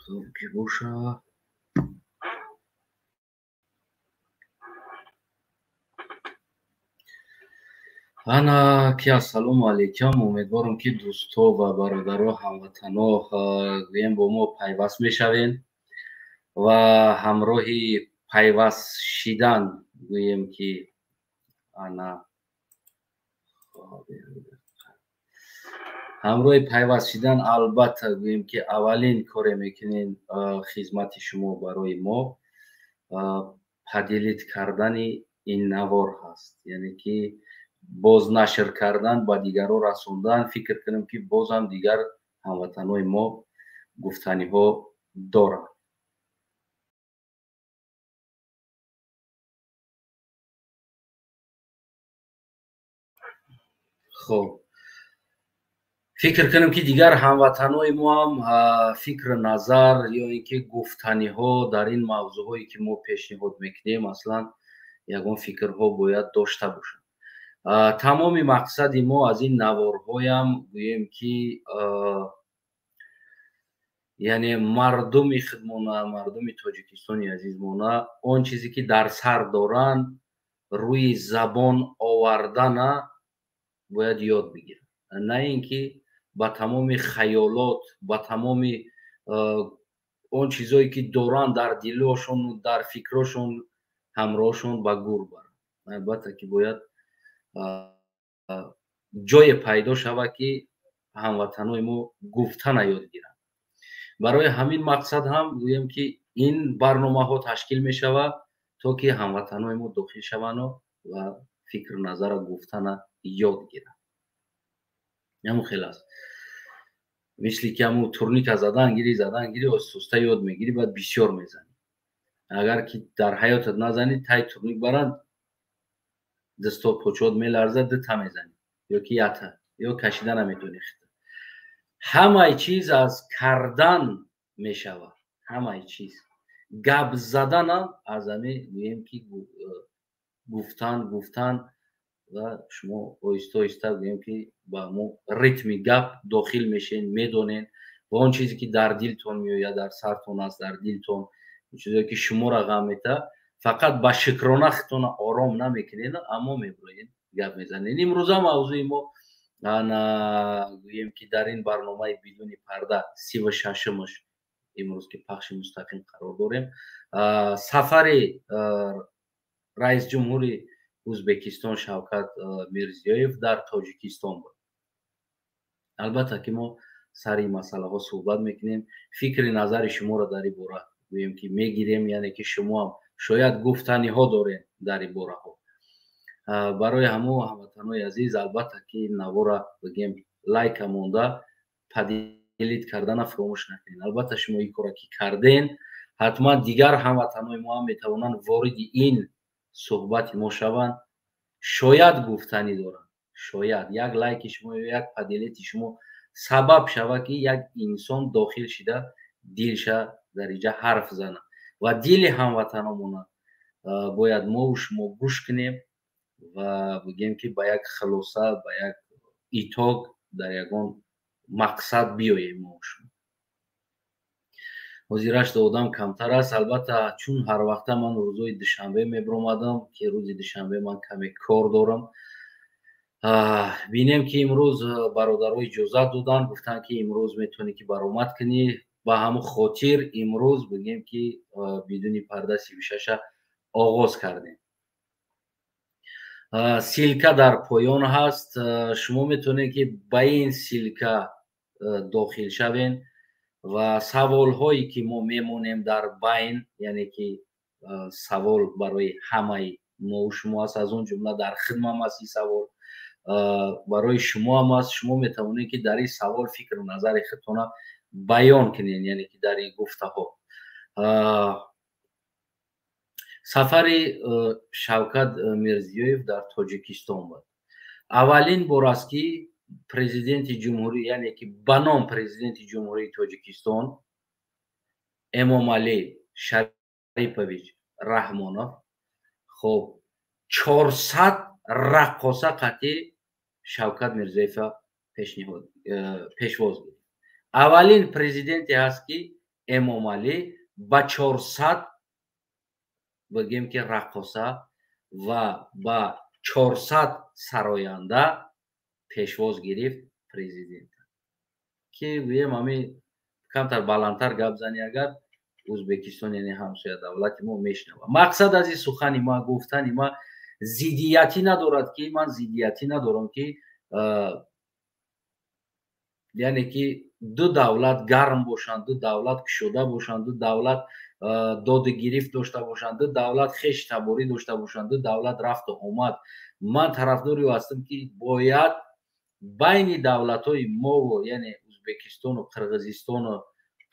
Хуб ки боша. Ана ки ассалому алайкум. Умедворам, ки дӯсто ва бародаро, ҳамватано гӯем бо мо пайваст мешавем ва ҳамроҳи пайваст шидан гӯем ки ана ҳамроҳи пайваст шидан, албатта, гӯем ки аввалин коре мекунем, хизмати шумо барои мо поделить кардани ин навор ҳаст, яъне ки боз нашр кардан, ба дигарро расондан. Фикр кунем, ки бозам дигар ҳамватанои мо гуфтаниҳо доранд. Хуб, фикр кунем, ки дигар ҳамватанои мо ҳам фикру назар ё ин ки гуфтаниҳо дар ин мавзӯъҳое, ки мо пешниҳод мекунем, аслан ягон фикрҳо бояд дошта бошанд. Тамоми мақсади мо аз ин наворҳоям гӯем ки яъне мардуми худмона, мардуми Тоҷикистони азизмона он чизе ки дар сар доранд, рӯи забон овардана бояд ёд бигиранд, на ин ки ба тамоми хаёлот, ба тамоми он чизое ки доранд дар дилошону дар фикрошон ҳамроҳшон ба гур баранд. Албатта ки бояд ҷое пайдо шавад, ки ҳамватанои мо гуфтана ёд гиранд. Барои ҳамин мақсад ҳам гӯем ки ин барномаҳо ташкил мешавад, то ки ҳамватанои мо дохил шаванду ва фикру назара гуфтана ёд гиранд. Ҳамун хел аст, мисли ки ҳамун турника задан гирӣ, задан гирӣ, оҳиста ёд мегирӣ, баъд бисёр мезанӣ. Агар ки дар ҳаётат назанӣ, тай турник баранд, дасто почот меларзад, дута мезанӣ ё ки ята ё кашида наметонӣ. Ҳамаи чиз аз кардан мешавад, ҳамаи чиз. Гап заданам аз ҳами гӯем ки гуфтан, гуфтан ва шумо оҳиста оҳиста гӯем ки ба мо ритми гап дохил мешен, медонен ва он чизе ки дар дилтон меояд, дар сартон аст, дар дилтон чизе ки шуморо ғам метаҳад, фақат ба шукрона худтона ором намекунед, аммо мебироед, гап мезанед. Имрӯза мавзӯи мо, ана гӯем ки дар ин барномаи «Бидуни парда», 36-умаш имрӯз ки пахши мустақим қарор дорем, сафари раисҷумҳури Ӯзбекистон Шавкат Мирзиёев дар Тоҷикистон буд. Албатта ки мо сари ин масъалаҳо суҳбат мекунем, фикри назари шуморо дар ин бора гӯем ки мегирем, яъне ки шумоам шояд гуфтаниҳо дорем дар ин бораҳо. Барои ҳамо, ҳамватанои азиз, албатта ки навора бигем лайка монда, поделить кардана фаромӯш накунед. Албатта, шумо ин кора ки карден, ҳатман дигар ҳамватанои мо ҳам метавонанд вориди ин суҳбати мо шаванд, шояд гуфтанӣ доранд. Шояд як лайки шумо ё як поделить и шумо сабаб шавад, ки як инсон дохил шида, дилша дар инҷа ҳарф занад ва дили ҳамватаномона бояд мову шумо гӯш кунем ва бигем ки ба як хулоса, ба як итог, дар ягон мақсад биёем мову шумо. Ҳозирашда одам камтар аст, албатта, чун ҳарвақта ман рӯзҳои душанбе мебиромадам, ки рӯзи душанбе ман каме кор дорам. Бинем ки имрӯз бародаро иҷозат доданд, гуфтанд ки имрӯз метавонӣ ки баромад кунӣ. Ба ҳамун хотир имрӯз бигем ки «Бидуни парда» 36-а оғоз кардем. Ссылка дар поён ҳаст, шумо метавонед ки ба ин ссылка дохил шавен ва саволҳое ки мо мемонем дар байн, яъне ки савол барои ҳамаи мову шумо аст, аз он ҷумла дар хидмам аст, ин савол барои шумоам аст. Шумо метавонед ки дар ин савол фикру назари худтона баён кунед, яъне ки дар ин гуфтаҳо. Сафари Шавкат Мирзиёев дар Тоҷикистон буд. Аввалин бор аст, ки президенти ҷумҳурӣ, яъне ки ба ном президенти Ҷумҳурии Тоҷикистон Эмомалӣ Шарипович Раҳмонов, хоб, 400 раққоса қатъи Шавкат Мирзиёева пешниҳод Пешвоз гирифт. Аввалин президенте ҳаст, ки Эмомалӣ ба 400, бигем ки, раққоса ва ба 400 сароянда пешвоз гирифт президент, ки гӯем, ҳамин камтар баландтар гап зани агар, Ӯзбекистон, яъне ҳамсоя давлати мо, мешунавад. Мақсад аз ин сухани ма, гуфтани ма зиддиятӣ надорад, ки ман зиддиятӣ надорам, ки яъне ки ду давлат гарм бошанд, ду давлат кушода бошанд, ду давлат доду гирифт дошта бошанд, ду давлат хештаборӣ дошта бошанд, ду давлат рафту омад. Ман тарафдори ӯ ҳастам, ки бояд байни давлатҳои мову, яъне Ӯзбекистону Қирғизистону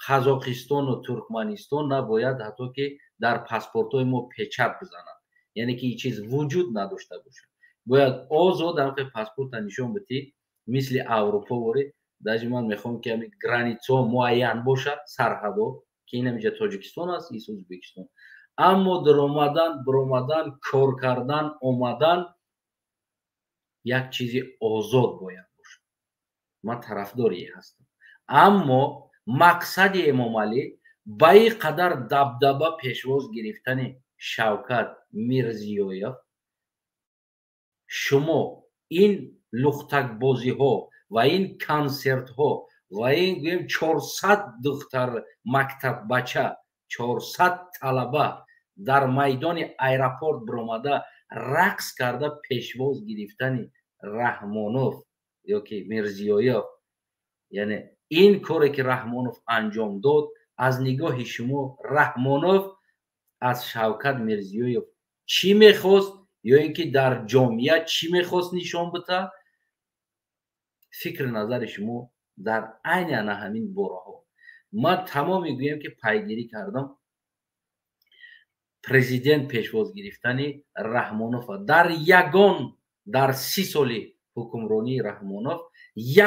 Қазоқистону Туркманистон, набояд ҳатто ки дар паспортҳои мо печать бизананд, яъне ки ин чиз вуҷуд надошта бошад. Бояд озод ҳамхе паспорта нишон бидӣ, мисли Аврупо ворӣ. Даже ман мехоҳам, ки ҳамин границаҳо муайян бошад, сарҳадо, ки ин ҳамиҷа Тоҷикистон аст, ис Ӯзбекистон, аммо даромадан, биромадан, кор кардан, омадан як чизи озод бояд бошад. Ман тарафдори ҳастам, аммо мақсади Эмомалӣ ба ин қадар дабдаба пешвоз гирифтани Шавкат Мирзиёев, шумо ин лухтакбозиҳо ва ин консертҳо ва ин, гӯем, 400 духтар мактаббача, 400 талаба дар майдони аэропорт биромада рақс карда пешвоз гирифтани Раҳмонов ёки Мирзиёев, яъне ин коре ки Раҳмонов анҷом дод, аз нигоҳи шумо Раҳмонов аз Шавкат Мирзиёев чӣ мехост ё ин ки дар ҷомеа чӣ мехост нишон бита? Фикри назари шумо дар айни ана ҳамин бораҳо. Ман тамоми, гӯем ки, пайгирӣ кардам президент пешвоз гирифтани Раҳмонова. Дар ягон, дар 30 соли ҳукмронии Раҳмонов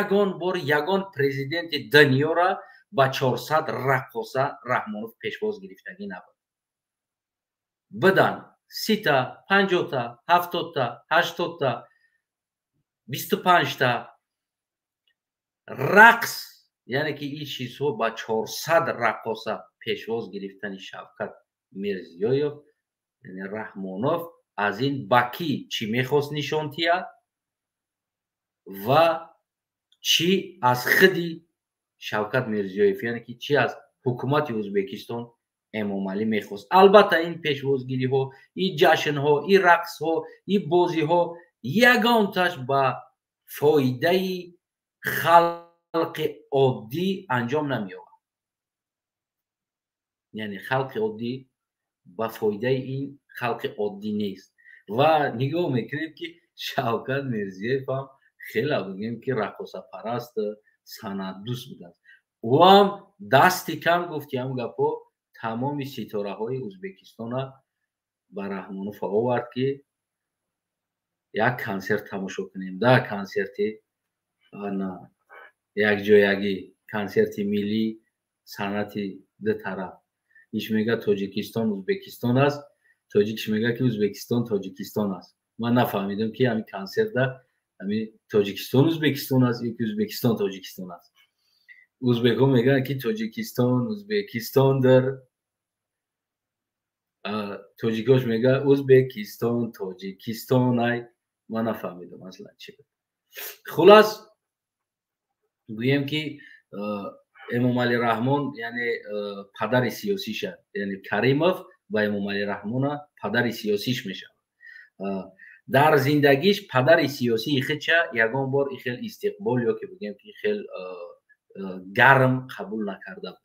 ягон бор ягон президенти дунёра ба 400 раққоса Раҳмонов пешвоз гирифтагӣ набуд. Бидан 30-та, 50-та, 70-та, 80-та, 25-та рақс, яъне ки ин чизҳо ба 400 раққоса пешвоз гирифтани Шавкат Мирзиёев, яъне Раҳмонов аз ин ба кӣ чӣ мехост нишон диҳад ва чӣ аз худи Шавкат Мирзиёев, яъне ки чӣ аз ҳукумати Ӯзбекистон Эмомалӣ мехост? Албатта, ин пешвозгириҳо, ин ҷашнҳо, ин рақсҳо, ин бозиҳо ягонташ ба фоидаи халқи оддӣ анҷом намеёбад, яъне халқи оддӣ ба фоидаи ин халқи оддӣ нест. Ва нигоҳ мекунем, ки Шавкат Мирзиёев ҳам хеле, бигӯем ки, раққосапараст, санъатдӯст будааст. Ӯ ҳам дасти кам гуфти ҳам гапҳо, тамоми ситораҳои Ӯзбекистона ба Раҳмонов овард, ки як консерт тамошо кунем да, консерти якҷоягӣ, консерти миллӣ, санъати ду тараф. Иш мега Тоҷикистон Ӯзбекистон аст, тоҷикиш мега, ки Ӯзбекистон Тоҷикистон аст. Ман нафаҳмидам, ки ҳамин консертда ҳамин Тоҷикистон Ӯзбекистон аст ё ки Ӯзбекистон Тоҷикистон аст. Ӯзбекҳо мегӯянд, ки Тоҷикистон Ӯзбекистондир, тоҷикош мега Ӯзбекистон Тоҷикистон. Ай, ман нафаҳмидам аслан чи буд. Хулас, гӯем ки, Эмомалӣ Раҳмон, яъне падари сиёсиша, яъне Каримов ба Эмомалӣ Раҳмона падари сиёсиш мешавад. Дар зиндагиш падари сиёсии худша ягон бор и хел истиқбол ё ки бигӯем ки хел гарм қабул накарда буд,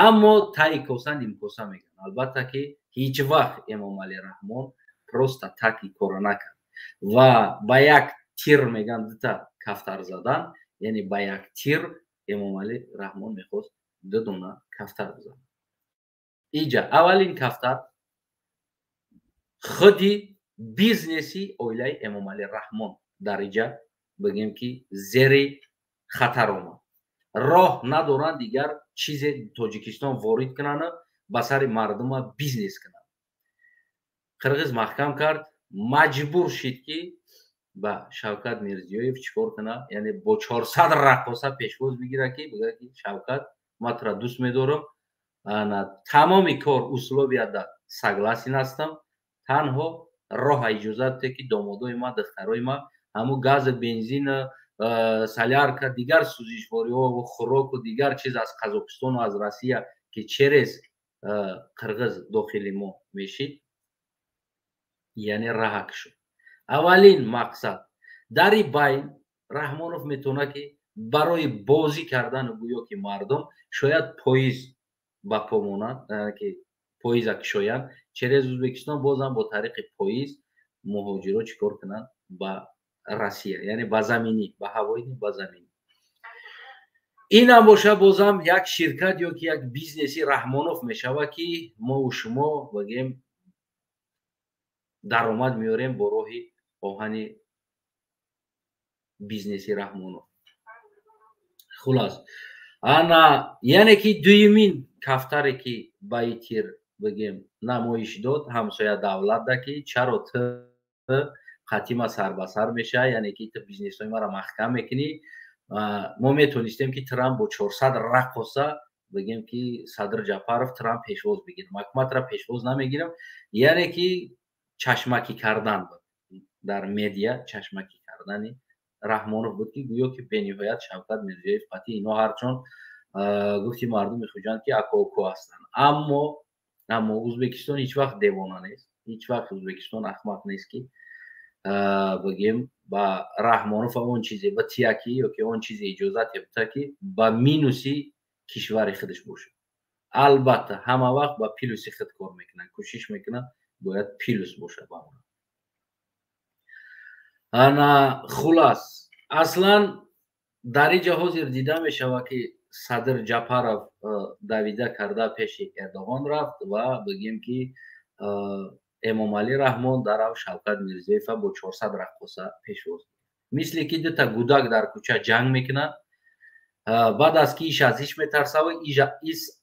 аммо таи коса нимкоса мегӯянд. Албатта ки ҳеҷ вақт Эмомалӣ Раҳмон просто так и кора накард ва ба як тир, мегӯянд, дута кафтар задан, яъне ба як тир Эмомалӣ Раҳмон мехост ду дона кафтар бизанад. Иҷа аввалин кафтар худи бизнеси оилаи Эмомалӣ Раҳмон дар иҷа, бигем ки, зери хатар омад. Роҳ надоранд дигар чизе Тоҷикистон ворид кунанд, ба сари мардума бизнес кунанд. Қирғиз маҳкам кард, маҷбур шид, ки Ба Шавкат Мирзиёев чӣ кор кунад? Яъне бо 400 раққоса пешвоз бигирад, ки бигӯяд, ки Шавкат, ман тура дӯст медорам, тамоми кор условияда согласен ҳастам, танҳо роҳа иҷозат де, ки домодои ма, духтарои ма ҳамун газу, бензин, солярка, дигар сӯзишвориҳо, хӯроку дигар чиз аз Қазоқистону аз Россия, ки через Қирғиз дохили мо мешид, яъне раҳа кушод. Аввалин мақсад дари байн Раҳмонов метавонад, ки барои бозӣ кардану гӯё ки мардум шояд поезд ба по монад, ки поеза кушоянд через Ӯзбекистон, бозам бо тариқи поезд муҳоҷиро чӣ кор кунанд ба Россия, яъне ба заминӣ, ба ҳавоӣ, ба заминӣ. Инам боша, бозам як ширкат ё ки як бизнеси Раҳмонов мешавад, ки мову шумо бигем, даромад меорем бо роҳи оҳани бизнеси Раҳмонов. Хулас, ана, яъне ки дуюмин кафтаре, ки ба итир бигем намоиш дод ҳамсоя давлатда, ки чаро ту қатима сарбасар мешавӣ, яъне ки ту бизнесҳои маро маҳкам мекунӣ. Мо метонистем, ки Трамп бо 400 раққоса, бигем ки Садр Ҷапаров Трамп пешвоз бигирам, ҳукуматро пешвоз намегирам. Яъне ки чашмакӣ кардан буд, дар медиа чашмакӣ кардани Раҳмонов буд, ки гӯё ки бениҳоят Шавкат Мирзиёев қатъи ино ҳарчон гуфти мардуми Хуҷанд, ки акоуко ҳастанд, аммо Ӯзбекистон ҳеҷ вақт девона нест, ҳеҷ вақт Ӯзбекистон ахмақ нест, ки бигем ба Раҳмонов он чизе ба тияки ё ки он чизе иҷозате бита, ки ба минуси кишвари худаш бошад. Албатта, ҳама вақт ба плюси худ кор мекунад, кӯшиш мекунад, бояд плюс бошад ба он. Ана, хулас, аслан дар инҷа ҳозир дида мешавад, ки Садр Ҷапаров давида карда пеши Эрдоғон рафт ва бигем, ки Эмомалӣ Раҳмон дарав Шавкат Мирзиёева бо 400 раққоса пешвоз, мисле ки дута гудак дар кӯча ҷанг мекунад. Баъд аз ки иш аз иш метарсава,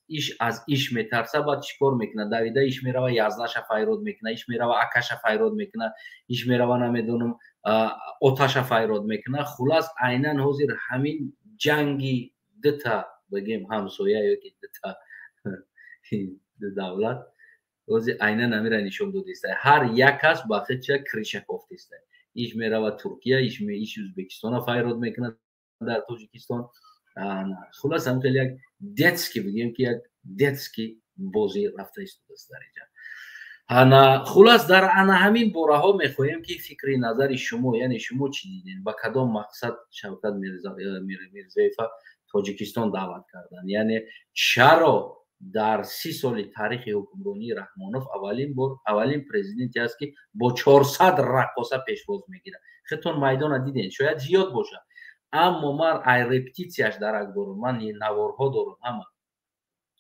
иш аз иш метарса, баъд чӣ кор мекунад? Давида иш мерава, язнаша файрод мекунад, иш мерава, акаша файрод мекунад, иш мерава, намедонам, оташа файрод мекунад. Хулас, айнан ҳозир ҳамин ҷанги дута, бигем, ҳамсоя ё ки дута давлат ҳозир айнан ҳамира нишон додиста. Ҳар як кас ба худша крыша кофтиста. Иш мерава Туркия, иш Ӯзбекистона файрод мекунад дар Тоҷикистон. Хулас, ҳам хеле як детский, бигем ки як детский бозӣ рафта истодааст дар инҷа. Ана, хулас, дар ана ҳамин бораҳо мехоҳем, ки фикри назари шумо, яъне шумо чӣ дидем, ба кадом мақсад Шавкат Мирзиёева Тоҷикистон даъват карданд, яъне чаро дар 30 соли таърихи ҳукмронии Раҳмонов аввалин бор аввалин президенте аст, ки бо 400 раққоса пешвоз мегирад? Худтон майдона дидем, шояд зиёд бошад, аммо ман ай репетитсияш дарак дорам, ман наворҳо дорам ҳама.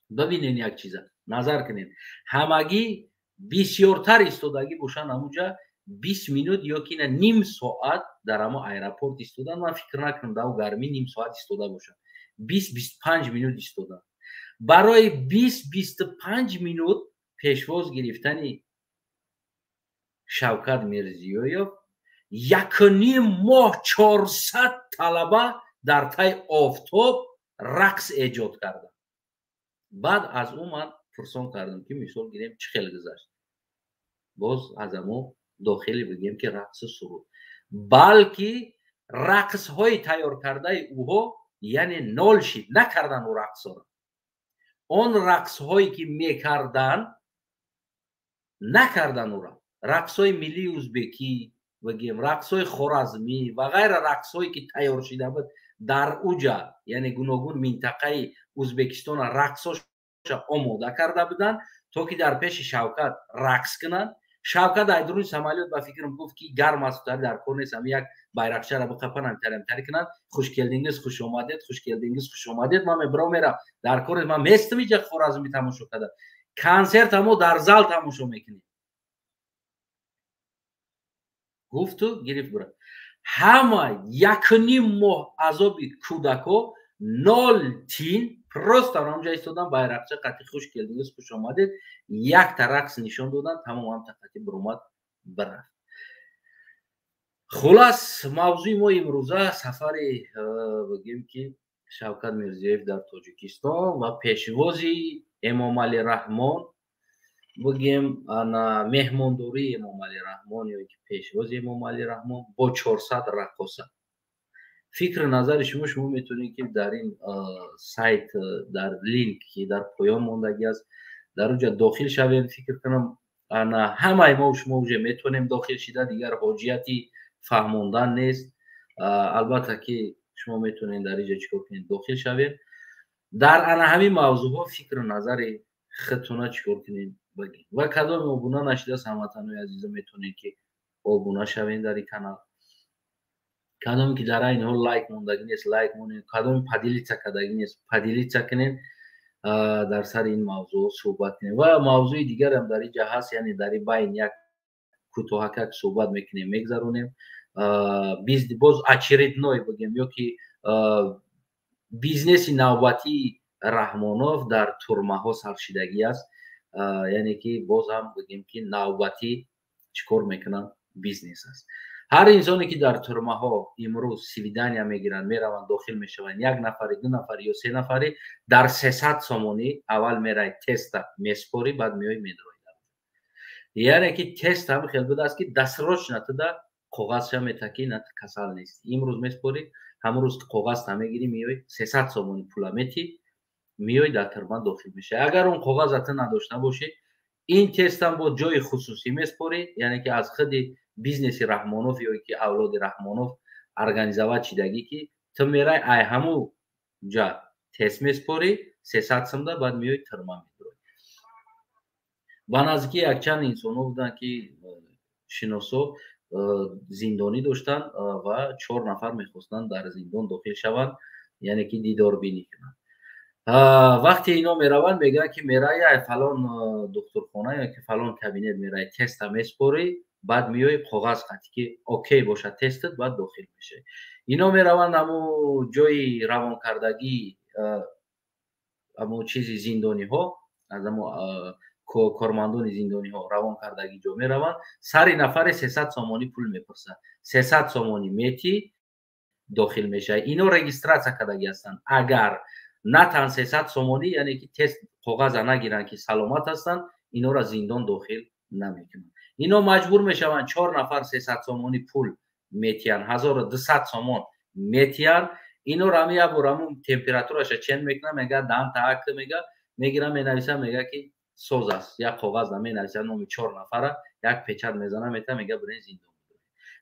Бибинен, як чиза назар кунед: ҳамагӣ бисёртар истодагӣ бошанд ҳамуҷа 20 минут ё ки на ним соат дар ҳамо аэропорт истодан. Ман фикр накунам, дар гармӣ ним соат истода бошанд. 20-25 минут истодан барои 20-25 минут пешвоз гирифтани Шавкат Мирзиёев 1,5 моҳ 400 талаба дар тай офтоб рақс эҷод карданд. Баъд аз ӯ ман пурсон кардам, ки мисол гирем, чӣ хел гузашт боз аз амо дохили, бигем ки рақсу суруд, балки рақсҳои тайёр кардаи ӯҳо, яъне нол шид, накардан ӯ рақсҳоро. Он рақсҳое ки мекарданд, накардан ӯра. Рақсҳои миллии узбекӣ, бигем, рақсҳои хоразмӣ ва ғайра, рақсҳое ки тайёр шида буд дар уҷа, яъне гуногун минтақаи Узбекистона рақсҳоша омода карда буданд, то ки дар пеши Шавкат рақс кунанд. Шавкат айдуруни самолёт, ба фикрам, гуфт, ки гарм аст, дар кор нест, ҳами як байрақчаро биқапан, ҳамтари кунанд: "Хуш келдингиз, хуш омадед, хуш келдингиз, хуш омадед." Ман мебиром, мера, дар кор ман местам иҷа хоразмӣ тамошо карда, консерт мо дар зал тамошо мекунем, гуфту гирифт, бура. Ҳама 1,5 моҳ азоби кӯдако нол тин, просто ҳамҷа истодан, байрақча қати "Хуш келдингиз, хуш омадед", якта рақс нишон додан, тамом, ҳамта қати биромад, бирафт. Хулас, мавзӯи мо имрӯза сафари, бигем ки, Шавкат Мирзиёев дар Тоҷикистон ва пешвози Эмомалӣ Раҳмон, бигем, ана меҳмондории Эмомалӣ Раҳмон ё ки пешвози Эмомалӣ Раҳмон бо 400 раққоса. Фикру назари шумо, шумо метавонед, ки дар ин сайт, дар линк, ки дар поён мондагӣ аст, дар он ҷо дохил шавем. Фикр кунам, ана ҳамаи мо шумо уже метавонем дохил шида, дигар ҳоҷияти фаҳмондан нест. Албатта ки шумо метавонед дар ин ҷо чӣ кор кунед? Дохил шавед, дар ана ҳамин мавзӯъҳо фикру назари худтона чӣ кор кунед? Бигед. Ва кадоме обуна нашидааст, ҳамватанои азизо, метавонед, ки обуна шавед дар ин канал. Кадоме ки дар айни ҳол лайк мондагӣ нест, лайк монед. Кадоме поделиться кардагӣ нест, поделиться кунед. Дар сари ин мавзӯъ суҳбат кунем. Ва мавзӯи дигарам дар ин ҷа ҳаст, яъне дар ин байн як кӯтоҳакак суҳбат мекунем, мегзаронем. Боз очередной, бигем, ё ки бизнеси навбатии Раҳмонов дар турмаҳо саршидагӣ аст. Яъне ки боз ҳам, бигем ки, навбатӣ чӣ кор мекунанд? Бизнес аст. Ҳар инсоне ки дар турмаҳо имрӯз свидания мегиранд, мераванд, дохил мешаванд, як нафари, ду нафари ё се нафари, дар 300 сомонӣ аввал мерай, теста меспорӣ, баъд меои, медрои. Яъне ки тест ҳам хел будааст, ки досрочно туда коғазша мета, ки на, касал нести. Имрӯз меспорӣ, ҳамон рӯз коғазта мегирӣ, меои, 300 сомонӣ пула метӣ, меои, дар турма дохил мешавӣ. Агар он коғаза ту надошта бошӣ, ин тестам бо ҷои хусусӣ меспорӣ, яъне ки аз худи бизнеси Раҳмонов ё ки авлоди Раҳмонов организовать шидагӣ, ки ту мерай, ай ҳаму ҷа тест меспорӣ 300 сумда, баъд меои, турма медроӣ. Ба наздикӣ якчанд инсонҳо буданд, ки шиносо зиндонӣ доштанд ва чор нафар мехостанд дар зиндон дохил шаванд, яъне ки дидорбинӣ кунанд. Вақте ино мераванд, мегӯянд, ки мерай, ай фалон духтурхона ё ки фалон кабинет мерай, теста меспорӣ, баъд меои, коғаз қатӣ ки окей бошад тестат, баъд дохил мешавӣ. Ино мераванд, ҳаму ҷои равонкардагӣ, ҳаму чизи зиндониҳо, аз ҳаму кормандони зиндониҳо равон кардагӣ ҷо мераванд, сари нафаре 300 сомонӣ пул мепурсад. 300 сомонӣ метӣ, дохил мешавӣ. Ино регистрация кардагӣ ҳастанд. Агар натан 300 сомонӣ, яъне ки тест коғаза нагиранд, ки саломат ҳастанд, инора зиндон дохил намекунанд. Ино маҷбур мешаванд, чор нафар 300 сомонӣ пул метиҳанд, 1200 сомон метиҳанд. Инора ҳами як бор ҳамун температураша чен мекунад, мега даҳанта ак, мега, мегирам, менависам, мега, ки соз аст. Як коғаз менависад номи чор нафара, як печать мезана, мета, мега, бирен зиндон.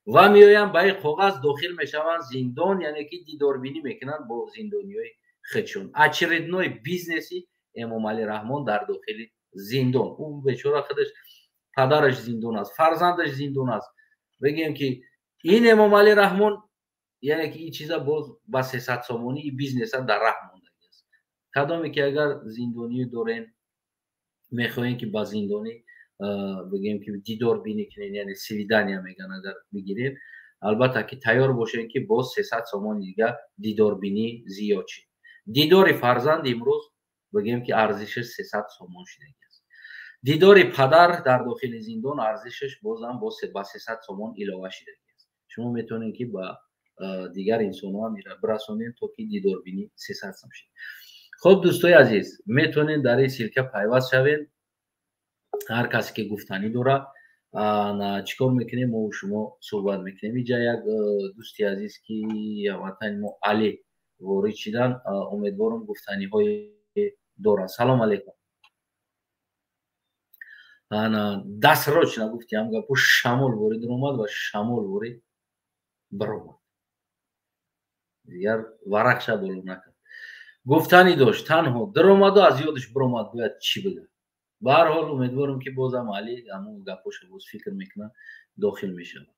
Ва меоянд, ба ин коғаз дохил мешаванд зиндон, яъне ки дидорбинӣ мекунанд бо зиндониҳои худшон. Очередной бизнеси Эмомалӣ Раҳмон дар дохили зиндон. Ӯ бечора худаш, падараш зиндон аст, фарзандаш зиндон аст. Бигем ки ин Эмомалӣ Раҳмон, яъне ки ин чиза боз ба 300 сомонӣ бизнеса дар раҳ мондагӣ аст. Кадоме ки агар зиндонӣ дорен, мехоҳем, ки ба зиндонӣ, бигем ки, дидор бинӣ кунен, яъне свидания меган, агар бигирем, албатта ки тайёр бошем, ки боз 300 сомони дига дидорбинӣ зиёд шид. Дидори фарзанд имрӯз, бигем ки, арзишаш 300 сомон шидагӣ аст. Дидори падар дар дохили зиндон арзишаш бозам ба 300 сомон илова шидагӣ аст. Шумо метавонед, ки ба дигар инсонҳо ҳам бирасонед, то ки дидорбинӣ 300 сом шид. Хуб, дӯстои азиз, метавонед дар ин ссылка пайваст шавед. Ҳар касе ки гуфтанӣ дорад, чӣ кор мекунем, мо шумо суҳбат мекунем. Инҷа як дӯсти азиз, ки ватани мо, Али, ворид шидан. Умедворам, гуфтаниҳое дорад. Салом алейкум. Ана дасрочна гуфти ҳам гапу шамол ворид омад ва шамол ворид баромад, дигар варақша боло накард. Гуфтанӣ дошт, танҳо даромаду аз ёдаш биромад, бояд чӣ бигӯяд. Ба ҳар ҳол, умедворам, ки бозам Али ҳамон гапоша боз фикр мекунад, дохил мешавад.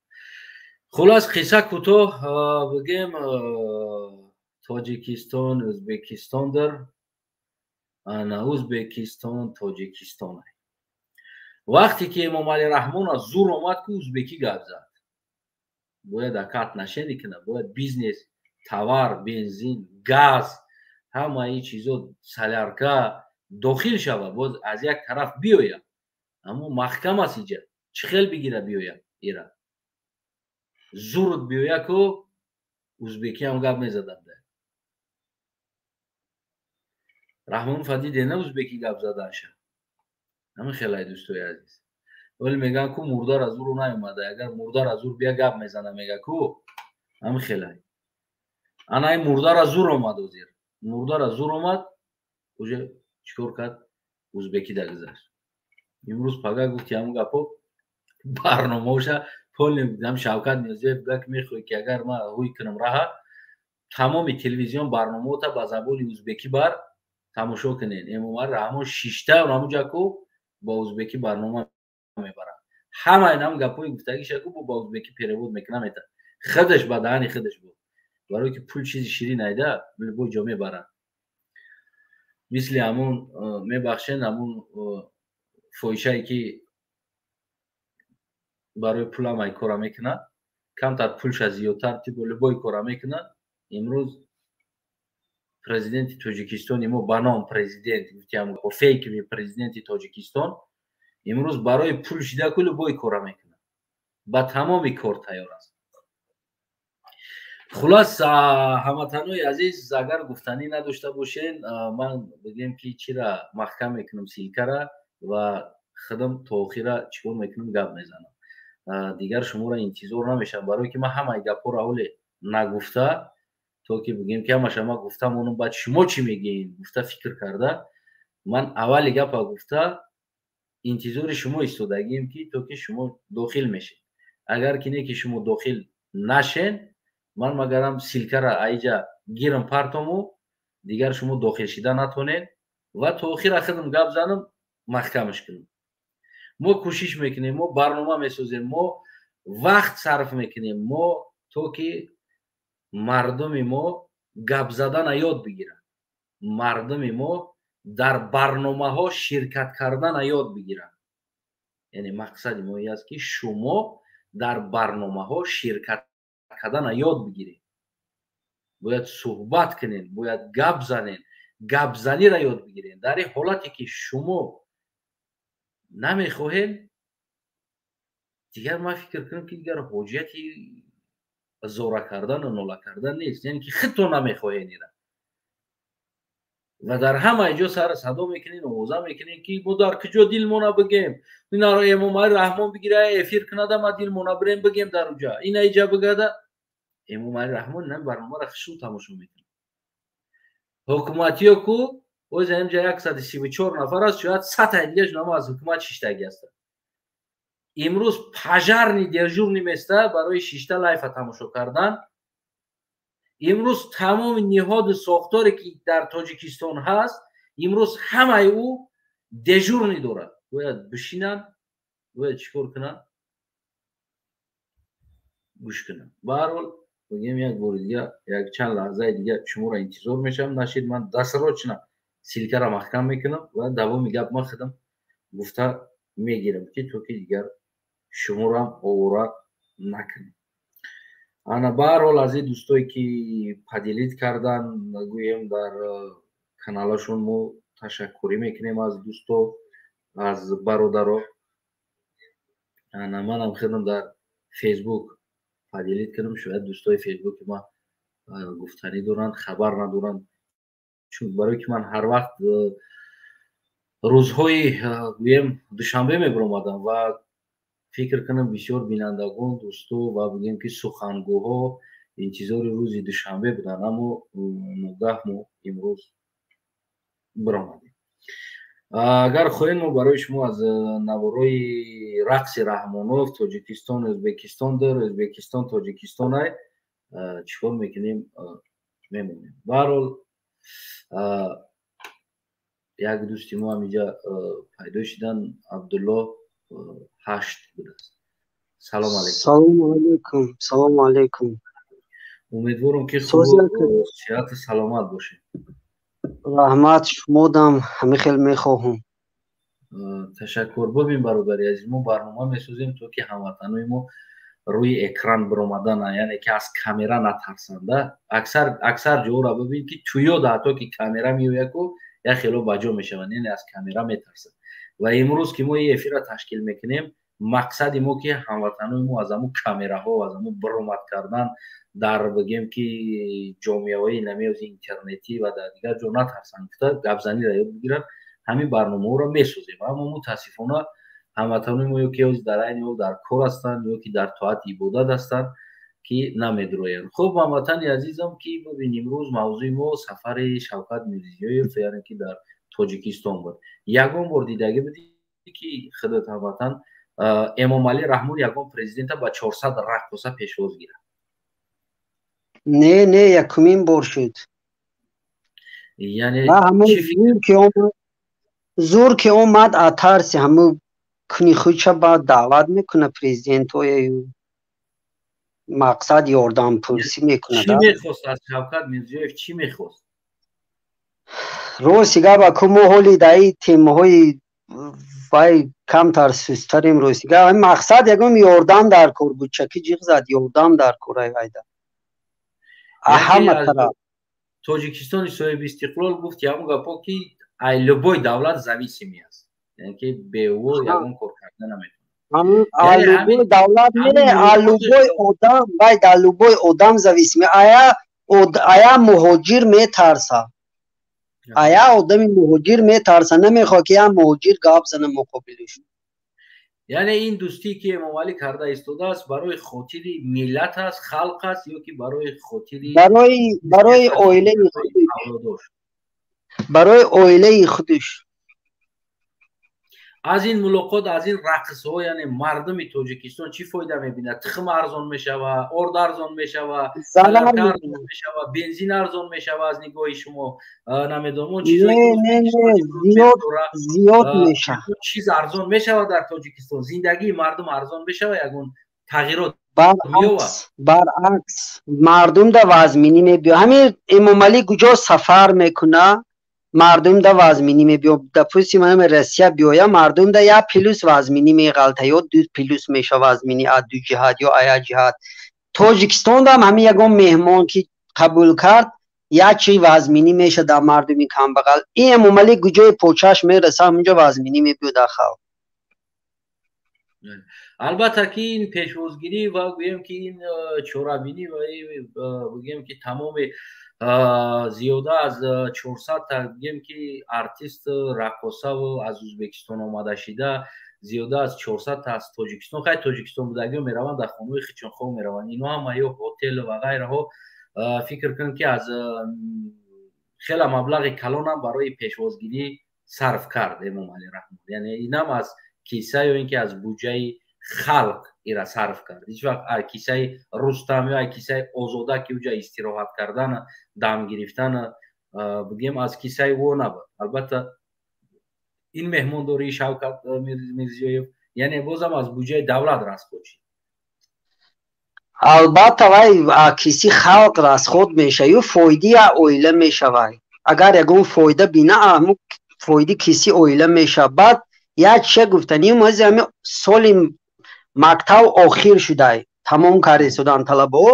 Хулас, қисса кӯтоҳ, бигем, Тоҷикистон, Ӯзбекистон, дар ана Ӯзбекистон, Тоҷикистон. Вақте ки Эмомалӣ Раҳмон аз зур омад, ки узбекӣ гап зад, бояд ака отношение кунад, бояд бизнес, товар, бензин, газ, ҳамаи чизо, солярка дохил шавад, боз аз як тараф биёяд. Аммо маҳкам аст, иҷа чӣ хел бигира, биёяд ира. Зурд биёяку узбекӣ ҳам гап мезадад. Раҳмонов дидена узбекӣ гап задаша. Ҳамин хелай, дӯстои азиз. Вале мегӯянд, ку мурдар аз уру наёмада. Агар мурдар аз ур бия, гап мезана, мега ку ҳамин хелай. Ана ин мурдар аз зур омад, озир мурдар аз зур омад, уже чикор кард? Узбекӣ дагузашт. Имрӯз пага гуфти ҳамун гапо барномаоша полнам. Шавкат Мирзиёев гуфт, ки мехоҳӣ, ки агар ман ҳуй кунам раҳа, тамоми телевизион барномаота ба забони узбекӣ бар тамошо кунед. Эмомалӣ Раҳмон шишта ҳамунҷа ку ба узбекӣ барнома мебарад. Ҳамаи нам гапҳои гуфтагиша ку ба узбекӣ перевод мекуна, мета худаш ба даҳани худаш буд, барое ки пул чизи ширин айда, любой ҷо мебарад. Мисли ҳамун, мебахшен, ҳамун фоҳишае, ки барои пул ҳамаи кора мекунад, камтар пулша зиёдтар тибо любой кора мекунад. Имрӯз президенти Тоҷикистони мо, ба ном президент, гуфтиам, фейковый президенти Тоҷикистон, имрӯз барои пул шида ку любой кора мекунад, ба тамоми кор тайёр аст. Хулас, ҳамватанои азиз, агар гуфтанӣ надошта бошен, ман бигем, ки чира маҳкам мекунам ссылка ра ва худам то охира чикор мекунам, гап мезанам. Дигар шуморо интизор намешавам, барое ки ман ҳамаи гапҳоро ҳоле нагуфта, то ки бигем, ки ҳамаша ман гуфта монам, баъд шумо чӣ мегӯед гуфта, фикр карда, ман аввали гапа гуфта, интизори шумо истодагием, ки то ки шумо дохил мешед. Агар ки не, ки шумо дохил нашен, ман магарам ссылка ра аиҷа гирам, партому, дигар шумо дохил шида натонед ва то охира худам гап занам, маҳкамаш кунам. Мо кӯшиш мекунем, мо барнома месозем, мо вақт сарф мекунем, мо то ки мардуми мо гап задана ёд бигиранд, мардуми мо дар барномаҳо ширкат кардана ёд бигиранд. Яъне мақсади мо ин аст, ки шумо дар барномаҳо ширкат кардана ёд бигиред. Бояд суҳбат кунед, бояд гап занед, гапзаниро ёд бигиред. Дар ин ҳолате ки шумо намехоҳед, дигар ман фикр кунам, ки дигар ҳоҷияти зора кардану нола кардан нест. Яъне ки худтон намехоҳед ира ва дар ҳамаи ҷо сар садо мекунед, овоза мекунед, ки мо дар куҷо дилмона бигем, инаро Эмомалӣ Раҳмон бигира, эфир кунада, ма дилмона бирем, бигем дар уҷа, ина иҷа бигада. Эмомалӣ Раҳмон ин барномаро хушрӯ тамошо мекунад. Ҳукуматиё ку оз инҷа 134 нафар аст, шояд 100-таи дигарашон ҳама аз ҳукумат шиштагӣ ҳастанд. Имрӯз пожарный дежурный места барои шишта live а тамошо кардан. Имрӯз тамоми ниҳоду сохторе, ки дар Тоҷикистон ҳаст, имрӯз ҳамаи ӯ дежурный дорад, бояд бишинанд, бояд чӣ кор кунанд? Гӯш кунанд. Ба ҳар ҳол, бигем, як бори дига, як чанд лаҳзаи дига шуморо интизор мешавам. Нашид, ман дасрочна ссылка ра маҳкам мекунам ва давоми гап ман худам гуфта мегирам, ки то ки дигар шуморам овора накунам. Ана, ба ҳар ҳол, аз ин дӯстое, ки поделить кардан, гӯем, дар каналашон, мо ташаккурӣ мекунем аз дӯсто, аз бародаро. Ана, манам худам дар Фейсбук поделить кунам, шояд дӯстои Фейсбуки ман гуфтанӣ доранд, хабар надоранд, чун барое ки ман ҳар вақт рӯзҳои, гӯем, душанбе мебиромадам ва фикр кунам, бисёр бинандагон, дӯсто ва бигӯем, ки сухангӯҳо интизори рӯзи душанбе буданд, аммо ногаҳ мо имрӯз биромадем. Агар хоҳем, мо барои шумо аз наворои рақси Раҳмонов, Тоҷикистон Ӯзбекистон дар Ӯзбекистон Тоҷикистонай чӣ кор мекунем, мемонем. Ба ҳар ҳол, як дӯсти мо ҳам инҷа пайдо шидан, Абдулло ҳашт будааст. Салом алейкум. Салому алейкум, салому алейкум. Умедворам, ки хуб, сиҳату саломат бошед. Раҳмат, шумодам ҳамин хел мехоҳам. Ташаккур. Бибин, бародари азиз, мо барнома месозем, то ки ҳамватанои мо рӯи экран биромадана, яъне ки аз камера натарсанда. Аксар ҷоҳоро бибин, ки туёда ҳатто ки камера меояку, як хело ба ҷо мешаванд, яъне аз камера метарсанд. Ва имрӯз ки мо ин эфирро ташкил мекунем. Мақсади мо ки ҳамватанои мо аз ҳамун камераҳо, аз ҳамун баромад кардан дар, бигем ки, ҷомеаҳои намеози интернетӣ ва дар дигар ҷо натарсанд, гуфта гапзаниро ёд бигиранд, ҳамин барномаҳоро месозем. Аммо мутаассифона ҳамватанои мо ё ки ҳозир дар айни ҳол дар кор ҳастанд, ё ки дар тоати ибодат ҳастанд, ки намедроянд. Хуб, ҳамватани азизам, ки бибин, имрӯз мавзӯи мо сафари Шавкат Мирзиёев, яъне ки дар Тоҷикистон буд. Ягон бор дидагӣ будӣ, ки худат, ҳамватан, Эмомалӣ Раҳмон ягон президента ба 400 раққоса пешвоз гирад? Не, не, якумин бор шуд. Яъне зур ки омад, атарси ҳамун куни худша ба даъват мекуна президентҳояю мақсад ёрдампурсӣ мекунад. Чӣ мехост аз Шавкат Мирзиёев, чӣ мехост? Рости гап, аку, мо ҳоли даи темаҳои вай камтар сустарем. Рости гап, мақсад ягон ёрдам дар кор буд, чаки ҷиғ зад, ёрдам дар корай вайда ҳама тараф. Тоҷикистони соҳиби истиқлол гуфт ягон гапо, ки ай любой давлат зависимый аст, яъне ки бе ӯ ягон кор карда наметавонад. Любой давлат не, а любой одам. Вай дар любой одам зависимый. Ая муҳоҷир метарса, ая одами муҳоҷир метарса, намехоҳад, ки я муҳоҷир гап зана муқобилиш. Яъне ин дӯстӣ, ки Эмомалӣ карда истодааст, барои хотири миллат аст, халқ аст ё ки барои хотири Барои оилаи худаш, барои оилаи худаш. Аз ин мулоқот, аз ин рақсҳо, яъне мардуми Тоҷикистон чӣ фоида мебинад? Тухм арзон мешава, орд арзон мешава, арзон мешава, бензин арзон мешава? Аз нигоҳи шумо, намедонам, зиёд мешава. Чиз арзон мешава дар Тоҷикистон? Зиндагии мардум арзон мешава? Ягон тағйирот? Баръакс, мардум да вазминӣ мебиё. Ҳамин Эмомалӣ куҷо сафар мекуна, мардум да вазминӣ мебиё. Допустим, ҳами Россия биёя, мардум да як плюс вазминӣ меғалта ё ду плюс меша вазминӣ, аз ду ҷиҳат ё а як ҷиҳат. Тоҷикистон дам ҳамин ягон меҳмон ки қабул кард, як чи вазминӣ меша дар мардуми камбағал. Ин Эмомалӣ куҷои почаш мераса, ҳамунҷо вазминӣ мебиё дар халқ. Албатта ки ин пешвозгирӣ ва гӯем ки ин чорабинӣ ва бигӯем ки тамоми зиёда аз 400-та, бигем ки, артист раққосаву аз Ӯзбекистон омада шида, зиёда аз 400-та аз Тоҷикистон, хай, Тоҷикистон будагиҳо мераванд, дар хонаҳои хичонхоб мераванд, ино ҳама ё ҳотел ва ғайраҳо. Фикр кунем, ки аз хела маблағи калонам барои пешвозгирӣ сарф кард Эмомалӣ Раҳмон. Яъне инам аз киса ё ин ки аз буҷаи халқ ира сарф кард. Ҳеҷ вақт кисаи Рустам ё кисаи Озода, ки уҷа истироҳат кардан, дам гирифтан, бигем, аз кисаи ӯ набуд. Албатта, ин меҳмондории Шавкат Мирзиёев, яъне бозам аз буҷаи давлат расход шид. Албатта, вай киси халқ расход меша ю фоиди оила мешавай. Агар ягон фоида бина, фоиди киси оила меша. Баъд як чия гуфтаним: ҳози ҳами соли мактаб охир шудай, тамом карда талабаҳо,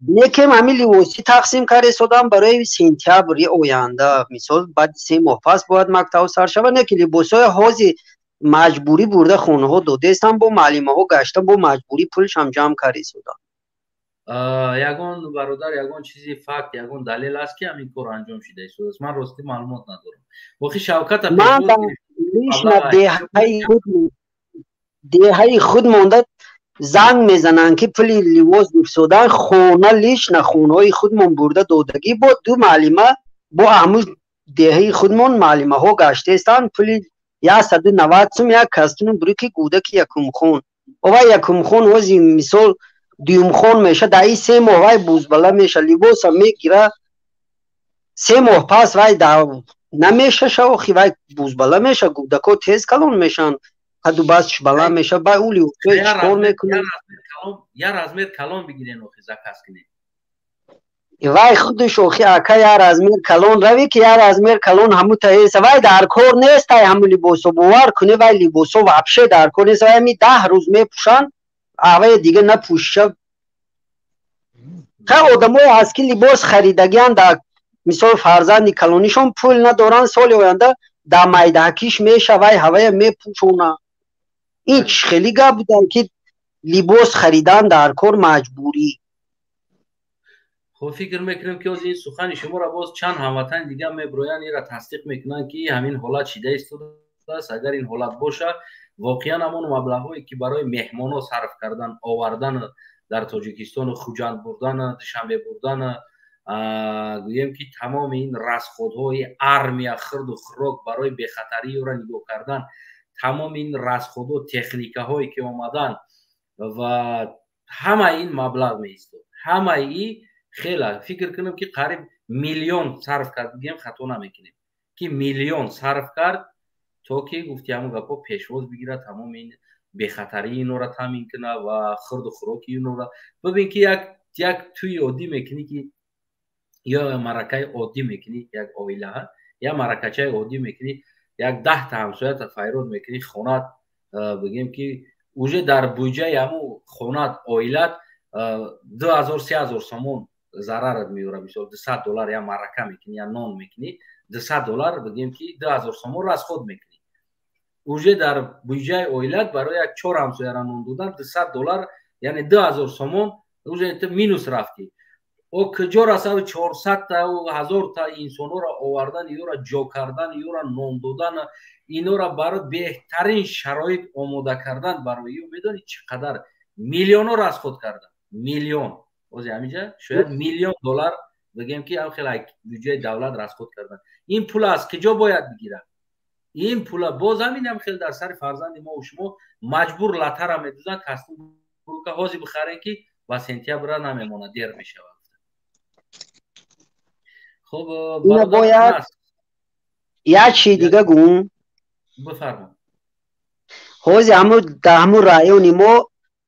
некем ҳамин ливоси тақсим карда истодан барои сентябри оянда. Мисол, баъди 3 моҳ пас бояд мактаб сар шавад, не ки либосҳои ҳози маҷбурӣ бурда хонаҳо додаистам, бо маълимаҳо гашта, бо маҷбурӣ пулшам ҷамъ карда истодан. Ягон бародар, ягон чизи факт, ягон далел аст, ки ҳамин кор анҷом шуда истодааст? Ман ростӣ маълумот надорам. Охи Шавката Деҳаи худ монда занг мезананд, ки пули либос гуфтодан, хона лично хонаҳои худмон бурда додагӣ, бо ду маълима, бо ҳамун деҳаи худмон маълимаҳо гаштаистанд. Пули 190 сум як кастуну брюки кӯдаки якумхон. Ова якумхон ҳози, мисол, дуюмхон меша, дар ин 3 моҳ вай бузбала меша, либоса мегира, 3 моҳ пас вай намешаша. Охи, вай бузбала меша, кӯдако тез калон мешанд, қаду басш баланд меша, бай ӯ либосҳои чӣ кор мекунад? Я размер калон бигирен, охи, заказ кунед. Вай худаш, охи, ака, я размер калон рави, ки я размер калон ҳаму таеса, вай дар кор нест. Ай ҳаму либосо, бовар куне, вай либосо вообще дар кор нест. Вай ҳами 10 рӯз мепӯшанд, авай дига напӯша. Ха, одамое ҳаст, ки либос харидагиан, дар мисол фарзанди калонишон пул надоранд, соли оянда дар майдаҳакиш меша, вай ҳавая мепӯшона. Ин чӣ хели гап будан, ки либос харидан дар кор маҷбурӣ? Хуб, фикр мекунем, ки ҳозир ин сухани шуморо боз чанд ҳамватани дигар мебироянд, инро тасдиқ мекунанд, ки ҳамин ҳолат шида истодааст. Агар ин ҳолат боша, воқеан ҳамон маблағҳое, ки барои меҳмонҳо сарф кардан, овардан дар Тоҷикистону Хуҷанд бурдан, Душанбе бурдан, гӯем, ки тамоми ин расход ҳои армия, хирду хӯрок, барои бехатарии ӯро нигоҳ кардан, тамоми ин расход ҳо, техникаҳое, ки омадан ва ҳамаи ин маблағ меистод, ҳамаи и хела фикр кунем, ки қариб миллион сарф кард, бигем, хато намекунем, ки миллион сарф кард, то ки гуфти ҳамон гапҳо пешвоз бигирад, тамоми ин бехатарии инора таъмин кунад ва хирду хӯроки инора. Бибин, ки як тӯи оддӣ мекунӣ, ки ё маъракаи оддӣ мекунӣ, як оила, як маъракачаи оддӣ мекунӣ, як 10-та ҳамсоята файрод мекунӣ, хонат, бигем, ки уже дар буҷаи ҳамун хонат, оилат 2000, 3000 сомон зарарат меёрад. Мисол, 200 доллар як маърака мекунӣ, як нон мекунӣ, 200 доллар, бигем, ки 2000 сомон расход мекунӣ уже дар буҷаи оилат. Барои як чор ҳамсояра нон додан 200 доллар, яъне 2000 сомон уже ту минус рафтӣ. О, куҷо расад 400-та, 1000-та инсонҳоро овардан, иёра ҷо кардан, иёра нон додан, инора барои беҳтарин шароит омода кардан барои ё медонӣ, чӣ қадар миллионҳо расход кардан? Миллион, ҳозир ҳаминҷа шояд миллион доллар, бигем, ки ҳам хеле буҷаи давлат расход кардан. Ин пул аз куҷо бояд бигирад ин пула? Боз ҳамин ҳам хеле дар сари фарзанди мо шумо маҷбур латара медузанд, костюм брюка ҳозир бихарем, ки ба сентябра намемонад, дер мешавад. Хуб. Бояд як чи дига гум. Бифармо. Ҳозир ҳаму дар ҳаму райони мо,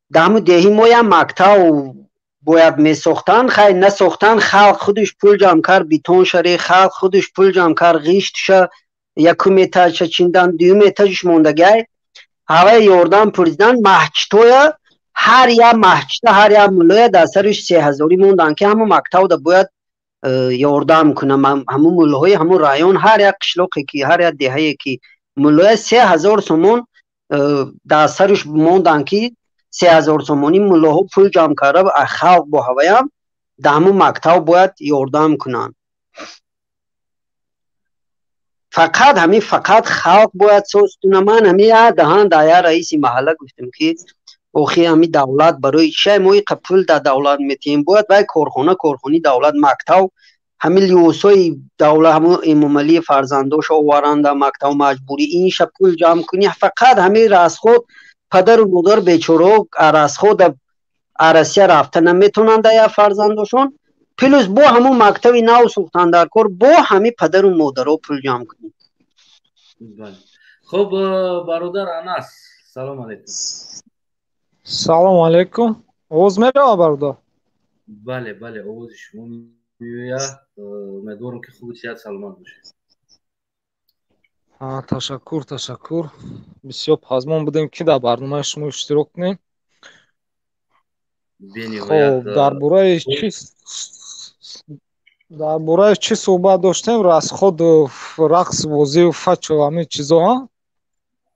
дар ҳаму деҳи мо як мактаб бояд месохтанд, хай, насохтанд. Халқ худаш пул ҷамъ кард, бетон шаре, халқ худаш пул ҷамъ кард, ғиштша якум этаж ша чиндан, дуюм этаж ш мондагай. Ҳаваи ёрдам пурсидан, маҳчитоя, ҳар як маҳчита, ҳар як муллоя дар сариш 3000-ӣ монданд, ки ҳамун мактабда бояд ёрдам кунам. Ҳамун муллоҳои ҳамун район, ҳар як қишлоқе ки, ҳар як деҳае ки муллоя, 3000 сомон дар сариш монданд, ки 3000 сомонӣ муллоҳо пул ҷамъ карда, халқ бо ҳаваям дар ҳамун мактаб бояд ёрдам кунанд. Фақат ҳамин, фақат халқ бояд соз куна. Ман ҳамин як даҳан дар як раиси маҳалла гуфтам, ки охи, ҳамин давлат барои чия мо иқа пул дар давлат метиҳем? Бояд вай корхона, корхонаи давлат, мактаб, ҳамин либосҳои давлат, ҳамун Эмомалии фарзандоша оваранд дар мактаб маҷбурӣ, инша пул ҷамъ кунӣ. Фақат ҳамин расход, падару модар бечораҳо расход а Россия рафта наметавонанд дар як фарзандошон. Плюс бо ҳамун мактаби нав сохтан дар кор, бо ҳамин падару модаро пул ҷамъ кунӣ. Хуб, бародар Анас, салом алейкум. Салому алейкум. Овоз мерава, бародар? Бале, овози шумо меояд. Умедворам, ки хуби сиҳат, саломат бошед. Ташаккур, ташаккур. Бисёр пазмон будем, ки дар барномаи шумо иштирок кунем. Хоб, дар бораи чӣ суҳбат доштем? Расход у рақс, бозию фачу ҳамин чизо?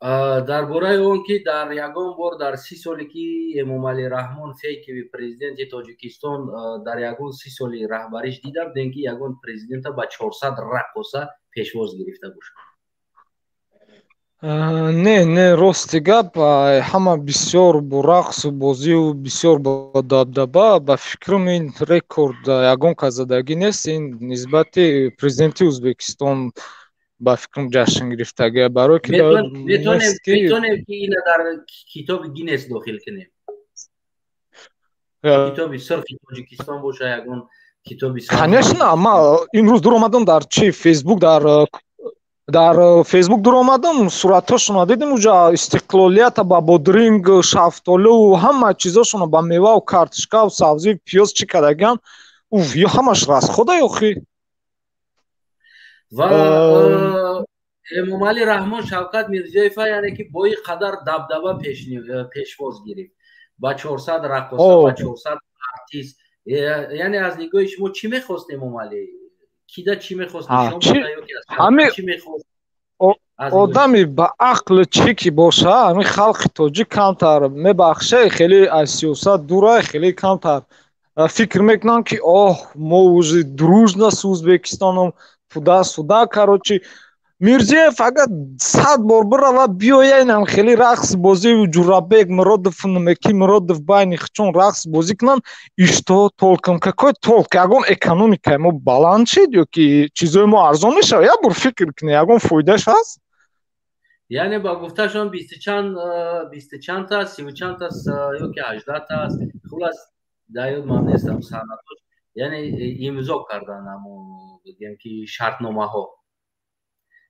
Дар бораи он ки дар ягон бор дар 30 соле, ки Эмомалӣ Раҳмон, фейковый президенти Тоҷикистон, дар ягон 30 соли раҳбариш дидам, дем, ки ягон президента ба 400 раққоса пешвоз гирифта бошад? Не, рости гап, ҳама бисёр бо рақсу бозию бисёр бо дабдаба. Ба фикрам, ин рекорд ягон кас задагӣ нест. Ин нисбати президенти Ӯзбекистон, ба фикрам, ҷашн гирифтагия, барое ки Метавонем, ки ина дар китоби Гиннес дохил кунем, китоби сурхи Тоҷикистон боша, ягон китоби? Конечно. Ма имрӯз дур омадам дар чи Фейсбук, дар Фейсбук дур омадам, суратҳошонро дидем, уҷа истиқлолията ба бодринг, шафтолу, ҳама чизошонро ба мевау картошкау сабзӣ, пиёз чӣ кардагиан. Уф, ё ҳамаш расход а охи. Ва Эмомалӣ Раҳмон Шавкат Мирзиёева, яъне ки бо ин қадар дабдаба пешвоз гирифт, ба 400 раққоса, ба 400 артист, яъне аз нигоҳи шумо чӣ мехост Эмомалӣ? Кида чӣ мехост? Чӣ мехост? Одами ба ақли чӣ ки боша, ҳамин халқи тоҷик камтар мебахше, хеле аз сиёсат дура, хеле камтар фикр мекунанд, ки оҳ, мо уже дружно с Узбекистоном, туда-сюда. Короче, Мирзиёев агар 100 бор бирава биёя, инам хеле рақс бозию Ҷурабек Муродов, Меки Муродов байни чун рақс бозӣ кунанд, и что толком, какой толк? Ягон экономикаи мо баланд шид ё ки чизои мо арзон мешавад? Як бор фикр кунед, ягон фоидааш ҳаст? Яъне ба гуфташон бисту чандта, сиву чандта ё ки 18та аст, хулас, дар ёд ман нестам санадош. Яъне имзо кардан амо, бигем ки, шартномаҳо.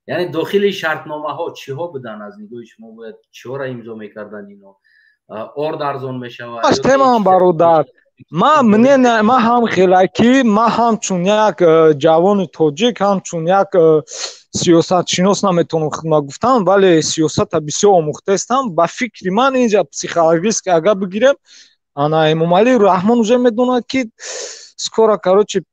Яъне дохили шартномаҳо чиҳо буданд аз нигоҳи шумо? Бояд чиҳоро имзо мекарданд ино? Орд арзон мешавад? Темам, бародар, ман мнение ман ҳам хелаки, ман ҳамчун як ҷавони тоҷик, ҳамчун як сиёсатшинос наметавонам хидмат гуфтан, вале сиёсата бисёр омӯхтаистам. Ба фикри ман, инҷа психологически агар бигирем, ана Эмомалӣ Раҳмон уже медонад, ки скоро, короче,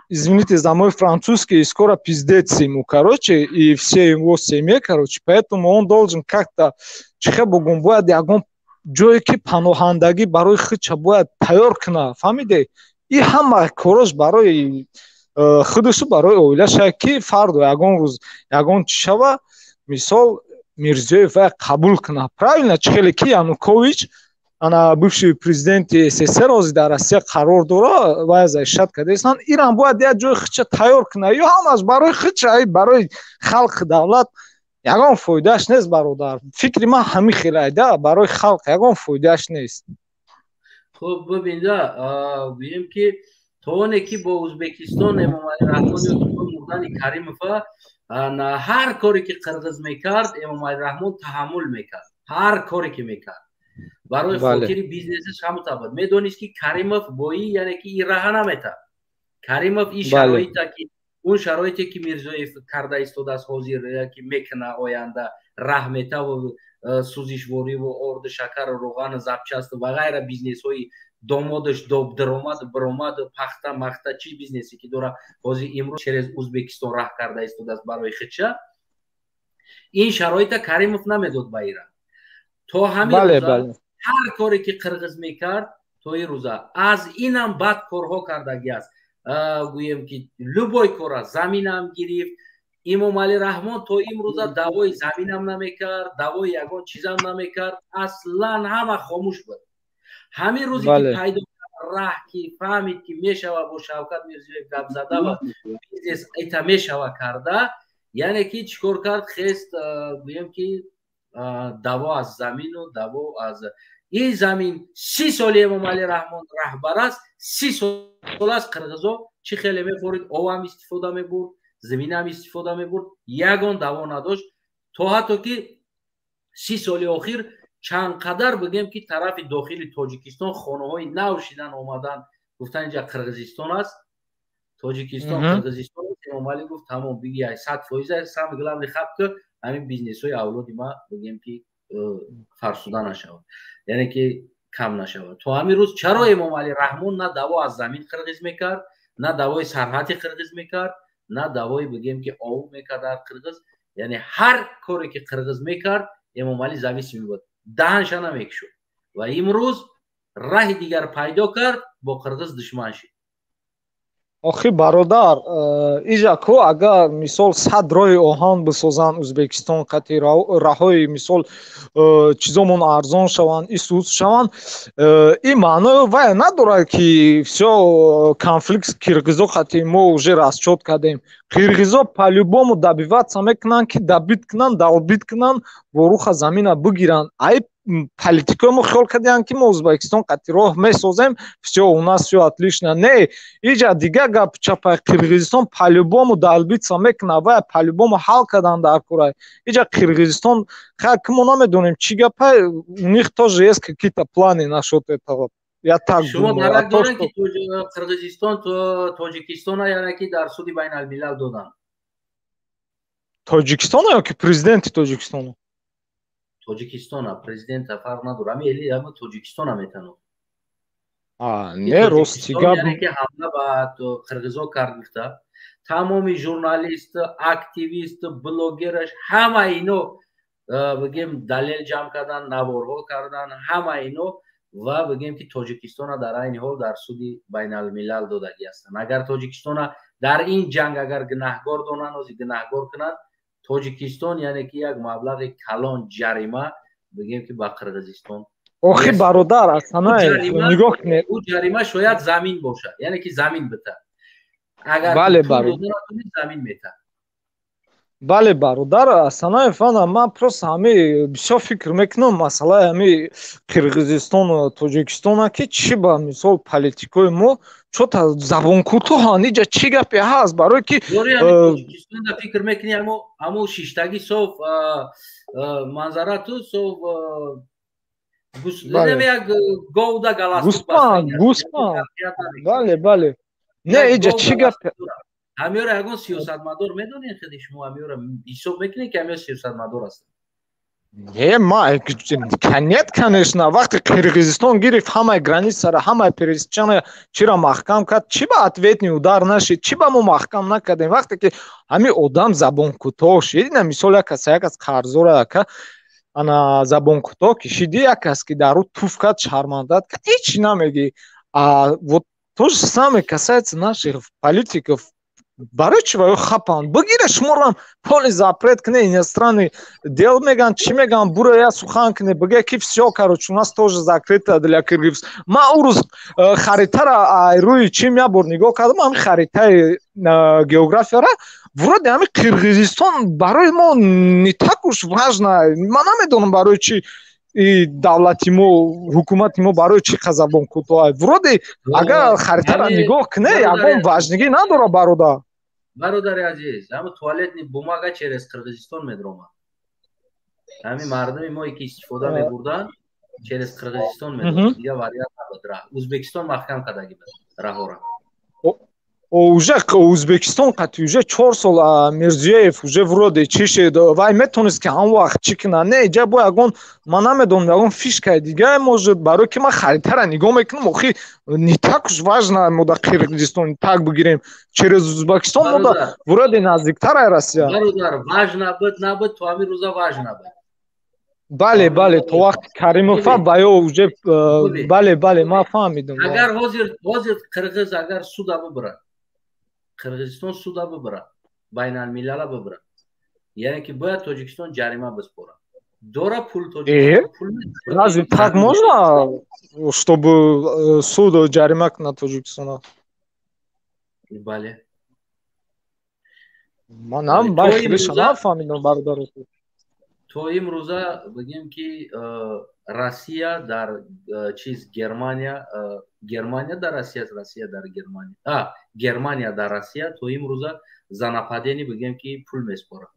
извините за мой французский, скоро пиздец ему, короче, и все его семье, короче, поэтому он должен как-то, чихе бугум, бояд ягон ҷое ки паноҳандагӣ барои худша бояд тайёр кунад, фаҳмиде? И ҳама корош барои худушу барои оилаша, ки фардо ягон рӯз ягон чӣ шава, мисол, Мирзиёев вай қабул кунад, правильно? Чӣ хеле ки Янукович, ана, бывший президенти СССР, ҳозир дар Россия қарор дора, вай защищать кардаистанд, ирам бояд як ҷои худша тайёр кунад. Ё ҳамаш барои худша, барои халқи давлат ягон фоидааш нест, бародар. Фикри ман ҳамин хелайда, барои халқ ягон фоидааш нест. Хуб, бибинда, гӯем ки то оне ки бо Ӯзбекистон Эмомалӣ Раҳмон ё мурдани Каримова, ҳар коре ки қирғиз мекард, Эмомалӣ Раҳмон таҳаммул мекард. Ҳар коре ки мекард барои хотири бизнесаш ҳамута буд. Медонист, ки Каримов бо и, яъне ки и раҳа наметад Каримов, и шароита ки, он шароите ки Мирзоев карда истодааст ҳозир, ки мекуна оянда, раҳ метаву сӯзишвориву орду, шакару роғану запчасту ва ғайра, бизнесҳои домодаш, даромаду биромаду пахта махта, чӣ бизнесе ки дора, ҳозир имрӯз через Узбекистон раҳ карда истодааст барои худша. Ин шароита Каримов намедод ба ира. То ҳамин ҳар коре ки қирғиз мекард, то ин рӯза аз инам бад корҳо кардагӣ аст. Гӯем ки любой кора, заминам гирифт. Имомалӣ Раҳмон то имрӯза даъвои заминам намекард, даъвои ягон чизам намекард, аслан ҳама хомӯш буд. Ҳамин рӯзе ки пайдо раҳ, ки фаҳмид, ки мешава бо Шавкат Мирзиёев гап зада ва бизнес ита мешава карда, яъне ки чӣ кор кард? Хест, гӯем ки, даъво аз замину даъво аз ин замин. 30 соли Эмомалӣ Раҳмон раҳбар аст, 30 сол аст. Қирғизо чӣ хеле мефорид, овам истифода мебурд, заминам истифода мебурд, ягон даъво надошт. То ҳатто ки 30 соли охир чанд қадар, бигем ки, тарафи дохили Тоҷикистон хонаҳои нав шидан омадан, гуфтан инҷа Қирғизистон аст, Тоҷикистон Қирғизистон аст. Эмомалӣ гуфт: тамом, биги, 100%, самый главный хаб ки ҳамин бизнесҳои авлоди ма, бигем ки, фарсуда нашавад, яъне ки кам нашавад. То ҳамин рӯз чаро Эмомалӣ Раҳмон на даъво аз замин қирғиз мекард, на даъвои сарҳати қирғиз мекард, на даъвои, бигем ки, ов мекард дар қирғиз? Яъне ҳар коре ки қирғиз мекард, Эмомалӣ зависимый буд, даҳанша намекушод. Ва имрӯз раҳи дигар пайдо кард, бо қирғиз душман шид. Охи, бародар, иҷа ку агар, мисол, 100 роҳи оҳан бисозанд Ӯзбекистон қати, раҳои, мисол, чизомон арзон шаванд, исуз шаванд, ин маъное вай надорад, ки всё, конфликт киргизо қати мо уже расчёт кардем. Киргизо по-любому добиваться мекунанд, ки добить кунанд, долбить кунанд, воруха замина бигиранд. Ай политикои мо хиёл кардианд, ки мо Ӯзбекистон қати роҳ месозем, всё, у нас всё отлично. Не, иҷа дигар гап чапай. Қирғизистон по-любому долбиться мекунад, вай по-любому ҳал кардан дар кора. Иҷа Қирғизистон, хай, ки мо намедонем чӣ гапай, у них тоже есть какие-то планы насчёт этого, я так Шумо дарак дорем, ки Қирғизистон Тоҷикистона, яъне ки, дар суди байналмилал доданд? Тоҷикистона ё ки президенти Тоҷикистона? Тоҷикистона, президента фарқ надорад, ами эли ама Тоҷикистона метанод. Не, рости гап. Яъне ки ҳамла ба қирғизо кард, гуфта. Тамоми журналист, активист, блогераш, ҳама ино, бигем, далел ҷамъ кардан, наворҳо кардан, ҳама ино, ва бигем, ки Тоҷикистона дар айни ҳол дар суди байналмилал додагӣ ҳастанд. Агар Тоҷикистона дар ин ҷанг агар гунаҳгор донанд, ози гунаҳгор кунанд Тоҷикистон, яъне ки як маблағи калон ҷарима, бигем, ки ба Қирғизистон. Охи, бародар Асанаев, нигоҳ кунед. Ӯ ҷарима шояд замин бошад, яъне ки замин бита. Агар бале, бародар, замин мета. Бале, бародар Асанаев, ана ман просто ҳами бисёр фикр мекунам масъалаи ҳами Қирғизистону Тоҷикистона, ки чӣ ба мисол политикои мо чота забонкӯтоҳанд, иҷа чӣ гапе ҳаст, барое ки Тоҷикистонда фикр мекунӣ, ҳамо шиштагӣ соф, манзарату соф, як говда. Галаспанд, гӯспанд, бале, не, иҷа чӣ гап? Ҳамёра ягон сиёсатмадор медонед? Худи шумо ҳамёра ҳисоб мекунед, ки ҳамё сиёсатмадор ҳастанд? Не, ма нет, конечно. Вақте Қирғизистон гирифт ҳамаи границара, ҳамаи пересечения чира маҳкам кард, чӣ ба ответный удар нашид? Чӣ ба мо маҳкам накардем? Вақте ки ҳамин одам забонкӯтоҳ шид, ина мисол, як кас, як кас қарзора, яка ана забонкӯтоҳ кишиди, як кас ки дар ӯ туф кард, шармандат кард, ҳеҷ намегӣ. Вот то же самое касается наших политиков. Барои чӣ ва хапанд бигира, шуморам полный запрет кне, иностранный дел меган, чӣ меган, бура я сухан кне, биге, ки всё, короче, у нас тоже закрыто для киргиз. Ма ӯ рӯз харитара рӯи чим як бор нигоҳ кардам, ҳами харитаи географияра, вроде ҳами Қирғизистон барои мо не так уж важно. Ман намедонам, барои чӣ давлати мо, ҳукумати мо барои чӣ забон кӯтоҳ. Вроде агар харитара нигоҳ кунӣ, ягон важнигӣ надорад, бародар. Бародари азиз, ҳама туалетный бумага через Қирғизистон медромад. Ҳамин мардуми мо, ки истифода мебурданд, через Қирғизистон медромад, дига вариант набуд. Раҳ Ӯзбекистон маҳкам кардаги буд раҳора. Уже Ӯзбекистон қати уже 4 сол Мирзиёев уже вроде чӣ шид, вай метавонист, ки ҳам вақт чӣ кунад. Не, иҷа бо ягон, ман намедонам, ягон фишкаи дига может, барое ки ман харитара нигоҳ мекунам, охи не так уж важно мо да Қирғизистон так бигирем, через Ӯзбекистон мо да вроде наздиктар Россия. Бародар, важно буд, набуд, то ҳамин рӯза важно буд. Бале, то вақти Каримова ба ё уже, бале, ман фаҳмидам. Агар ҳозир қирғиз агар суда бибирад, Қирғизистон суда бибирад, байналмилала бибирад, яъне ки бояд Тоҷикистон ҷарима биспорад. Дора пул Тоҷикистон? Разве так можно, чтобы суд ҷарима кунад Тоҷикистона? Бале. Манам хелеша нафаҳмидам, бародар. То имрӯза, бигем, ки Россия дар чиз, Германия дар Россия, Россия дар Германия, Германия дар Россия то имрӯза за нападение, бигем, ки пул меспорад.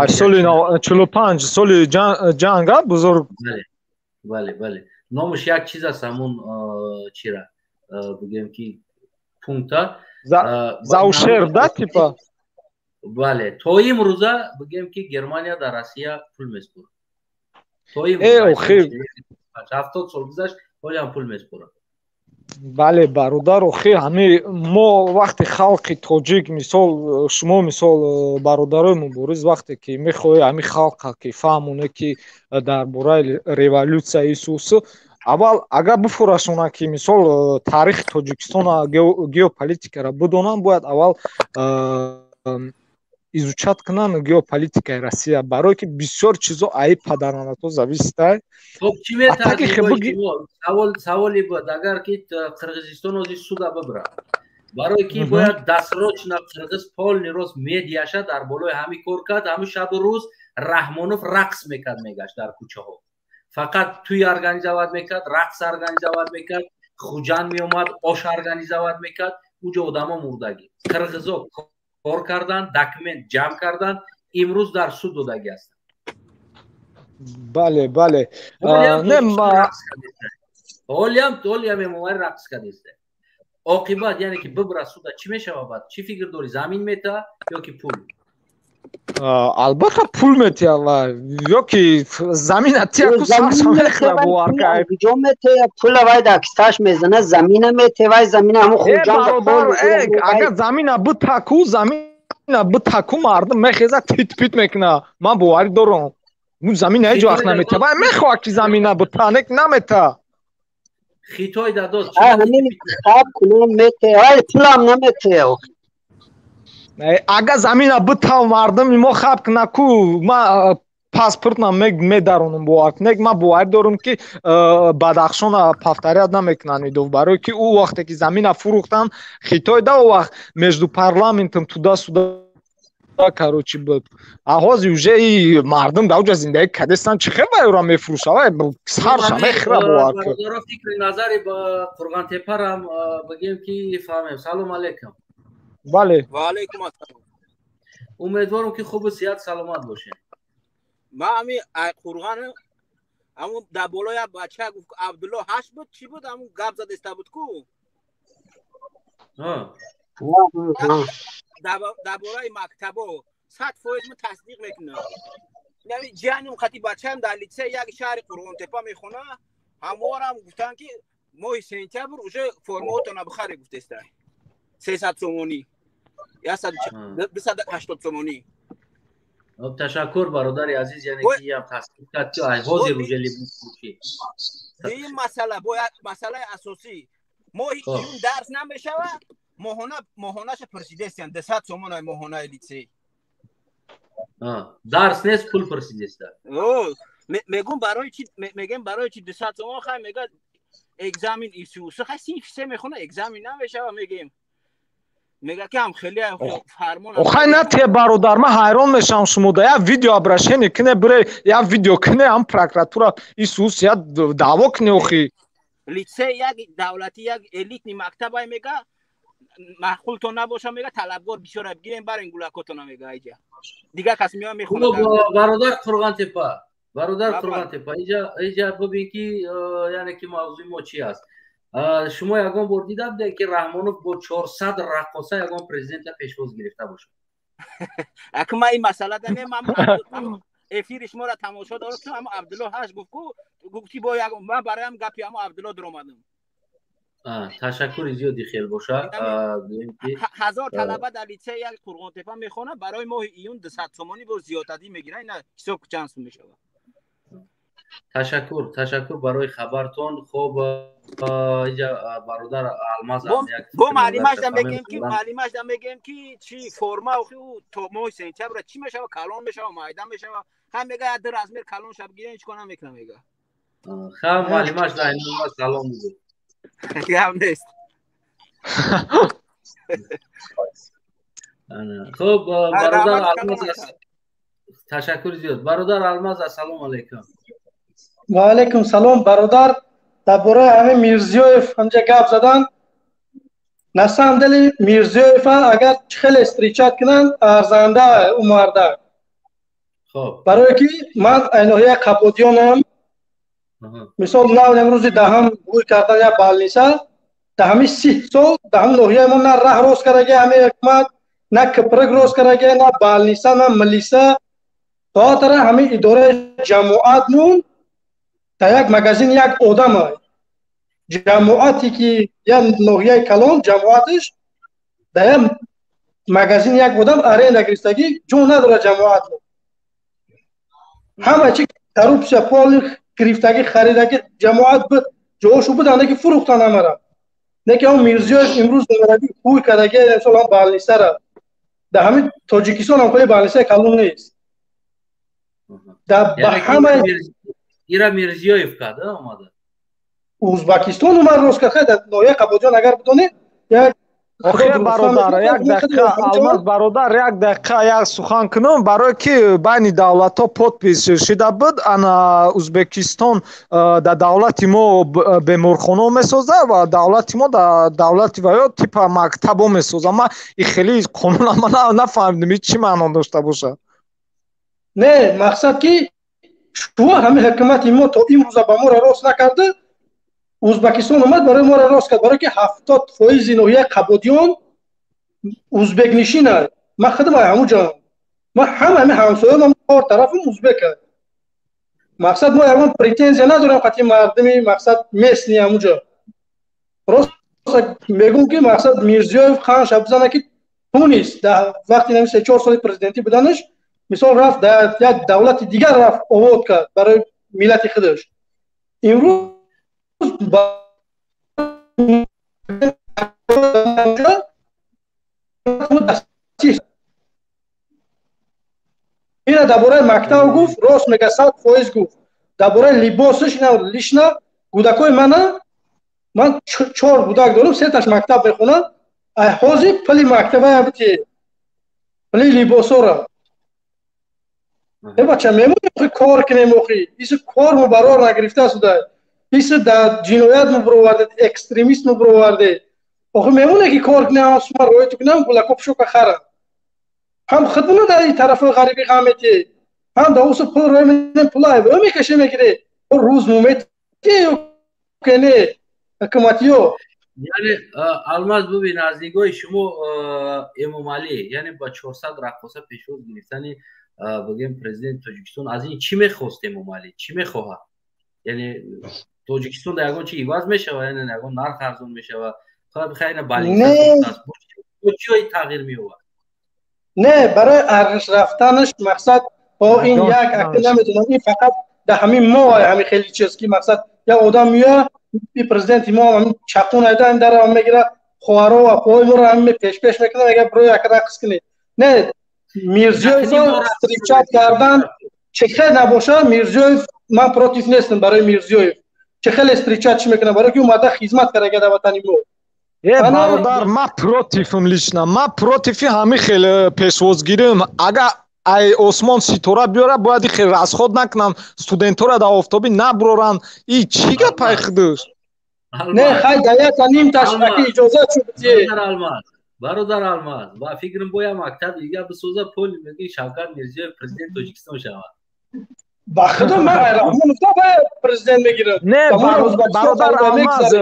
Соли 45, соли ҷанга бузург. Бале, номаш як чиз аст, ҳамун чира, бигем, ки пункта. За ущерб, да, типа. Бале, то имрӯза, бигем, ки Германия дар Россия пул меспорад. То имрӯз, 70 сол гузашт, ҳолиам пул меспорад. Бале, бародар, охи ҳами мо вақте халқи тоҷик, мисол шумо, мисол бародарои мубориз, вақте ки мехоҳӣ ҳами халқа ки фаҳмоне, ки дар бораи революсия исус, аввал агар бифурашона, ки мисол таърихи Тоҷикистона, геополитикаро бидонанд, бояд аввал изучать кунанд геополитикаи Россия, барое ки бисёр чизо аи падаранато зависит ай. Хоб, чӣ саволи буд? Агар ки Қирғизистон ози суда бибирад, барое ки бояд досрочно қирғиз полный рост медиаша дар болои ҳамин кор кард. Ҳамин шабу рӯз Раҳмонов рақс мекард, мегашт дар кӯчаҳо, фақат тӯй организовать мекард, рақс организовать мекард, Хуҷанд меомад, ош организовать мекард. Уҷо одамо мурдагӣ, қирғизо кор кардан, документ ҷамъ кардан, имрӯз дар суд додагӣ ҳастанд. Бале. Ҳолиам Эмомалӣ рақс кардеста. Оқибат, яъне ки бибира суда, чӣ мешава баъд? Чӣ фикр дорӣ, замин мета ё ки пул? Албатта пул метия ва ёки замина тия ку сарша мехӯра, бовар кай. Куҷо метия пула? Вай дар кисташ мезана, замина метия, вай замина ҳамун Хуҷанд. Агар замина битаку, замина битаку, мардум мехеза, тит-пит мекуна. Ман боварӣ дорам. Замина ҳеҷ вақт намета. Вай мехоҳад ки замина бита, нек намета. Хитой дадод. Ҳамин хаб кунон метия, вай пулам наметия. Агар замина битав, мардуми мо хаб куна ку, ма паспортна медаронам, бовар кунед. Ман боварӣ дорам, ки Бадахшона повторять намекунанд идов, барое ки ӯ вақте ки замина фурӯхтанд Хитой да, ӯ вақт между парламентом туда-сюда, короче, буд. А ҳозир уже и мардум дар уҷа зиндагӣ кардестанд, чӣ хел вай ӯра мефурӯша? Вай сарша мехӯра, бовар кун. Фикри назари ба Қурғонтепарам бигем, ки фаҳмем. Салом алейкум. Бале. Ва алейкум ассалом. Умедворам, ки хубу сиҳат, саломат бошед. Ма ами ай Қурған, ҳамун дар боло як бача гуфт, Абдулло ҳашт буд, чӣ буд, ҳамун гап задеста буд ку дар бораи мактабо, 100% ма тасдиқ мекунам. Ҷианим қати бачаам дар литсей як шаҳри Қурғонтепа мехона, ҳамворам гуфтанд, ки моҳи сентябр уже формаотона бихаре гуфтеста, 300 сомонӣ, 280 сомонӣ. Ташаккур, бародари азиз, яъне ки ям тасдиқ кард, ки ҳозир уже либосфурӯшӣ. Ин масъала бояд масъалаи асосӣ: моҳи июн дарс намешавад, моҳона моҳонаша пурсидестиян, 200 сомонаи моҳонаи литсей. Дарс нест, пул пурсидеста. Мегум, барои чи мегем, барои чи 200 сомон? Хай, мега, экзамен исусу, хай, синфи се мехона, экзамен намешава мегем, мега, ки ҳам хеле фармон. Охай, на те, бародар, ман ҳайрон мешавам, шумо да як видео обращение кине, бире як видео кине, ҳам прокуратура исус я даъво кине охи. Литсей як давлатӣ, як элитный мактабай, мега, маъқултон набоша, мега, талабгор бисёра, бигирем барен гулакотона, мега, айҷа дигар кас меоя, мехонад. Бародар Қурғонтепа, бародар Қурғонтепа, иҷа бибин, ки яъне ки мавзӯи мо чи аст. Шумо ягон бор дида будед, ки Раҳмонов бо 400 раққоса ягон президента пешвоз гирифта бошад? Ака, ман ин масъала да не, ман эфири шуморо тамошо дорам, ҳамо Абдулло ҳаш гуфт ку, гуфти бо як ман бароям гапи ҳамо Абдулло дуромадам. Ташаккури зиёди, хел боша. 1000 талаба дар литсеи як Қурғонтепа мехонад, барои моҳи июн 200 сомонӣ бо зиёдатӣ мегирад. Ина ҳисоб, чанд сум мешавад. Ташаккур, ташаккур барои хабартон. Хоб, иҷа бародар Алмаз. Бо маълимашда мегем, ки маълимашда мегем, ки чи форма охи то моҳи сентябра чӣ мешава, калон мешава, майда мешава? Ҳам мега, як ду размер калон шаб гирем, ҳеч кор намекунам, мега. Ха, маълимашда салом бугӯ. Гап нест. Хуб, бародар Алмаз, ташаккури зиёд. Бародар Алмаз, ассалому алайкум. Ва алайкум салом, бародар. Дар бораи ҳамин Мирзиёев ҳамҷа гап задан, на самом деле Мирзиёева агар хеле встречать кунанд, арзанда ӯ марда, барое ки ман ноҳияи Қабодиёнам. Мисол, нав имрӯзи даҳам бӯй кардан як больница. Дар ҳамин 30 сол дар ҳамин ноҳияи мо на раҳ рост кардаги ҳамин ҳукумат, на киприк рост кардаги, на больница, на милиса. То тара ҳамин идораи ҷамоатмон дар як магазин як одама. Ҷамоате ки як ноҳияи калон, ҷамоаташ дар як магазин як одам аренда гирифтагӣ, ҷо надорад ҷамоатмо. Ҳама чи коррупсия, поли гирифтагӣ, харидагӣ. Ҷамоат буд, ҷошу буд, ки фурӯхтан ҳамара. Не ки он Мирзиёев имрӯз омадаги, ҳуй кардаги. Мисол, ҳам больница ра дар ҳамин Тоҷикистон ҳам хеле больница и калон нест. Ба ҳама ира Мирзиёев кард омада. Узбакистон омад, рост кард. Дар ноҳияи Қабодиён, агар бидонед, як Охир, бародар, як дақиқа, Алмаз бародар, як дақиқа як сухан кунам, барое ки байни давлатҳо подпись шида буд. Ана Узбекистон дар давлати мо беморхонао месозад ва давлати мо дар давлати ваё типа мактабо месозад. Ма и хеле қонуна ма нафаҳмидам, и чӣ маъно дошта бошад. Не, мақсад ки шумо ҳамин ҳукумати мо то имрӯза ба моро рост накарда, Узбекистон омад, барои моро рост кард, барое ки 70 фоизи ноҳияи Қабодиён узбекнишина. Ман худам ҳамун ҷо. Ман ҳама ҳамин ҳамсояам чор тарафам узбека. Мақсад мо ягон претензия надорем қати мардуми мақсад местный ҳамуҷо. Просто мегӯм ки мақсад Мирзиёев ханша бизана ки тунист дар вақти нами 3-4 соли президентӣ буданаш, мисол рафт дар як давлати дигар, рафт овод кард барои миллати худаш. Имрӯз ина дар бораи мактаб гуфт, рост мега, 100% гуфт. Дар бораи либосаш ина лично кӯдакои мана, ман чор кӯдак дорам, сеташ мактаб мехонад. Ай ҳозир пули мактабая бити, пули либосора. Э бача, мемонем охи кор кунем охи. Ису кор му барор нагирифта суда. Ису дар ҷиноят му бироварде, экстремист му бироварде. Охи мемоне ки кор кунем, ҳам сума роиту кунем, гулако пушока харам. Ҳам худмона дар ин тарафи ғарибӣ ғам метиҳ, ҳам дар усу пул рӯй медем, пул айб мекаше мегире. Рӯз мумети ё ке не ҳукуматиё. Яъне Алмаз, бубин, аз нигоҳи шумо Эмомалӣ, яъне ба 400 раққоса пешвоз гирифтани, бигем, президенти Тоҷикистон, аз ин чӣ мехост Эмомалӣ, чӣ мехоҳад? Яъне Тоҷикистон дар ягон чи иваз мешавад, яъне ягон нарх арзон мешавад? Хайна балиҷои тағйир меёбад? Не, барои арзиш рафтанаш мақсад бо ин як ака намедонам, ин фақат дар ҳамин мо ҳамин хеле чиз ки мақсад як одам меояд, и президенти мо ҳамин чақун айда ин дара мегира, хоҳаро ва апои моро ҳамин пешпеш мекунад, мега бирои як рақс кунед. Не, Мирзиёев встречать кардан чӣ хел набошад, Мирзиёев ман против нестам барои Мирзиёев. Чӣ хеле встречать чӣ мекунад, барои ки омада хизмат карда дар ватани мо. Э бародар, ман противм лично, ман противи ҳамин хел пешвозгирим. Агар ай осмон ситора биёра, бояд хел расход накунанд, студентора дар офтобӣ набуроранд. И чӣ гапай худуш? Не, хай да як нимташ аки иҷозат шуд. Бародар Алмаз, ба фикрам бояд мактаб дига бисоза, пул меги Шавкат Мирзиёев президент Тоҷикистон шавад. Ба худо ман Раҳмонов президент мегирад. Не, бародар Алмаз,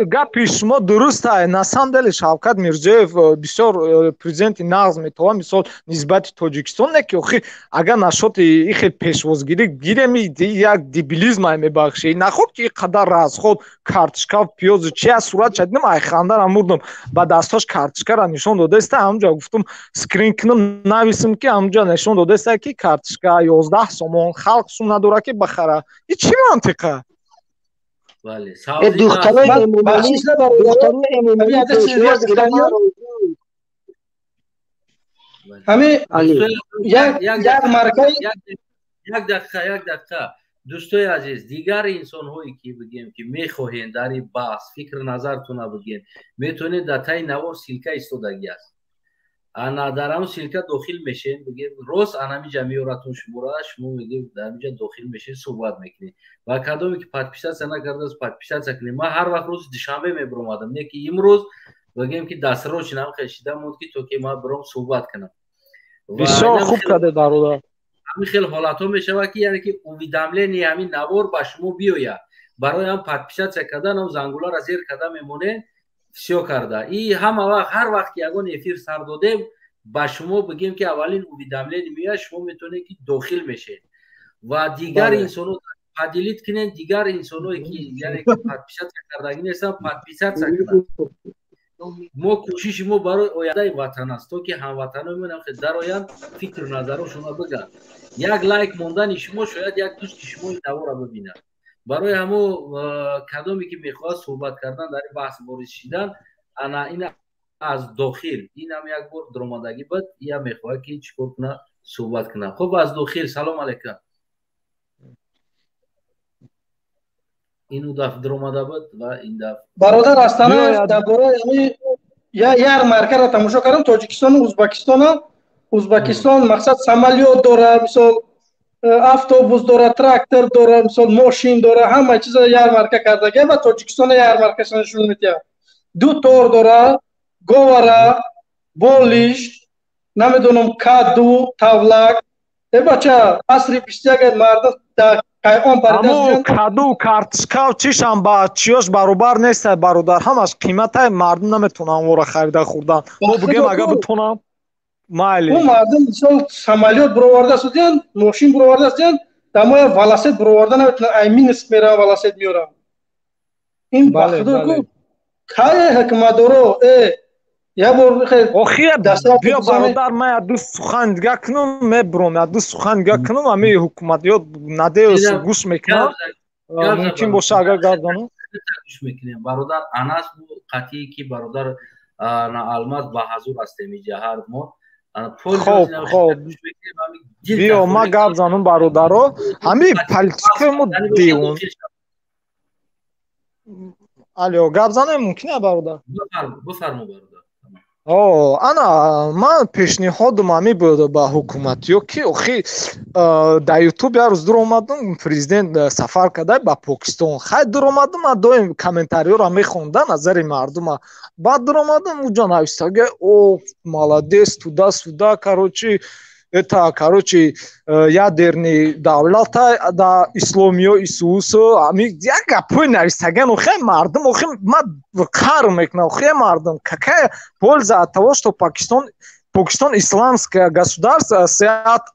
гапи шумо дуруст ай. На самом деле Шавкат Мирзиёев бисёр президенти нағз метавон, мисол, нисбати Тоҷикистон, не ки охи агар нашоти ихел пешвозгирӣ гирем, як дебилизм ай, мебахшӣ. Наход ки қадар расход, картошка, пиёзу чи аз сурат шадидам, ай хандара мурдам. Ба дастҳош картошкара нишон додаиста, ҳамҷа гуфтум скрин кунам, нависам ки ҳамҷа нишон додаиста ки картошка 11 сомон, халқ сум надора ки бахара. И чӣ мантиқа? Бале. Духтарои Эмомалӣ, духтарои Эмомалӣ пешвоз гирифтан. Ҳамин як маркаи Як дақиқа, як дақиқа. Дӯстои азиз, дигар инсонҳое ки бигем ки мехоҳед дар ин баҳс фикр назартона бигем, метавонед, дар таи навор ссылка истодагӣ аст. Ана дар ҳамн ссылка дохил мешем, бигем, рост анамиҷа меёратон шуморо, шумо мегем дар ҳамиҷа дохил мешед, суҳбат мекунед. Ва кадоме ки подписаться накардааст, подписаться кунед. Ман ҳар вақт рӯзи душанбе мебиромадам, не ки имрӯз бигем ки дастрочи нам хешида монд ки то ки ман биром суҳбат кунам. Бисёр хуб карде, бародар. Ҳамин хел ҳолатҳо мешавад ки яъне ки уведомление ҳамин навор ба шумо биёяд. Барои ҳам подписаться кардан ҳам зангуларо зер карда мемонед, всё карда. И ҳама вақт, ҳар вақт ки ягон эфир сар додем, ба шумо бигем ки аввалин уведомление меояд, шумо метавонед ки дохил мешед. Ва дигар инсонҳо поделить кунед, дигар инсонҳое ки яъне ки подписаться кардагӣ нестанд, подписаться кунанд. Мо кӯшиши мо барои ояндаи ватан аст, то ки ҳамватанои мо дароянд, фикру назарошонро бигӯянд. Як лайк мондани шумо шояд як дӯсти шумо ин наворро бибинад. Барои ҳамо кадоме ки мехоҳад суҳбат кардан, дар ин баҳс ворид шидан, ана ин аз дохил, инам як бор даромадагӣ буд, иам мехоҳад ки чӣ кор кунад, суҳбат кунад. Хуб, аз дохил, салом алайкум. Ину даф даромада буд ва ин даф Бародар Астана, дар бораи ҳамин яр маркаро тамошо кардам, Тоҷикистону Узбекистона. Узбекистон мақсад самолёт дора, мисол, автобус дора, трактор дора, мисол, мошин дора, ҳама чизо ярмарка кардага ва Тоҷикистона ярмаркаша нишон медиҳад. Ду тор дора, говара, болиш, намедонам, каду, тавлак. Э бача, асри 21 мардум дар кайон парида. Аммо каду, картишкав чишам ба чиёш баробар нестай, бародар, ҳамаш қиматай, мардум наметавонанд вора харида хӯрдан. Мо бигем, агар битонам. Майли. Ӯ мардум мисол самолёт бироварда судиян, мошин бироварда судиян, дамоя велосипед бироварда наметавонанд, ай Минск мераванд, велосипед меоранд. Ин ба худо ку кай ҳукуматдоро я бор охи биё бародар, ман як ду сухан дига кунам, мебурам, як ду сухан дига кунам, ами ҳукуматиёт надеюсь гӯш мекунам, мумкин боша агар гап занам. Гӯш мекунем, бародар Анас, қатъие ки бародар Алмаз ба ҳазур ҳастем иҷа ҳар мо. Хоб, хоб, биё ман гап занам, бародаро. Ҳами политикаи мо девон. Алё, гап занем мумкин а, бародар? Бифармо, бародар. О, ана ман пешниҳодам ҳами буд ба ҳукуматиё, ки охи дар Ютуб як рӯз дур омадам, президент сафар карда ба Покистон. Хай, дур омадам, ман доим комментариёро мехонда, назари мардума. Баъд дур омадам, уҷа навистага: «О, молодец, туда сюда, короче, это, короче, ядерный давлата да исломиё исуусу». Ами як гапҳои навистаган. Охи мардум, охи ман қаҳр мекунам. Охи мардум, какая польза от того, что Пакистан исламское государство с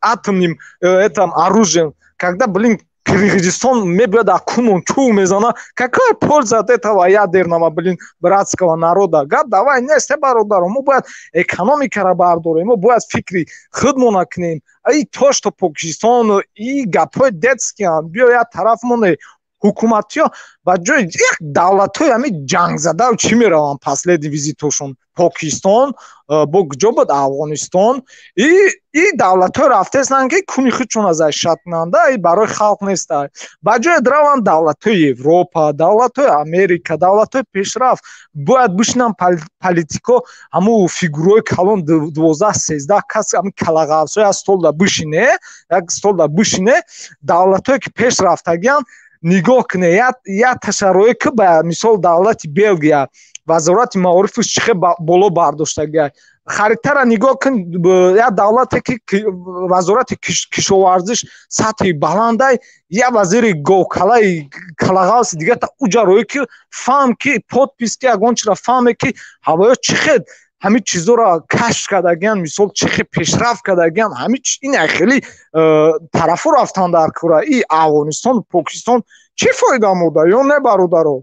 атомным этим оружием, когда, блин, Киргизистон мебиёд, акунун чӯ мезана? Какая польза от этого ядерного, блин, братского народа? Гап давай нест, бародаро. Мо бояд экономикаро бардорем, мо бояд фикри худмона кунем. И то, что Покистон, и гапҳои детскиянд, биё як тараф моне. Ҳукуматиё ба ҷои як давлатҳои ҳами ҷангзадау чӣ мераванд? Последний визитошон Покистон, бо куҷо буд, Афғонистон. И давлатҳое рафтаестанд, ки куни худшон азайшатнанда и барои халқ неста. Ба ҷое раванд давлатҳои Европа, давлатҳои Америка, давлатҳои пешрафт, бояд бишинанд политико, ҳамун фигураҳои калон, 12-13 кас, ҳамин калағавсҳо як столда бишине, як столда бишине. Давлатҳое ки пеш рафтагианд, нигоҳ куне, як ташарроӣ ки ба мисол давлати Белгия вазорати маорифш чӣ хел боло бардоштагия, харитара нигоҳ кун. Як давлате ки вазорати кишоварзиш сатҳи баландай, як вазири говкалаи калағавси дигата уҷа рӯӣ ки фаҳм, ки подпись, ки ягон чиро фаҳме, ки ҳавоё чӣ хел ҳамин чизоро кашф кардагиян, мисол чӣ хел пешрафт кардагиян. Ҳамин ин хеле тарафо рафтан дар кора. И Афғонистон, Покистон чӣ фоида мода ё не, бародаро?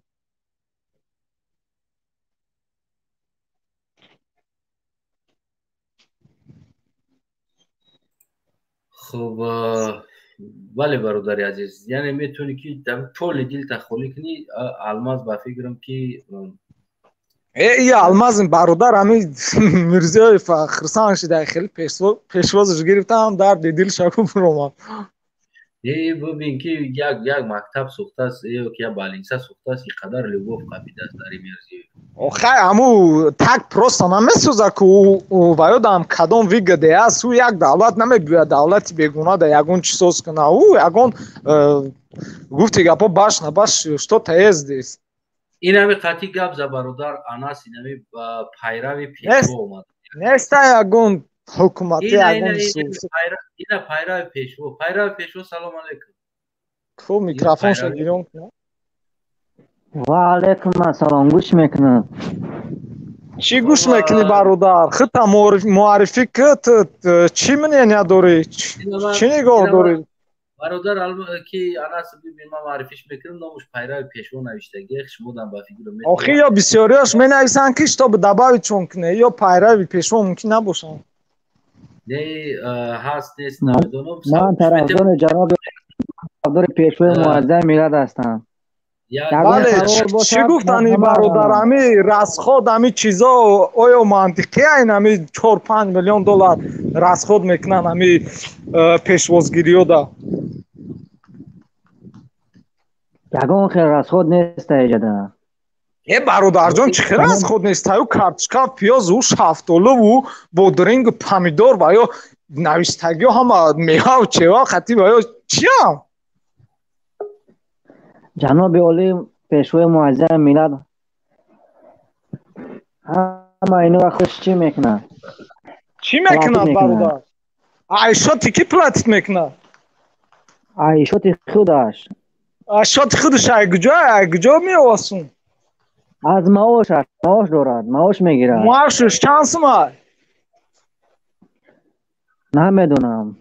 Хуб, бале, бародари азиз, яъне метавонӣ ки поли дилта холӣ кунӣ. Алмаз, ба фикрам ки И Алмаз бародар, ҳами Мирзиёев хурсанд шида, хеле пешвозаш гирифтам, дарди дил шаку буромад. Э, бибин ки як мактаб сохтааст ё ки як больница сохтааст, ин қадар любовь қабидааст дар Мирзиёев. Охай, ҳаму так просто намесӯза ку ваёдам кадом выгоде аст. Ӯ як давлат намебиёяд, давлати бегуна да ягон чиз соз куна. Ӯ ягон гуфти гапо баш на баш что-то есть здесь. Инами қатъи гап за бародар Анас, инами пайрави пешво омад. Неста ягон ҳукумати, ягон. Ина пайрави пешво, пайрави пешво, салом алейкум. Хуб, микрофоншо гирён кунам. Ва алайкум ассалом, гӯш мекунам. Чӣ гӯш мекунӣ, бародар? Худта муаррифӣ ки, чӣ мнения дорӣ, чӣ нигоҳ дорӣ? Бародар ки Анас, бибин, ман муаррифиш мекунам, номуш пайрави пешво навиштагӣ, шумодам ба фикр. Охи ё бисёриёш менависанд, ки чтобы добавить чон куне, ё пайрави пешво мумкин набошанд. Не, ҳаст, нест, намедонам. Ман тарафдори ҷаноби тарафдори пешвои муаззами миллат ҳастам. Бале, чӣ гуфтани, бародар? Ами расход, ами чизо оё мантиқия? Ин ами 4-5 миллион доллар расход мекунанд ами пешвозгириёда. Ягон хел расход нест иҷода. Э, бародарҷон, чӣ хел расход нест? Аю картошка, пиёзу, шафтолуву бодрингу помидор ва ё навиштагиё, ҳама мевау чева хати ва ё чиям? Ҷаноби олӣ, пешвои муаззами миллат ҳама инро хуш чӣ мекунад? Чӣ мекунад, бародар? Айшоти ки платить мекунад? Айшоти худаш. Айшоти худаш ай куҷо, ай куҷо меовасун? Аз маошаш, маош дорад, маош мегирад. Маошаш чанд сум ай? Намедонам.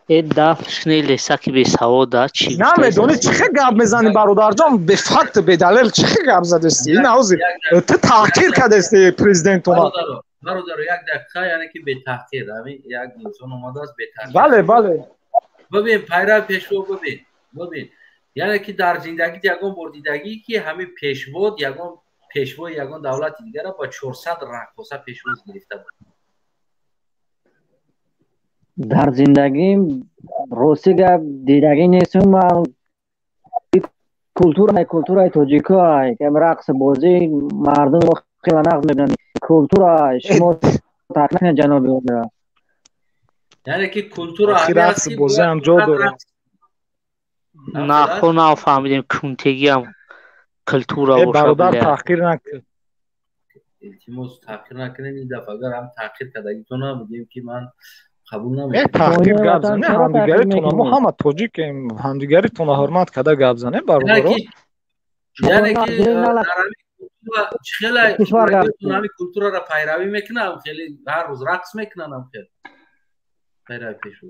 Э дафшни лесаки бесавода чӣ? Намедонӣ чӣ хел гап мезанӣ, бародарҷон, бефакт, бедалел чӣ хел гап задести? Ин ҳозир ту таҳқир кардести президентона. Бародаро, як дақиқа, яъне ки бетаҳқир, ҳамин як инсон омадааст бетаҳқир. Бале, бале. Бибин, пайрав пешво, бибин, бибин. Яъне ки дар зиндагит ягон бор дидагӣ, ки ҳамин пешвод ягон пешвои ягон давлати дигара ба 400 раққоса пешвоз гирифта буд? Дар зиндагим рости гап дидагӣ нестум. Ман культура, культураи тоҷико кам рақс бозӣ мардум хеле нағз мебинанд. Культура шумо таҳқиқ ҷаноби олӣ. Яъне ки культура рақс бозӣ ҳам ҷо дорад. Нахо нафаҳмидем, кунтегиам культура боша. Бародар, таҳқир накун. Илтимос, таҳқир накунед. Ин дафъа агар ҳам таҳқир кардагитона бигем, ки ман қабул намекунам. Таҳқир гап зане, ҳамдигаритона, мо ҳама тоҷикем, ҳамдигаритона ҳурмат карда гап зане, бародаро. Яъне ки хеле ҳамин культураро пайравӣ мекунам, хеле ҳар рӯз рақс мекунам, хеле пайрави пешво.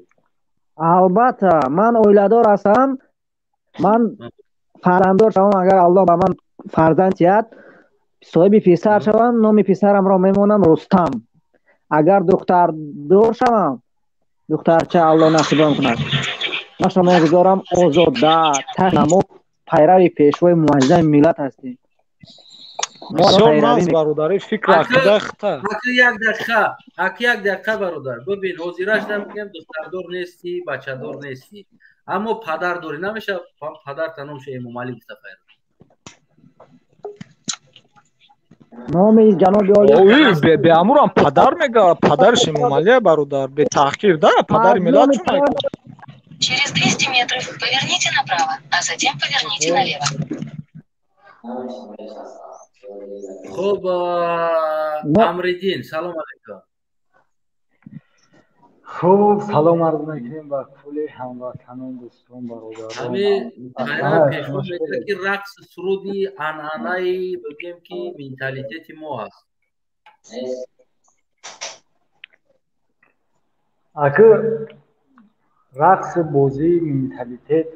Албатта, ман оиладор ҳастам, ман фарзанддор шавам, агар Аллоҳ ба ман фарзанд диҳад, соҳиби писар шавам, номи писарамро мемонам Рустам. Агар духтардор шавам, духтарча Аллоҳ насибам кунад, машро мегузорам Озода. Мо пайрави пешвои муаззами миллат ҳастем. Бисёр нағз, бародари, фикр ақида хата. Аки як дақиқа, аки як дақиқа, бародар, бибин, ҳозираш намегӯям, духтардор нестӣ, бачадор нестӣ, аммо падар дорӣ, намешавад падарта номша Эмомалӣ гуфта пайрав? Номи ҷаноби олӣ. Беамурам падар мега, падариш Эмомалия, бародар, бетаҳқир да, падари миллат чун. Через 200 метров поверните направо, а затем поверните налево. Хуб, Амриддин, салом алайкум. Хуб, салом арз мекунем ба кулли ҳамватанон, дӯстон, бародарон. Ҳамин пайрав пешво мегӯяд, ки рақс суруди анъанаи, бигӯем ки, менталитети мо аст. Аки рақси бозии менталитет,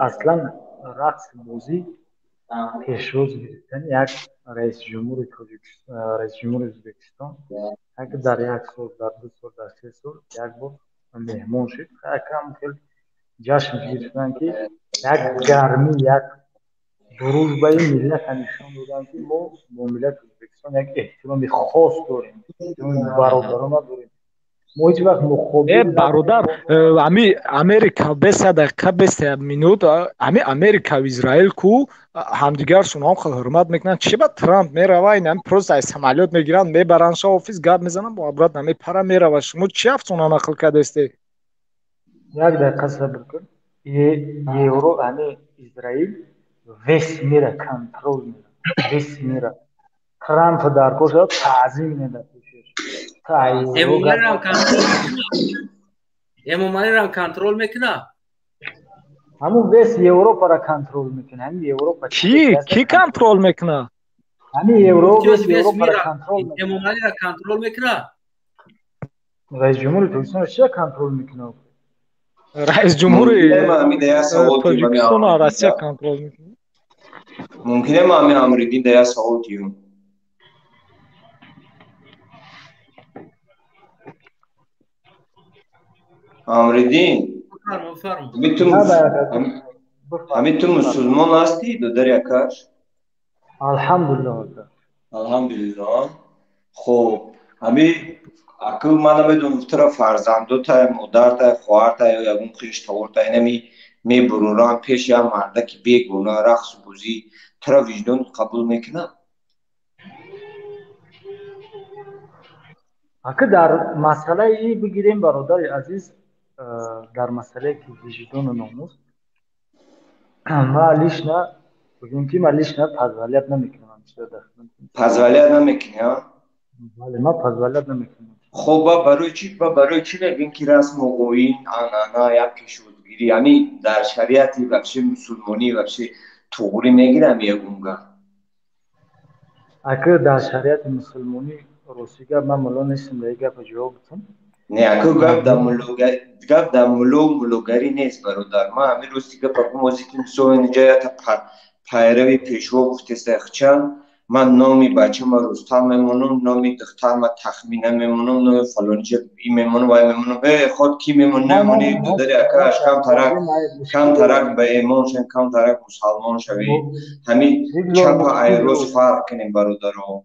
аслан рақси бозӣ пешвоз гирифтани як раисиҷумҳури Тоҷикистон, раисиҷумҳури Ӯзбекистон, як дар як сол, дар 2 сол, дар 3 сол як бор меҳмон шуд. Якам хел ҷашн гирифтан, ки як гармӣ, як дружбаи миллата нишон доданд, ки мо бо миллати Ӯзбекистон як эҳтироми хос дорем, эҳтироми бародарона дорем. Мо ҳеҷ вақт муқобил Бародар, ами Америка беса дақиқа, беса минут, ами Америка Израил ку ҳамдигаршон ҳам хел ҳурмат мекунанд. Чи ба Трамп мерава, ин ами просто аз самолёт мегиранд, мебаранд ша офис, гап мезананд, бо обратно мепара мерава. Шумо чи афсона нақл кардесте? Як дақиқа сабр кун. Евро, ами Израил весь мира контрол мекунад, весь мира. Трамп дар кор шуд, таъзим медад. Эмомалиам контрол мекунад. Ҳамун весь Европаро контрол мекунад. Ҳамин Европа. Ки? Ки контрол мекунад? Ҳамин Европаро контрол мекунад. Эмомалиро контрол мекунад. Раисҷумҳури Тоҷикистонро чия контрол мекунад? Раисҷумҳури Тоҷикистонро Россия контрол мекунад. Мумкин е ами Амриддин да як савол диҳам? Амриддин, ҳами ту мусулмон ҳастӣ, додари акаш? Алҳамдулиллоҳ. Алҳамдулиллоҳ. Хуб, ҳами аку ман намедонам, тура фарзандотай, модартай, хоҳартай ё ягон хеш тавортай инами мебуроранд пеши як мардаки бегуна рақсу бозӣ, тура виҷдон қабул мекунад? Ака, дар масъалаи бигирем, бародари азиз, дар масъалае ки виҷдону номус, ман лично бигӯем, ки ман лично позволять намекунам. Позволять намекунӣ, а? Бале, ман позволять намекунам. Хуб, ба барои чӣ, ба барои чӣ мегӯем, ки расму оин, анъана, як пешвозгирӣ, ҳамин дар шариати вообще мусулмонӣ вообще туғрӣ мегирам ягон гап? Ака, дар шариати мусулмонӣ Рости гап, ман мулло нестам, дар ин гапа ҷавоб битам. Не, аку гап дар мулло муллогарӣ нест, бародар. Ман ҳамин рости гапа гум, ози ки мисол инҷа ята пайрави пешво гуфтеста хча, ман номи бачама Рустам мемонам, номи духтарма Тахмина мемонам, номи фалонича и мемонам, вай мемонам. Э, ход ки мемон намони, додари акаш, камтарак ба эмон шавем, камтарак мусалмон шавем. Ҳамин чапа айрӯз фарқ кунем, бародаро.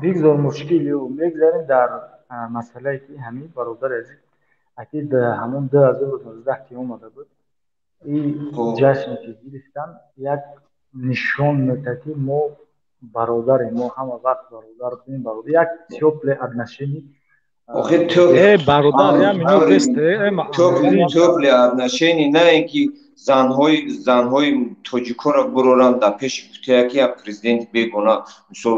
Бигзор мушкил мегзарем дар масъалае ки ҳамин бародари азиз акид ҳамон 2019 ки омада буд, и ҷашне ки гирифтан як нишон медиҳад, ки мо бародарем, мо ҳама вақт бародар будем, бародар, як тёплое отношение. Э, бародар, я минут нест. Тёплое отношение на ин ки занҳои тоҷикоро буроранд дар пеши гуфтая ки як президенти бегона, мисол,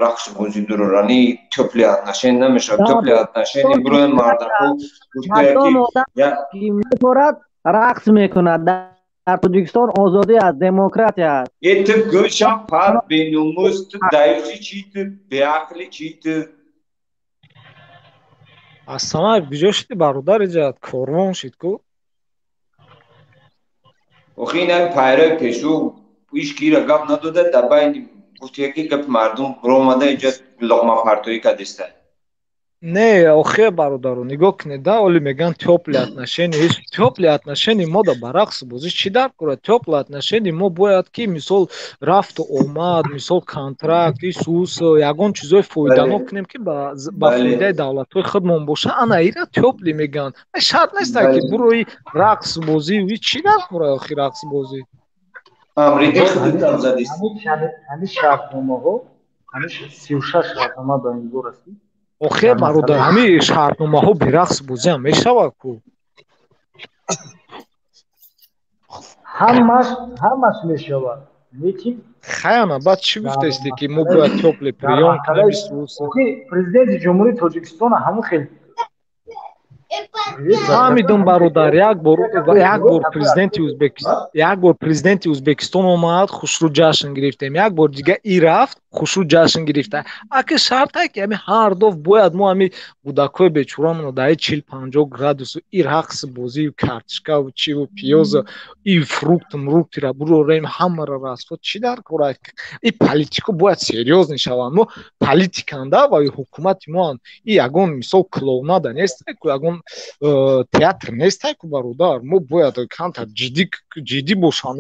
рақс бозӣ дуроранд, и тёплое отношение намешавад. Тёплое отношение буроянд мардако гуфтая ки мепорад, рақс мекунад. Дар Тоҷикистон озодӣ аст, демократия аст. Е, ту гӯша пар, бенумус, ту даюси чи, ту беақли чи ту? Ассалам, куҷо шуди, бародар? Иҷа корвон шид ку. Охи, ин пайрави пешво ҳеч кира гап надода, дар байни гуфтия ки гапи мардум ромада иҷа лоқмапартоӣ кардиста. Не, охе, бародаро, нигоҳ кунед да, оли мегӯянд тёплые отношения. Ҳеч тёплые отношения мо да ба рақсу бозӣ чӣ дар кора? Тёплые отношения мо бояд ки, мисол, рафту омад, мисол, контракт, исус, ягон чизои фоиданок кунем, ки ба фоидаи давлатҳои худмон боша. Ана ира тёплый мегӯянд. Шарт нест ки бурои рақсу бозӣ, чӣ дар кора охи рақсу бозӣ? Ҳамин шартномаҳо, ҳамин 36 шартнома ба имзо расид. Охе, бародар, ҳамин шартномаҳо берақс бозиам мешавад ку. Ҳамаш мешавад, лекин Хаяна, баъд чӣ гуфтаисте, ки мо бояд тёплый приём кунем? Президенти Ҷумҳурии Тоҷикистон ҳамон хел. Фаҳмидум, бародар. Як бор президенти Узбекистон, як бор президенти Узбекистон омад, хушрӯ ҷашн гирифтем. Як бор дига и рафт, хушрӯ ҷашн гирифта. Аки шарте ки ҳами ҳар доф бояд мо ҳами кӯдакҳои бечурамоно дар 40-50 градусу и рақси бозию картишкаву чиву пиёзу и фрукт мруктира бурорем, ҳамаро расход, чӣ дар кора? И политико бояд серьёзный шаванд. Мо политиканда ва ҳукумати моанд. И ягон, мисол, клоунада нест, ягон театр нестай ку, бародар. Мо бояд камтар ҷиддӣ бошанд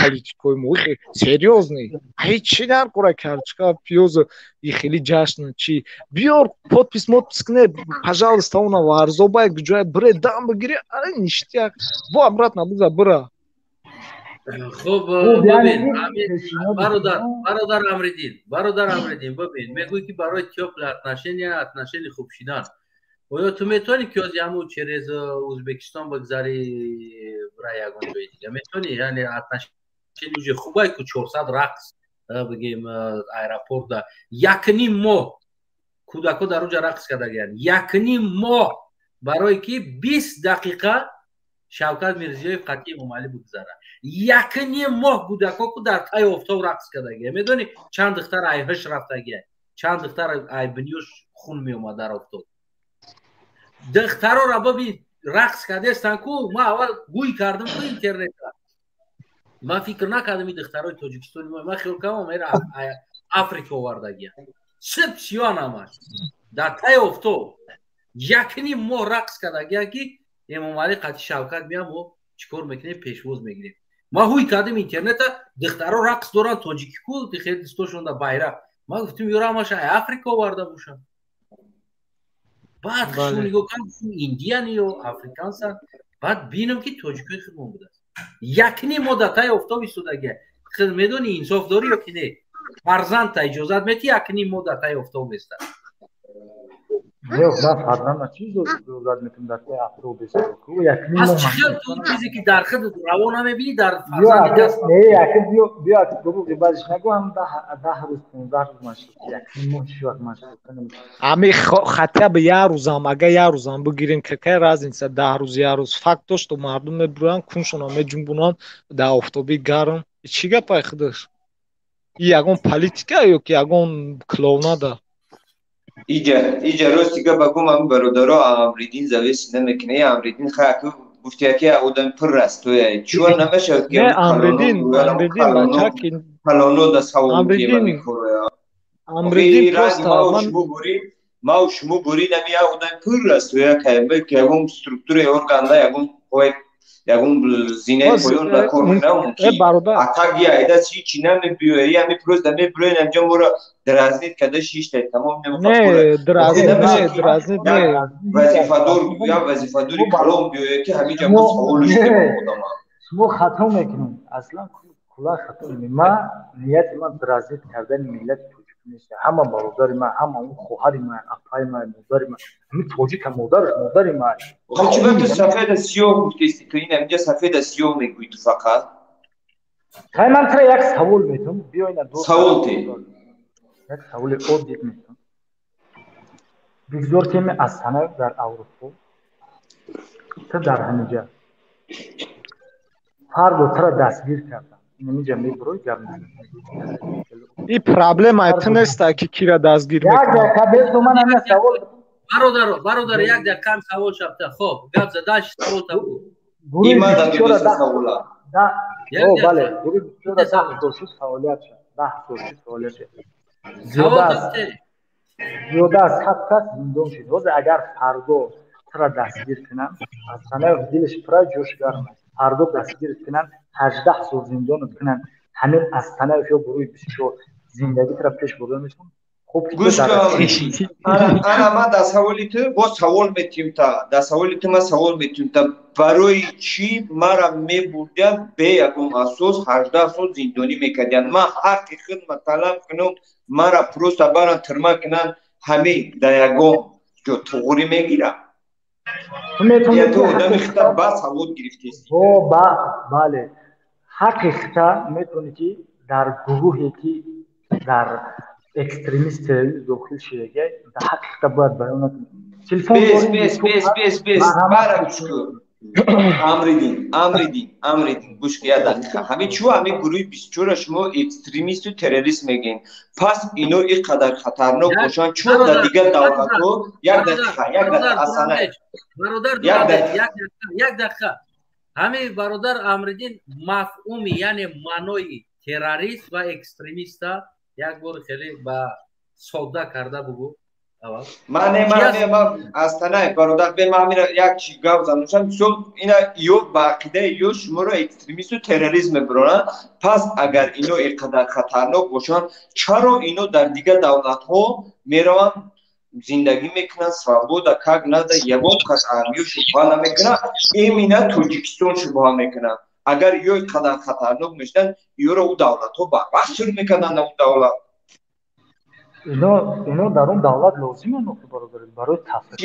политикои мо, серьёзный. Ҳеҷ чӣ дар кора картишка, пиёзу и хели ҷашн чӣ? Биёр, подпись модпись кне, пожалуйста, она варзоба як ҷоя бире, дам бигире, ништяк, бо обратно биза бира. Хуб, бародар, бародар Амриддин, бародар Амриддин, бибин, мегӯӣ ки барои тёплое отношения, отношения хуб шидан, оё ту метавонӣ ки ози ҳамун через Узбекистон бигзари, бира ягон ҷои дига? Метавонӣ? Яъне отношения уже хубай ку, 400 рақс, бигем, аэропорта якним моҳ кӯдакҳо дар онҷа рақс кардагиянд, якним моҳ, барое ки 20 дақиқа Шавкат Мирзиёев қатъи Эмомалӣ бигзарад. Якним моҳ кӯдакҳо ку дар таи офтоб рақс кардагия. Медонӣ, чанд духтар айҳиш рафтагия, чанд духтар айбиниёш хун меомад дар офтоб? Духтарора бибин, рақс кардестан ку. Ман аввал гӯй кардам ку интернетра, ман фикр накардам ин духтарои тоҷикистони мо, ман хиёл кардам ера Африка овардагия. Сиб сиён ҳамаш дар таи офтоб якним моҳ рақс кардагия, ки Эмомалӣ қатъи Шавкат меям, мо чӣ кор мекунем, пешвоз мегирем. Ман ҳуй кардем интернета, духтаро рақс доранд, тоҷикӣ ку, хеле дастошонда байрақ. Ман гуфтем, ёра ҳамаша Африка оварда бошанд. Баъд шумо нигоҳ кардам, индиян ё африкансан, баъд бинам, ки тоҷикои худмон будааст. Якним моҳ дар таи офтоб истодагия. Медонӣ, инсоф дорӣ ё ки не? Фарзандта иҷозат метӣ якним моҳ дар таи офтоб беста? Ман фарзандма чӣ иҷозат метам дар таи офтоб беста? Пас чӣ хел ту чизе ки дар худ раво намебинӣ, дар фарзанди кас? Не, яке биё, дурӯғи баъзиш нагӯ. Ҳам 10 рӯз, 15 рӯз ман шуд, якним моҳ чӣ вақт ман шуд? Ами хотя бы як рӯзам, агар як рӯзам бигирем, какая разница, 10 рӯз, як рӯз? Факт то что мардум мебуранд, куншона меҷунбунанд дар офтоби гарм. Чӣ гапай худаш? И ягон политика ё ки ягон клоунада? Иҷа рости гап багум, ами бародаро Амридин завеси намекунад. Амридин хай гуфтия ки одами пур растоя. Чуа намешавад ки Амридин, Амридин бачаки калоно да савол диҳем короя. Амридин просто ман мау шумо бурин ами як одами пур растоя ки ягон структураи органда ягон ягон зинаи поён да кор мекунад мумкин. А так я айда чи чи намебиёя, ами просто мебиёя амҷо моро дразнить када шиштай тамом. Не дразнить, не дразнить, не. Вазифадор, як вазифадори калон биёя ки ҳамиҷа мо саволш дем одама. Шумо хато мекунед, аслан кулла хато мекунед. Ман нияти ман дразнить кардани миллати тоҷик нест. Ҳама бародари ман, ҳама он хоҳари ман, апаи ман, модари ман, ҳамин тоҷика модараш модари ман. Охи чӣ ту сафеда сиёҳ гуфтести, ту ин ҳамиҷа сафеда сиёҳ мегӯӣ ту фақат. Хай, ман тра як савол метавам, биё ина. Савол те. Як саволи оддӣ метавам. Бигзор теми Асана дар Аврупо, ту дар ҳамиҷа, фардо тура дастгир кардам, инамиҷа мебурой, гап мезанӣ. И проблемаи ту неста ки кира дастгир як дақиқа бесо, ман ҳамин савол. Бародаро, бародар, як дақиқа савол шабта. Хоб, гап за, дальше савол табу. Бале, гурӯҳи бисёра 10 сол шуд фаъолият шуд, 10 сол шуд фаъолият шуд, зиёда аз 100 кас зиндон шуд. Ҳозир агар фардо тура дастгир кунанд, Асанаев дилаш пура, ҷош гарм аст, фардо дастгир кунанд, 18 сол зиндонат кунанд, ҳамин Астанаев ё гурӯҳи 24 зиндагӣ тура пеш бурда метавонад? Хуб, гӯш ана, ман дар саволи ту боз савол метиҳм та, дар саволи ту ман савол метиҳм та: барои чӣ мара мебурдянд, бе ягон асос 18 сол зиндонӣ мекардянд? Ман ҳаққи хидмат талаб кунам, мара просто баран тюрьма кунанд, ҳамин дар ягон ҷо туғурӣ мегирам? Ту одами хита ба савод гирифтеси. Бале, ҳаққи хита метавонӣ ки дар гурӯҳе ки дар экстремист, террорист дохил шудагӣ, дар ҳаққи хита бояд баён накунӣ. Телефон бес, бес, бес, бес, бес, бара гӯш кун. Амридин, Амридин, Амридин, гӯш кун як дақиқа. Ҳамин чӯ ҳамин гурӯҳи 24-ра шумо экстремисту террорист мегӯед, пас ино ин қадар хатарнок бошанд, чун дар дигар давлатҳо, як дақиқа, як дақиқа, Асана. Бародар, як дақиқа. Ҳамин бародар Амридин мафҳуми, яъне маънои террорист ва экстремиста як бор хеле ба содда карда бугӯ. Ман не, ман не, ман Астанаев бародар, бе, ман ҳамина як чи гап занушам. Мисол, ина ё ба ақидаи ё шуморо экстремисту терроризм мебиронанд. Пас агар ино ин қадар хатарнок бошанд, чаро ино дар дигар давлатҳо мераванд, зиндагӣ мекунанд свобода, как надо, ягон кас армиё шубҳа намекунад, имина Тоҷикистон шубҳа мекунад? Агар ё ин қадар хатарнок мешуданд, ёро ӯ давлатҳо барвақт сур мекарданд ӯ давлат. Ино дар он давлат лозиманд охи, бародар, барои тафриқ.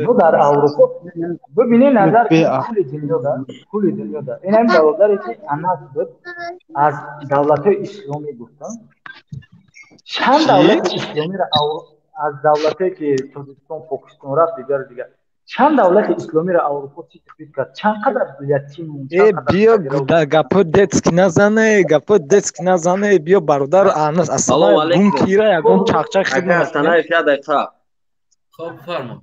Ино дар Аврупо бибинед, назар кули дунёда, кули дунёда ин ҳамин бародаре ки Анас буд, аз давлатҳои исломӣ гуфтам, чанд давлати исломиро, аз давлатҳое ки Тоҷикистон, Покистон рафт, дигару дигар, чанд давлати исломиро Аврупо чӣ тақлид кард, чанд қадар ятим. Э, биё, гапо детский назане, гапо детский назане. Биё, бародар Анас, ассалому алайкум, кира ягон чақчақ. Хидмат як дақиқа. Хоб, фармо.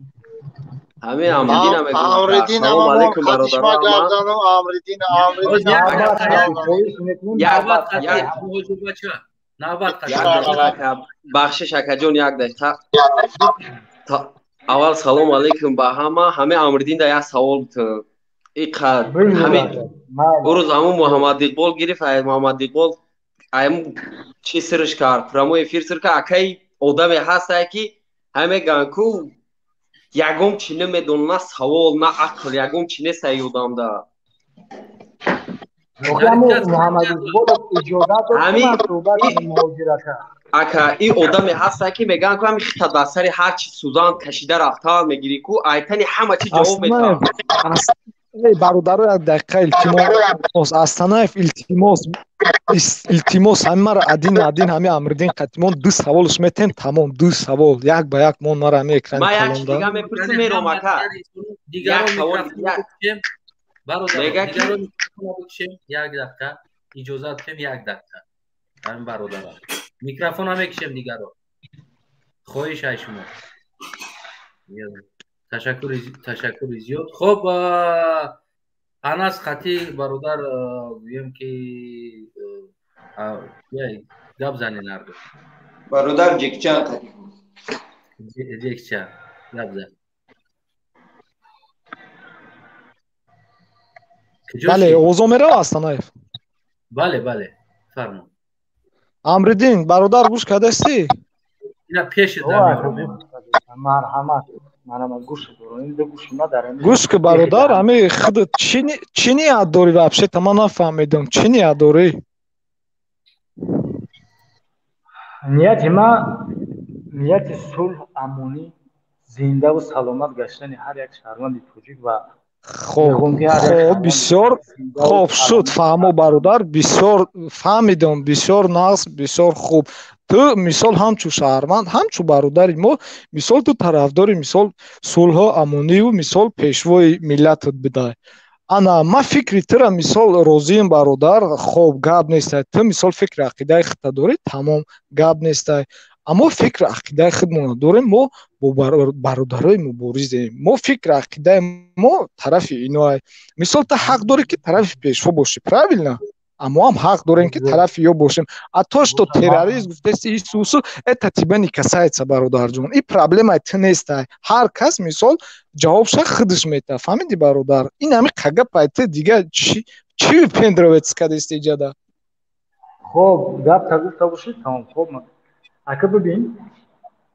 Ҳамин Амридин. Амридин. Ассалому алайкум, бародарон. Амридин, Амридин. Навбат. Бахшиш, акаҷон, як дақиқа. Аввал салому алайкум ба ҳама. Ҳамин Амридин да як савол бутам. Иқад ҳамин урӯз ҳамун Муҳаммад Иқбол гирифт, ай Муҳаммад Иқбол ай чи сирш кард, прямой эфир сир кард. Акай, одаме ҳастае ки ҳай мегӯянд ку ягон чи намедонад, на савол, на ақл, ягон чи нест ай одамда. Муҳаммад Иқбол иҷозат дод суҳбат муҳоҷирата. Ака, ин одаме ҳаста ки мегӯянд ку ҳами хита дар сари ҳар чи сӯзан кашида рафтан мегирӣ ку, айтани ҳама чи ҷавоб медиҳад. Бародаро, як дақиқа, илтимос. Астанаев, илтимос, илтимос, ҳами мара адин адин ҳами Амридин қатимон ду саволш метем, тамом. Ду савол як ба як мон мара ҳами экрани. Ман як чи дига мепурсим, мером, ака. Як савол. Бародар, як дақиқа иҷозат тем, як дақиқа ҳамин бародарам. Микрофона мекишем дигаро. Хоҳиш ай шумо. Ташаккури зиёд. Хоб, Анас хати бародар, гӯем ки гап зани нарду. Бародар Ҷекчан хати. Ҷекчан гап зан. Бале, овозо мерава, Астанаев? Бале, бале, фармо. Амриддин, бародар, гӯш кардастӣ? Ина пеши Марҳамат, марҳамат, гӯш дорам. Ин гӯши ма дар Гӯш ки, бародар, ами худат чӣ ният дорӣ вообще-то, ман нафаҳмидам. Чӣ ният дорӣ? Нияти ма нияти сулҳ, амонӣ, зиндаву саломат гаштани ҳар як шаҳрванди тоҷик ва Хоб, хоб, бисёр хоб шуд, фаҳмо, бародар, бисёр фаҳмидам, бисёр нағз, бисёр хуб. Ту мисол ҳамчун шаҳрванд, ҳамчун бародари мо, мисол ту тарафдори мисол сулҳу амонию мисол пешвои миллатат бидай. Ана ман фикри тура мисол розием, бародар, хоб, гап нестай. Ту мисол фикри ақидаи худта дорӣ, тамом, гап нестай. Аммо фикри ақидаи худмонро дорем, мо бо бародарои муборизем. Мо фикри ақидаи мо тарафи иноай. Мисол ту ҳақ дорӣ ки тарафи пешво бошӣ, правильно? Аммо ҳам ҳақ дорем ки тарафи ё бошем. А то, что террорист гуфтести исусу, это тебя не касается, бародарҷон. И проблемаи ту нестай. Ҳар кас мисол ҷавобша худаш метавад. Фаҳмидӣ, бародар? Ин ҳами қагапай ту дига чӣ выпендриваться кардести иҷада? Хоб, гап та гуфта бошӣ, тамом. Хоб, ака, бибин,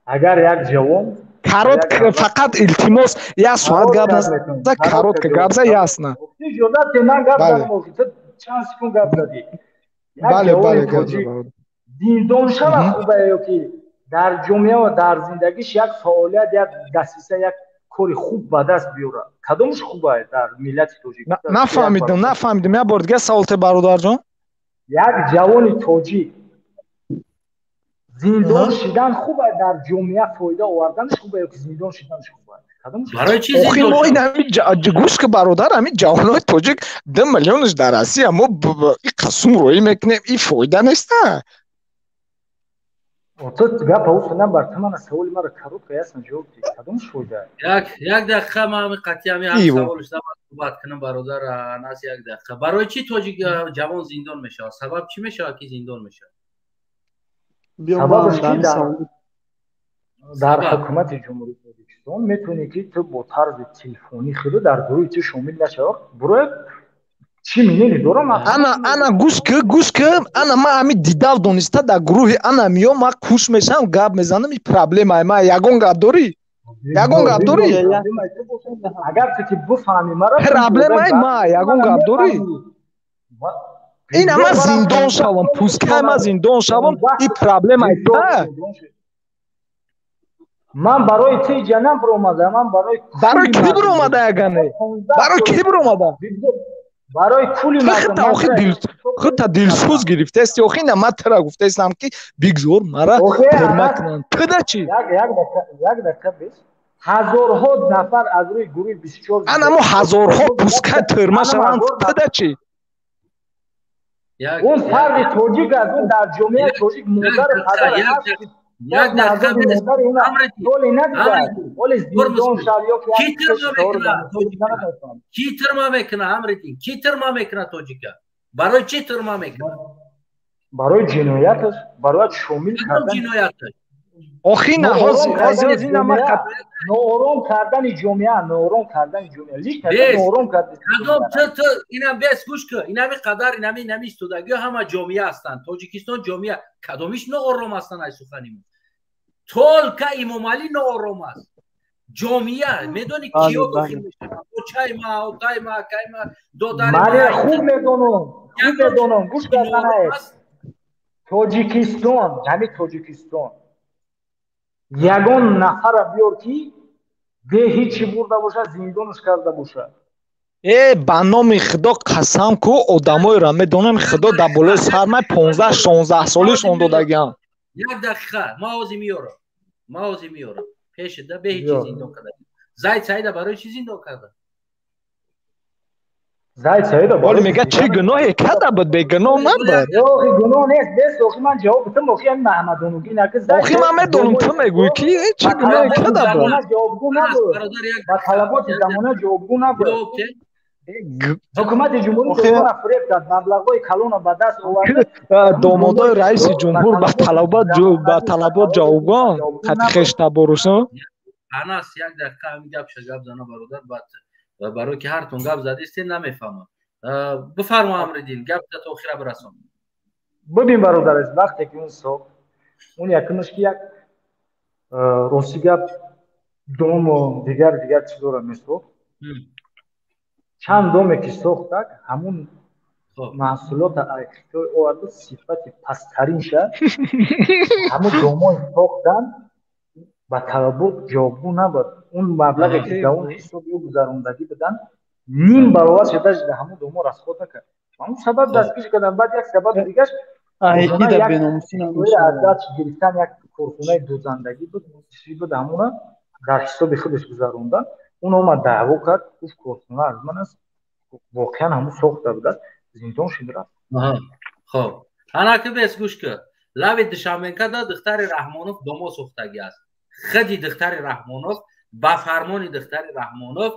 агар як ҷавон Коротко фақат, илтимос, як соат гап наза, коротко гап за, ясно. Иҷозат, ман гап задам, чанд секунд гап задӣ. Бале, бале, гап за. Зиндон шава хубе ё ки дар ҷомеа ва дар зиндагиш як фаъолият, як дастиса, як кори хуб ба даст биёрад? Кадомаш хубе дар миллати тоҷик? Нафаҳмидам, нафаҳмидам, як бор дига саволте, бародарҷон. Як ҷавони тоҷик зиндон шидан хубе, дар ҷомеа фоида оварданаш хубе ё ки зиндон шиданаш хубе? Барои чӣ? Охи мо ин ҳами гӯш ки, бародар, ҳами ҷавонои тоҷик 2 миллионаш дар Россия, мо и қасум роӣ мекунем, и фоида неста. Ту гапа уфта бар ту, мана саволи маро коротко, ясно ҷавоб диҳ. Кадомаш фоида? Як дақиқа, ман ҳами қатъи ҳами ҳам саволш суҳбат кунам, бародар Анас, як дақиқа. Барои чӣ тоҷик ҷавон зиндон мешавад? Сабаб чӣ мешавад ки зиндон мешавад? Сабабаш ки дар ҳукумати Ҷумҳурии Тоҷикистон метавонӣ ки ту бо тарзи телефонӣ хеле дар гурӯҳи ту шомил нашавад, бурояд, чӣ мнение дорам. Ана, ана, гӯш ки, гӯш ки, ана ман ҳами дидав дониста дар гурӯҳи ана миём, ман куш мешавам, гап мезанам, и проблемаи ман. Ягон гап дорӣ? Ягон гап дорӣ? Агар ту ки бифаҳмӣ мара. Проблемаи ма, ягон гап дорӣ? Ина ман зиндон шавам, пускай ман зиндон шавам, и проблемаи та. Ман барои ти ҷанам биромада, ман барои Барои кӣ биромада, ягане? Барои кӣ биромада? Барои кули. Худта дилсӯз гирифтаисти. Охи на, ман тара гуфтаистам ки бигзор мара тюрьма кунанд, туда чӣ? Як дақиқа бес. Ҳазорҳо нафар аз рӯи гурӯҳи 24. Анамо ҳазорҳо пускай тюрьма шаванд, туда чӣ? Он фарди тоҷик аст, он дар ҷомеаи тоҷик модару падар Як дақиқа. Оли зиндон шав ё Ки тюрьма мекуна, Амридин? Ки тюрьма мекуна тоҷика? Барои чӣ тюрьма мекуна? Барои ҷинояташ, барои шомил кардан. Ҷинояташ? Охи на, ҳозир ина ма Ноором кардани ҷомеа, ноором кардани ҷомеа, лично ноором карди. Кадом ту инам бес, гӯш кун, инами қадар инами истодагиҳо ҳама ҷомеа ҳастанд. Тоҷикистон ҷомеа, кадомиш ноором ҳастанд? Ай сухани мо только Имомалӣ ноором аст. Ҷомеа медонӣ киё дохил мешаванд? Очай ма, отай ма, акай ма, додари. Ман хуб медонам, хуб медонам. Гӯш карданае, Тоҷикистон, ҳамин Тоҷикистон ягон нафара биёр ки бе ҳичи бурда бошад, зиндонаш карда бошад. Э, ба номи Худо қасам ку, одамоеро медонем, Худо дар болои сармай, 15-16 солишон додагиам. Як дақиқа, ма ҳозир меёрам, ма ҳозир меёрам. Пешида бе ҳичи зиндон карда. Зайд Саида барои чӣ зиндон карда? Зайд Саидов Оли мега чӣ гуноҳе када буд, бегуноҳ набуд. Охи гуноҳ нест, бес охи ман ҷавоб битам, охи ҳамин Маҳмадонугин аки Зайд Охи ман медонам, ту мегӯӣ ки чӣ гуноҳе када буд. Ҷавобгӯ набуд. Ба талаботи замона ҷавобгӯ набуд. Ҳукумати ҷумҳурии Тоҷикистон фиреб кард, маблағҳои калонро ба даст овард. Домодои раиси ҷумҳур ба талабот ҷавобгӯ қати хештаборуш. Анас, як дақиқа ҳамин гапша гап зана, бародар, баъд барои ки ҳартон гап задистем, намефаҳмам. Бифармо, Амриддин, гап то охира бирасон. Бибин, бародар, вақте ки он сохт, он якумаш ки як рости гап дому дигар дигар чизоро месохт. Чанд доме ки сохтак, ҳамун маҳсулота аз Хитой оварду, сифати пасттаринша ҳамун домои сохтан ба талабот ҷавобгӯ набуд. Он маблағе ки дар он ҳисоби ӯ гузарондагӣ буданд, ним баробар шуда ҳамун домо расход накард. Ҳамун сабаб дастгирӣ карданд. Баъд як сабаби дигаш аз даст гирифтан як корхонаи дӯзандагӣ буд, чӣ буд, ҳамуна дар ҳисоби худаш гузаронда. Он омад даъво кард, гуфт корхона аз ман аст. Воқеан ҳамун сохта будааст, зиндон шуд, рафт. Хоб, анаки бес, гӯш кун. Лави Душанбекада духтари Раҳмонов домо сохтагӣ аст. Худи духтари Раҳмонов, ба фармони духтари Раҳмонов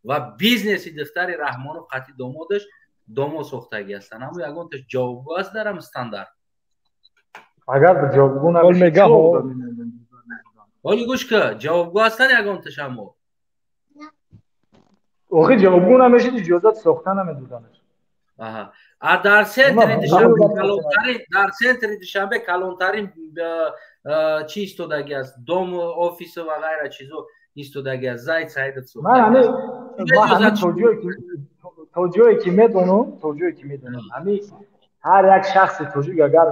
ва бизнеси духтари Раҳмонов қатъи домодаш домо сохтагӣ ҳастанд. Ҳамун ягонташ ҷавобгӯ аст дар ҳам стандарт? Агар ҷавобгӯ ҳоли гӯш ку, ҷавобгӯ ҳастанд ягонташ ҳамо? Охи ҷавобгӯ намешид, иҷозат сохта намедоданаш. А дар центри Душанбе калонтарин, дар центри Душанбе калонтарин чӣ истодагӣ аст? Дом, офису ва ғайра чизо истодагӣ аст. Зайд Саидов. То ҷое ки медонам, то ҷое ки медонам, ҳами ҳар як шахси тоҷик агар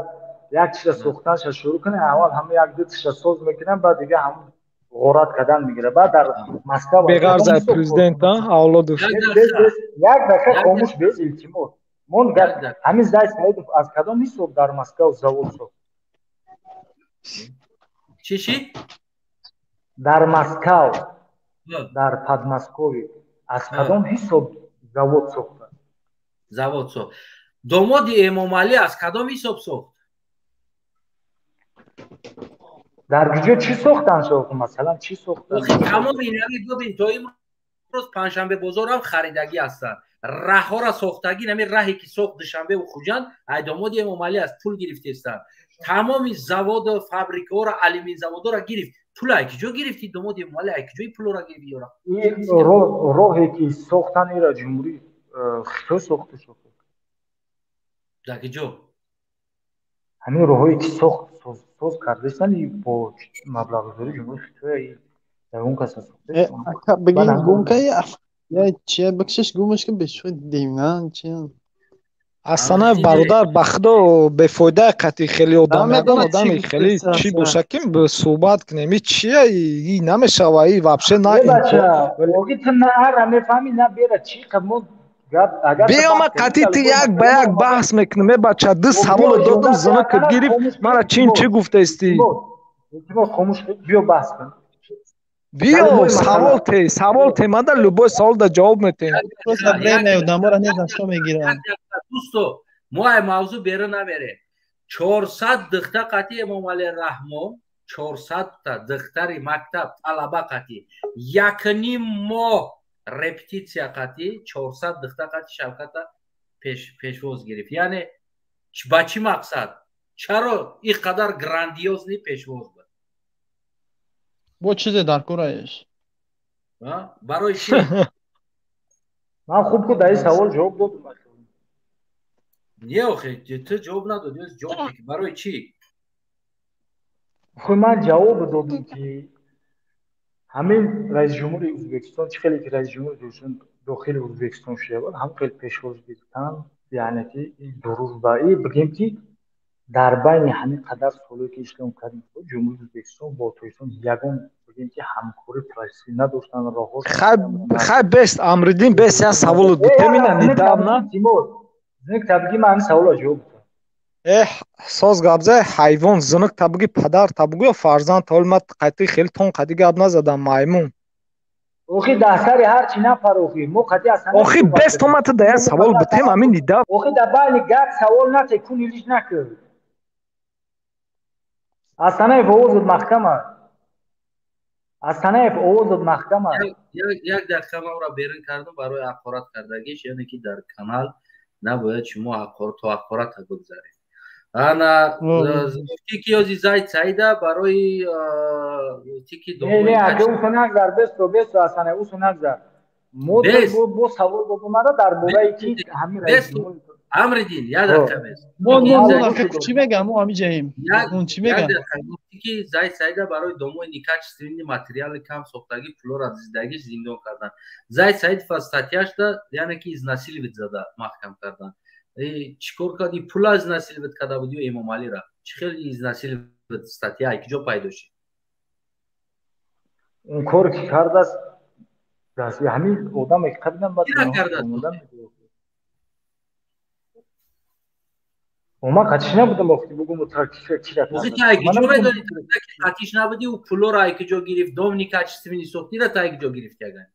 як чиза сохтанша шурӯъ кунад, аввал ҳама як ду тиша соз мекунад, баъд дига ҳамун ғорат кардан мегирад. Баъд дар Москва беғарз аз президент авлодуш. Як дақиқа хомӯш, без, илтимос. Мон ҳамин Зайд Саидов аз кадом ҳисоб дар Москва завод сохт? Чӣ чӣ? Дар Москав, дар Подмосковье аз кадом ҳисоб завод сохта? Завод сохт. Домоди Эмомалӣ аз кадом ҳисоб сохт? Дар куҷо чӣ сохтан шо, масалан, чӣ сохтан? Тамоми инами бибин, то имрӯз Панҷшанбе бозорам харидагӣ ҳастанд, раҳҳоро сохтагӣ. Нами раҳе ки сохт Душанбеву Хуҷанд, ай домоди Эмомалӣ аст, пул гирифтестанд. Тамоми заводу фабрикаҳоро, алюмин заводҳоро гирифт. Пул ай куҷо гирифти, домоди Эмомалӣ? Ай куҷои пулро гирифти ёра? Роҳе ки сохтан, ира ҷумҳурии Хитой сохта шуд. Дар куҷо? Ҳамин роҳҳое ки сохт соз кардастан, бо маблағгузории ҷумҳурии Хитой ягон каса сохта. Бигин, гумка я чия, бикшиш, гумаш ки бешуд димна чия. Астана, бародар, ба худо бефоида қатъи хеле одам, ягон одами хеле чӣ боша ки суҳбат кунем. И чия, и намешава, и вообще на. Ту на ара мефаҳми, на бера чӣ мо. Биё, ма қатъи ту як ба як баҳс мекунем. Е бача, ду саволо додам, зинакат гирифт. Мара чин чӣ гуфтаистӣ? Биё, баҳс кун. Биё, савол те, савол те, мада любой савол да ҷавоб метем. Дӯсто, мо ай мавзӯъ берун намерем. 400 духта қатъи Эмомалӣ Раҳмон, 400-та духтари мактаб талаба қатъи якним моҳ репетитсия қатъи 400 духта қатъи Шавката пешвоз гирифт. Яъне ба чӣ мақсад, чаро ин қадар грандиозный пешвоз буд? Бо чизе дар кораеш? Барои чӣ? Ман хуб ку дар ин савол ҷавоб додам. Не, охе, ту ҷавоб надодӣ. Ҷавоб барои чӣ? Хуб, ман ҷавоб додам ки ҳамин раисҷумҳури Ӯзбекистон чӣ хеле ки раисҷумҳури Тоҷикистон дохили Ӯзбекистон шуда буд, ҳам хеле пешвоз гирифтан, яъне ки дуруст ба и бигем ки дар байни ҳамин қадар солое ки Ислом Каримов, ҷумҳурии Ӯзбекистон бо Тоҷикистон ягон бигем ки ҳамкорӣ профессионалӣ надоштанд, роҳҳо. Хай, бест, Амриддин, бест, як саволо дутемина недавно. Зинак табиги, ман ҳамин саволро ҷавоб додам. Эҳ, соз гап зай, ҳайвон, зинак табиги, падар табиги ё фарзанд. Ҳол ма қайти хеле тон қади гап назадам, маймун. Охи дар сари ҳар чи нафар охи мо қати Асанаев Охи суҳбат бес кардем. томата да як савол битем ҳамин дида. Охи дар байни гап савол нате кун илиш накар. Асанаев овозат маҳкам аст. Асанаев овозат маҳкам аст. Як дақиқа ман ӯро берун кардам барои ҳақорат кардагиш, яъне ки дар канал набояд шумо то ҳақората бигзаред. Ана тики ёзи Зайд Саида барои тики Не, не, ака усо нагзар, бесто, бесто, Асанаев, усо нагзар. Мо бо савол додумара дар бораи ки ҳамин раисҷумҳур Амридин, як дақиқа бес. Мо ака чӣ мегам? Мо ҳамин ҷаем. Чӣ мегам? Гуфти ки Зайд Саида барои домои некачественный материали кам сохтагӣ пулора зиндагиш зиндон кардан. Зайд Саид фа статьяшда, яъне ки изнасиловать зада маҳкам кардан. Чӣ кор карди? Пула изнасиловать карда буд ё Эмомалира? Чӣ хел изнасиловать статья ки ҷо пайдо шид? Он кор ки кардааст, ҳамин одаме ки қабилан бад Ма қатиш набудам охи бугум чира. Охи та ай киҷо медонӣ ки қатиш набудӣ, ӯ пулоро ай киҷо гирифт, дом некачественный сохтира та ай киҷо гирифт яган?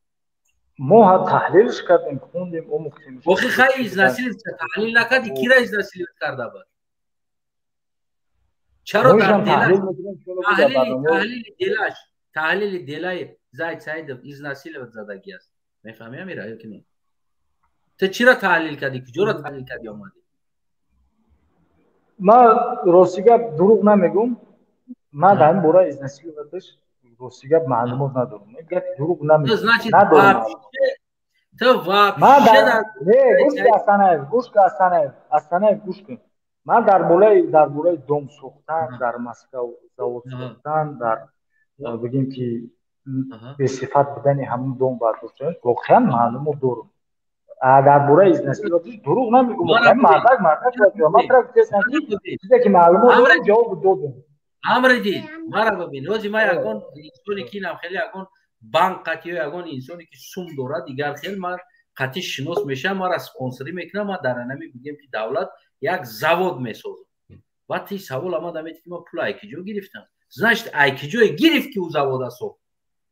Мо таҳлилш кардем, хондем, омӯхтем. Охи хай изнасиловать таҳлил накарди, кира изнасиловать карда буд? Чаро дар таҳлили делаш, таҳлили делаи Зайд Саидов изнасиловать задагӣ аст. Мефаҳмӣ амира ё ки не? Ту чира таҳлил кардӣ, куҷоро таҳлил кардӣ омадӣ? Ман рости гап дурӯғ намегӯм, ман дар ин бора изнасиловаташ рости гап маълумот надорам. Гап дурӯғ намегӯм. Гӯш кун Асанаев, гӯш кун Асанаев, Асанаев гӯш кун. Ман дар бораи дом сохтан дар Москав, завод сохтан, дар бигем ки бесифат будани ҳамун дом бардоштан воқеан маълумот дорам. Дар бораи изнасиловаташ дурӯғ намегӯм. Мардак мардак ман тра гуфтаам ки чизе ки маълумот дорам ҷавоб додам. Амридин, мара бибин, ҳозир ман ягон инсоне ки инам хеле ягон банк қатӣ ё ягон инсоне ки сум дорад, дигар хел ман қатӣ шинос мешавам, мара спонсорӣ мекунам, ман дар анами бигем ки давлат як завод месозам. Баъд ти савол омад амети ки ман пул ай киҷо гирифтам? Значит, ай киҷое гирифт ки ӯ завода сохт?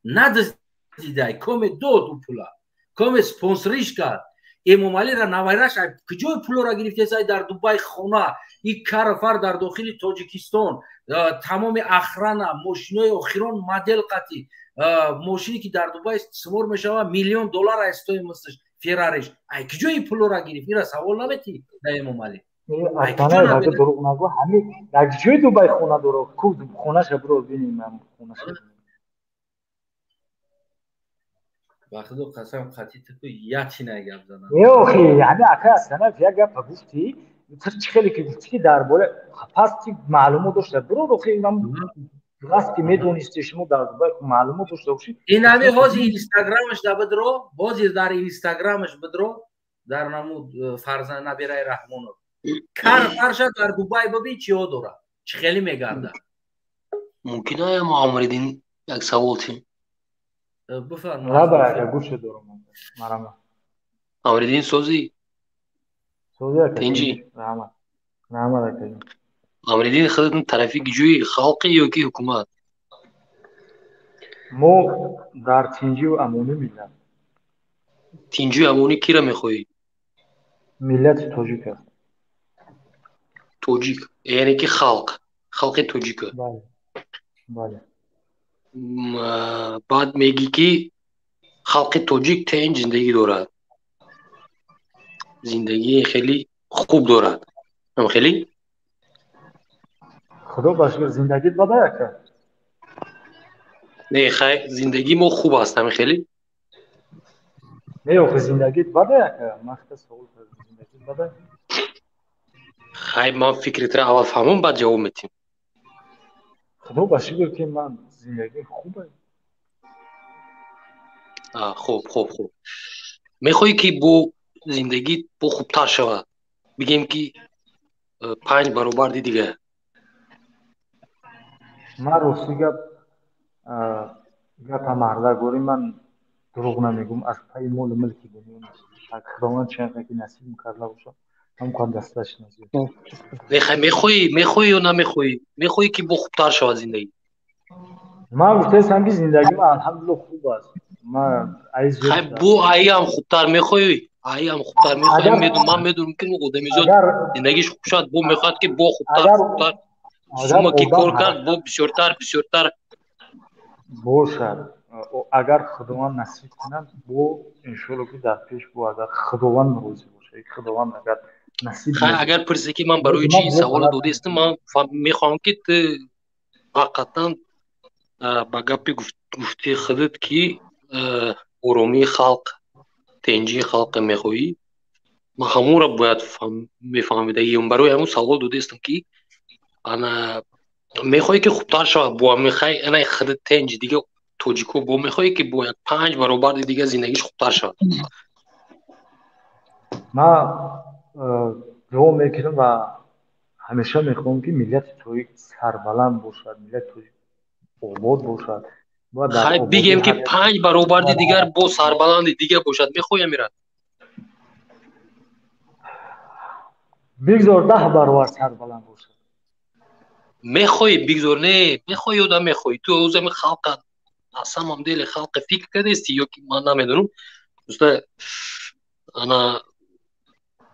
Надидай, коме дод ӯ пула, коме спонсориш кард. Эмомалира навайраш ай куҷои пулора гирифтест? Ай дар Дубай хона, и карафар дар дохили Тоҷикистон, тамоми охрана, мошинои охирон модел қатӣ, мошине ки дар Дубай истисмор мешавад, миллион доллар ай стоимосташ Феррариш. Ай куҷои пулора гирифт? Ира савол наметӣ да Эмомалӣ? Дурӯғ нагӯ, ҳамин дар ҷои Дубай хона дора, ку хонаша биро бинем, хонаша. Ба худо қасам қатӣ ту ячи гап занам. Не охи, яъне ака Асанаев як гапа гуфтӣ, чӣ хеле ки гуфтӣ ки дар бораи пас ти маълумот дошта биро охи инам раст ки медонисти шумо дар Дубай маълумот дошта бошӣ. Инами ҳозир инстаграмаш да бидро, ҳозир дар инстаграмаш бидро, дар намуд фарзанд набираи Раҳмонов. Кар фарша дар Дубай бибин чиҳо дорад, чӣ хеле мегардад. Мумкин ая Амридин як савол тим? Бифарма. Ака гӯша дорам. Марама. Амридин созӣ? Созӣ ака. Тинҷӣ? Раҳмат. Раҳмат ака. Амридин худатон тарафи ҷӯи халқи ё ки ҳукумат? Мо дар тинҷию амонӣ миллат. Тинҷию амонӣ кира мехоҳӣ? Миллати тоҷик аст. Тоҷик, яъне ки халқ, халқи тоҷика. Бале. Бале. Баъд мегӣ ки халқи тоҷик тинҷ зиндагӣ дорад, зиндагии хеле хуб дорад. Ам хеле? Худо ба шукр зиндагит бада ака? Не, хай зиндагии мо хуб аст, ам хеле? Не, охи зиндагит бада ака? Ман хеле савол кардам, зиндагит бада? Хай ман фикритра аввал фаҳмам, баъд ҷавоб медиҳем. Худо ба шукр ки ман зиндагим хуб аст. Хуб, хуб, хуб. Мехоҳӣ ки бо зиндагит бо хубтар шавад? Бигем ки 5 баробар ди дигар. Ман рости гап гапа марда гӯри ман дурӯғ намегӯм, аз пайи молу мулки дунё нест. Худованд чанқадр ки насиб карда бошад, ҳам дасташ насиб. Мехоҳӣ, мехоҳӣ ё намехоҳӣ? Мехоҳӣ ки бо хубтар шавад зиндагӣ? Ман гуфтаистам ки зиндагим алҳамдулилло хуб аст. Хай, бу айам хубтар мехоҳӣ, айам хубтар мехоҳӣ. Ман медонам, ки одамизод зиндагиш хуб шавад, бо мехоҳад, ки бо хубтар, хубтар. Сума ки кор кард, бо бисёртар, бисёртар. Бошад, агар Худованд насиб кунад, бо иншоалло, ки дар пеш бо, агар Худованд розӣ бошад, Худованд агар насиб. Хай, агар пурсе, ки ман барои чӣ саволо додаистам, ман мехоҳам, ки ту ҳақиқатан ба гапи гуфтаи худат, ки оромии халқ, тенҷии халқа мехоҳӣ, ман ҳамонро бояд мефаҳмидагиам. Барои ҳамон савол додаистам, ки ана мехоҳӣ, ки хубтар шавад, бо мехоҳӣ ана худат тенҷ, дига тоҷико бо мехоҳӣ, ки бо як 5 баробари дига зиндагиш хубтар шавад. Ман дуо мекунам ва ҳамеша мехоҳам, ки миллати тоҷик сарбаланд бошад, миллати тоҷик обод бошад. Хай, бигем, ки 5 баробарди дигар бо сарбаланди дига бошад, мехоҳӣ амира? Бигзор 10 баробар сарбаланд бошад. Мехоҳӣ, бигзор, не мехоҳӣ ё намехоҳӣ? Ту ӯзами халқа, на самом деле халқа фикр кардасти ё ки ман намедонам. Уста, ана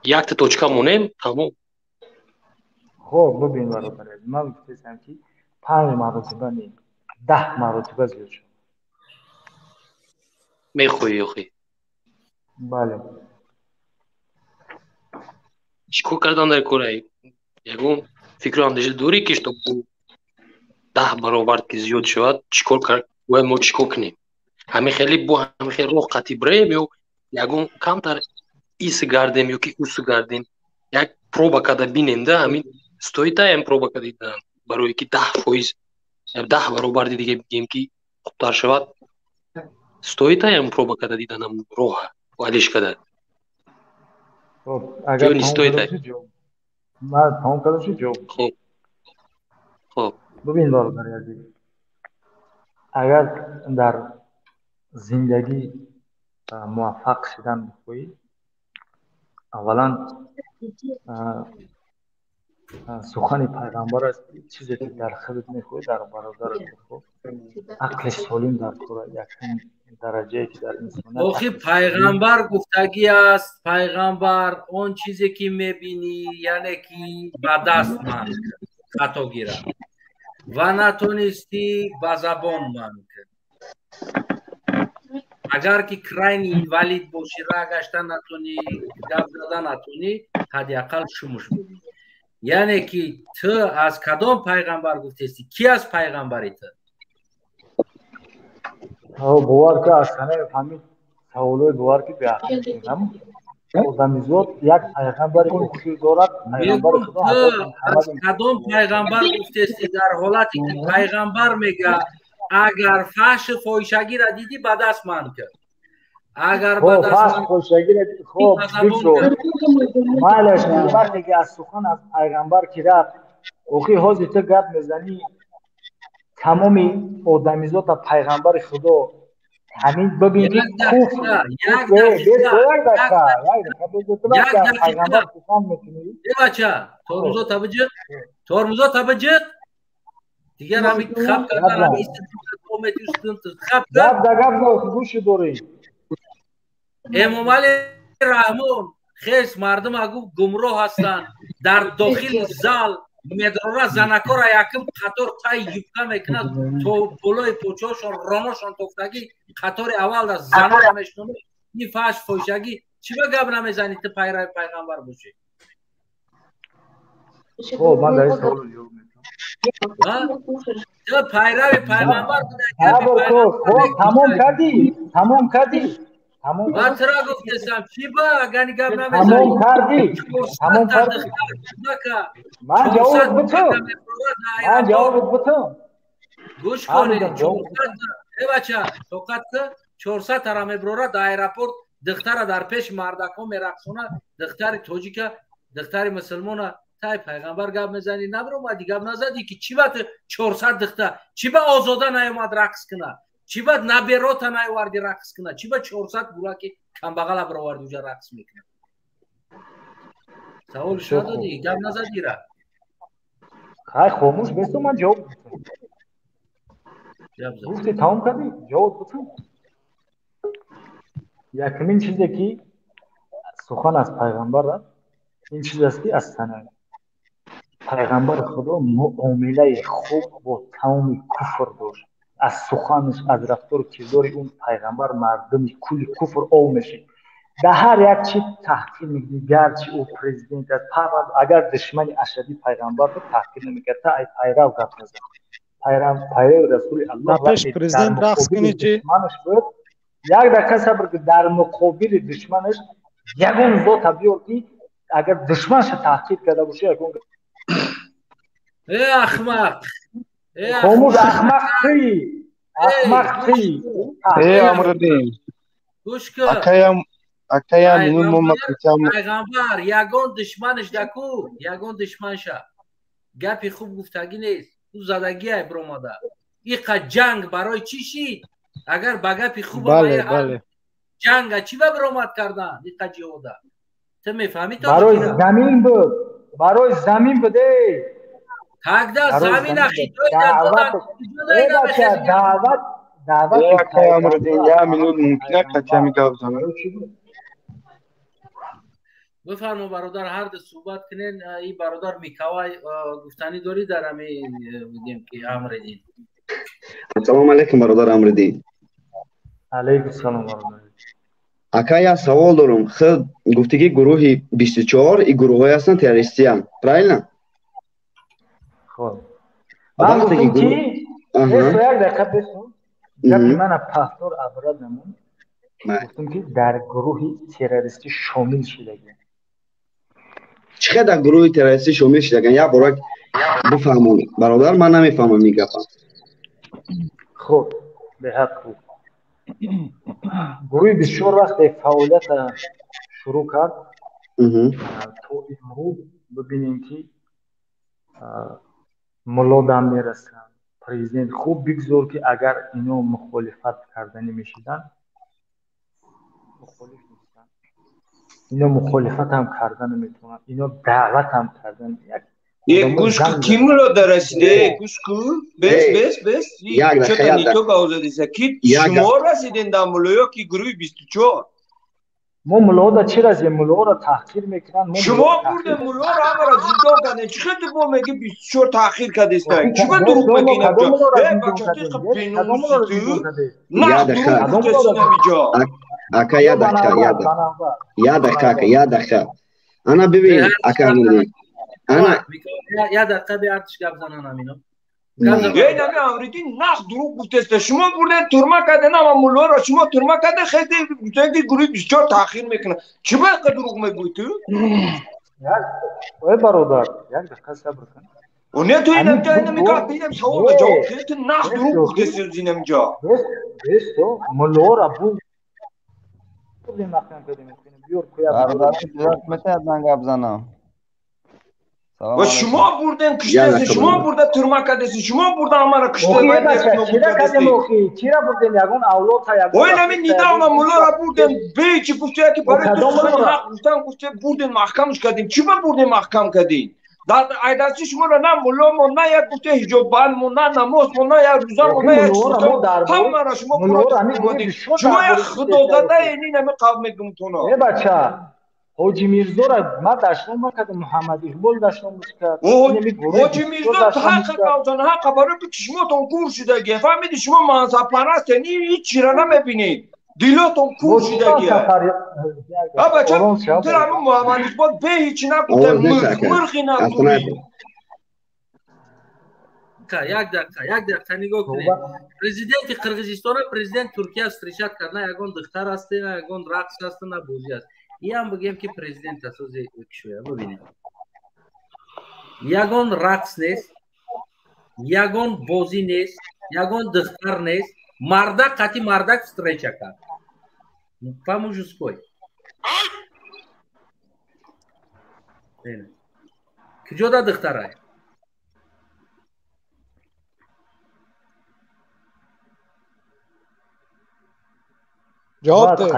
якта точка монем, тамом. Хоб, бибин, бародари, ман гуфтаистам, ки 5 маротиба не, 10 маротиба зиёд шуд. Мехоҳӣ охи? Бале. Чӣ кор кардан дар кора? Ягон фикру андеша дорӣ, ки чтоб 10 баробар ки зиёд шавад, чӣ кор бояд, мо чӣ кор кунем? Ҳамин хеле бо ҳамин хел роҳ қатӣ бираем ё ягон камтар ис гардем ё ки ус гардем, як проба карда бинем да, ҳамин стоит аям проба карда дидан, барое ки 10%, 10 баробарди дига бигем, ки хубтар шавад, стоит аям проба карда диданам роҳа алиш карда? Агар не стоит? Ман тамом кардам, шуд ҷавоб. Хуб, хуб. Бибин, бародари азиз, агар дар зиндагӣ муваффақ шудан бихоҳӣ, аввалан сухани пайғамбар аст: чизе ки дар худат мехоҳӣ, дар бародарат бихоҳ. Ақли солим дар кора, якум дараҷае ки дар инсоният. Охи, пайғамбар гуфтагӣ аст, пайғамбар: он чизе ки мебинӣ, яъне ки ба даст ман хато гирад ва натонистӣ, ба забон ман кун. Агар ки крайний инвалид бошӣ, раҳ гашта натонӣ, гап зада натонӣ, ҳадди ақал шумуш бибин. Яъне ки ту аз кадом пайғамбар гуфтестӣ? Ки аз пайғамбари ту? Бовар ки, аз ҳамин саволҳои, бовар ки, беақл. Одамизод як пайғамбари охир дорад, пайғамбари Худо. Аз кадом пайғамбар гуфтестӣ, дар ҳолате ки пайғамбар мега: агар фаҳшу фоҳишагиро дидӣ, ба даст ман кун, агар ба даст Хоб, майлаш, вақте ки аз сухан аз пайғамбар ки рафт, охи ҳозир ту гап мезанӣ, тамоми одамизода пайғамбари Худо ҳамин. Бибин, ки куфр, як дақиқа, пайғамбар сухан мекунӣ. Бача, тормузо табиҷиқ, тормузо табиҷиқ, дигар ҳамин хаб кардан, ҳамин хаб. Гап да гап гӯши дорӣ. Эмомалӣ Раҳмон хес мардум агу гумроҳ ҳастанд, дар дохили зал медрора, занакора якум қатор тай юбка мекунад, то болои почоашон, роношон тофтагӣ, қатори аввал да занора мешунонад. Ин фаҳш фоҳишагӣ, чӣ ба гап намезанӣ, ту пайрави пайғамбар бошӣ? Хоб, ман дар ин савол ҷавоб Ту пайрави пайғамбар. Тамом кардӣ? Тамом кардӣ? Ман тура гуфтесам, чӣ ба агани гап намезанӣ? Тамом кардӣ? Тамом кардӣ? Ман ҷавоб бутум, ман ҷавоб бутум. Гӯш кунед, э бача, тоқат ки, 400 тара меброра дар аэропорт, духтара дар пеши мардакҳо мерақсонад, духтари тоҷика, духтари мусулмона. Тай пайғамбар гап мезанӣ, набиромадӣ, гап назадӣ, ки чӣ ба 400 духтар, чӣ ба Озода наёмад рақс кунад, чӣ ба наберота наёварди рақс кунад, чӣ ба 400 гураки камбағала бироварди, уҷа рақс мекунад? Саволш надодӣ, гап назадира. Хай, хомӯш бесту, ман ҷавоб гуфтам. Гуфти, тамом кардӣ, ҷавоб гуфтам. Якумин чизе ки сухан аз пайғамбар рафт, ин чиз аст ки аз санад. Пайғамбари Худо муомилаи хуб бо тамоми куфр дошт. Аз суханаш, аз рафтору кирдори он пайғамбар мардуми кулли куфр ов мешид. Дар ҳар як чи таҳқир мекунӣ, гарчи ӯ президент аст, парванд агар душмани ашадии пайғамбар буд, таҳқир намекард. Та ай пайрав гап назан. Пайрави Расули Аллоҳ Дар пеш вақте дар президент рақс муқобили кунӣ чи? душманаш буд, як дақиқа сабр кун, дар муқобили душманаш ягон зота биёр ки агар душманша таҳқир карда боша, ягон Э, ахмақ! Э, хомӯш, ахмақ! ахмақ туӣ, ахмақ туӣ. Э, Амриддин. Гӯш кун. Акаям, акаям, ину мо мақитам. Пайғамбар ягон душманаш даку, ягон душманша гапи хуб гуфтагӣ нест. Ӯ задагиай биромада. Иқа ҷанг барои чӣ шид? Агар ба гапи хуб Бале, бале. Ҷанга чӣ ба биромад кардан? Иқа ҷиҳода. Ту мефаҳмӣ Барои тоҷикира? замин буд, барои замин буд, эй. Тогда Барои замина замин буд. хитои Даъват, э бача, даъват, Э, даъвати акай Амриддин, пайғамбар, я минут мумкин пайғамбар катями гап занам. барои чӣ буд? Бифармо, бародар, ҳар ду суҳбат кунен. И бародар Микавай, гуфтанӣ дорӣ дар ҳамин, бигем ки Амриддин? Ассалому алайкум, бародар Амриддин. Алайкум салом, бародар. Ака, як савол дорам. Худ гуфтӣ ки гурӯҳи 24 и гурӯҳҳое ҳастанд террористиянд, правильно? Хоб. Ман Вақте ки гуфтам ки гурӯҳ Аҳа. бесо, як дақиқа бесо. Гапи Мгм. мана паҳтор абрад намуд. Гуфтам ки дар гурӯҳи террористӣ шомил шудагианд. Чӣ хел дар гурӯҳи террористӣ шомил шудаган? Як бора бифаҳмон, бародар, ман намефаҳмам ин гапа. Хуб, беҳад хуб. Гурӯҳи 24 вақте фаъолията шурӯъ кард, то имрӯз бибинем ки мулло дам мерасанд, президент хуб бигзор ки агар ино мухолифат карданӣ мешиданд, мухолиф нестанд. Ино мухолифатам карда наметавонанд, ино даъватам карда як Е, одамо гӯш ку, занг ки заданд. мулло дарасиде? Э, Гӯш ку, бес, э, бес, бес. як дақиқа, Чё-то як не дақиқа. то гавзадиса. Ки Як шумо расиден дар мулло ё ки гурӯҳи 24? Мо муллоҳода чӣ расидем? Муллоҳоро таҳқир мекунанд, мо Шумо муллоҳоро таҳқир бурдем муллоро, ҳамаро зиндон кардем. Чӣ хел ту бо мегӣ 24 таъхир кардеста? Охи, Чӣ ба дурӯғ мо мегӣ инамҷо? кадом муллоро Э, зиндон бача, кардем? ту Кадом муллоро беномусӣ ту? зиндон кардем? Нах Як дурӯғ дақиқа. Кадом гуфтеси муллоро инамиҷо. Ака, ё як ба дақиқа, як навбат, дақиқа. ба навбат, Як ба дақиқа, ака, навбат. як дақиқа. Ана бибин, Ҳар ака гап занад. Амриддин. Ана Як дақиқа бе артиш гап занан ҳамино. Гап зан, Э, бародар. нами Амриддин нах дурӯғ гуфтеста. Шумо бурдем турма кардем, ама муллоро шумо турма кардем, хеле гуфтем ки гурӯҳи 24 таъхир мекунад. Чӣ ба инқа дурӯғ мегӯӣ ту? Як, ой бародар, як дақиқа сабр кун. О, не, ту Ҳамин инамҷо инами гурӯҳ гап инам савол ба э ҷавоб диҳ, ту нах дурӯғ бесо, гуфтеси инамҷо. бес, бесо, муллоҳоро бурдем маҳкам кардем. Биёр куя муллоро. Бародарам, иҷозат метиҳад ман гап занам? Салом Ва шумо алайкум. бурдем Як киштеси, дақиқа, шумо бародар. бурда турма кардеси, шумо бурда ҳамаро киште Охи, ва э бача, нобуд чира кардем кардеси. охи? Чира бурдем? Ягон авлодта, ягон Ой, нами рафиқта, ягон недавно муллоро дӯста. бурдем, бечи гуфте ки О, барои ту кадом сухани муллоро? ҳақ гуфтан гуфте бурдем маҳкамш кардем. Чӣ ба бурдем маҳкам кардем? Дар айдасти шуморо на мулло мо, на як гуфте ҳиҷоббанд мо, на намоз мо, на як рӯза мо, Охи, на як муллоҳоро чиз мо дар бораи ҳамаро шумо муллоҳоро пуро ҳамин гурӯҳи омадед. 24 Шумо дар як бораи киштеста худозада охи. ин ҳами қавм мегум туно. Э бача, Ҳоҷи Мирзоро ман дашном накардам, Муҳаммад Иқбол дашном кард. Ин ҳамин гурӯҳи Ҳоҷи 24 Мирзо дашном ҳаққа кард. гавзан, ҳаққа барои ки чишмотон кур шудагия. Фаҳмиди, шумо мансабпарастен, ҳеҷ чира намебинед. Дилотон Бо кур чӣ шудагия. мансабпар? Як А дақиқа, бача, ором шав, ту ҳамин бародар. Муҳаммад Иқбол бе ҳеҷ нагуфта, Овоз нест, мирх, ака. мирхи Астана натурӣ. Як дақиқа, як дақиқа нигоҳ кунед. Суҳбат Президенти Қирғизистона президент Туркия встречать кард. На ягон духтар аст, на ягон рақс аст, на бозӣ аст. Иам бигем ки президент аст, ози кишоя бибинед. Ягон рақс нест, ягон бозӣ нест, ягон духтар нест. Мардак қати мардак встреча кард. По-мужской. Куҷода духтарай? Ҷавоб Баъд деҳ.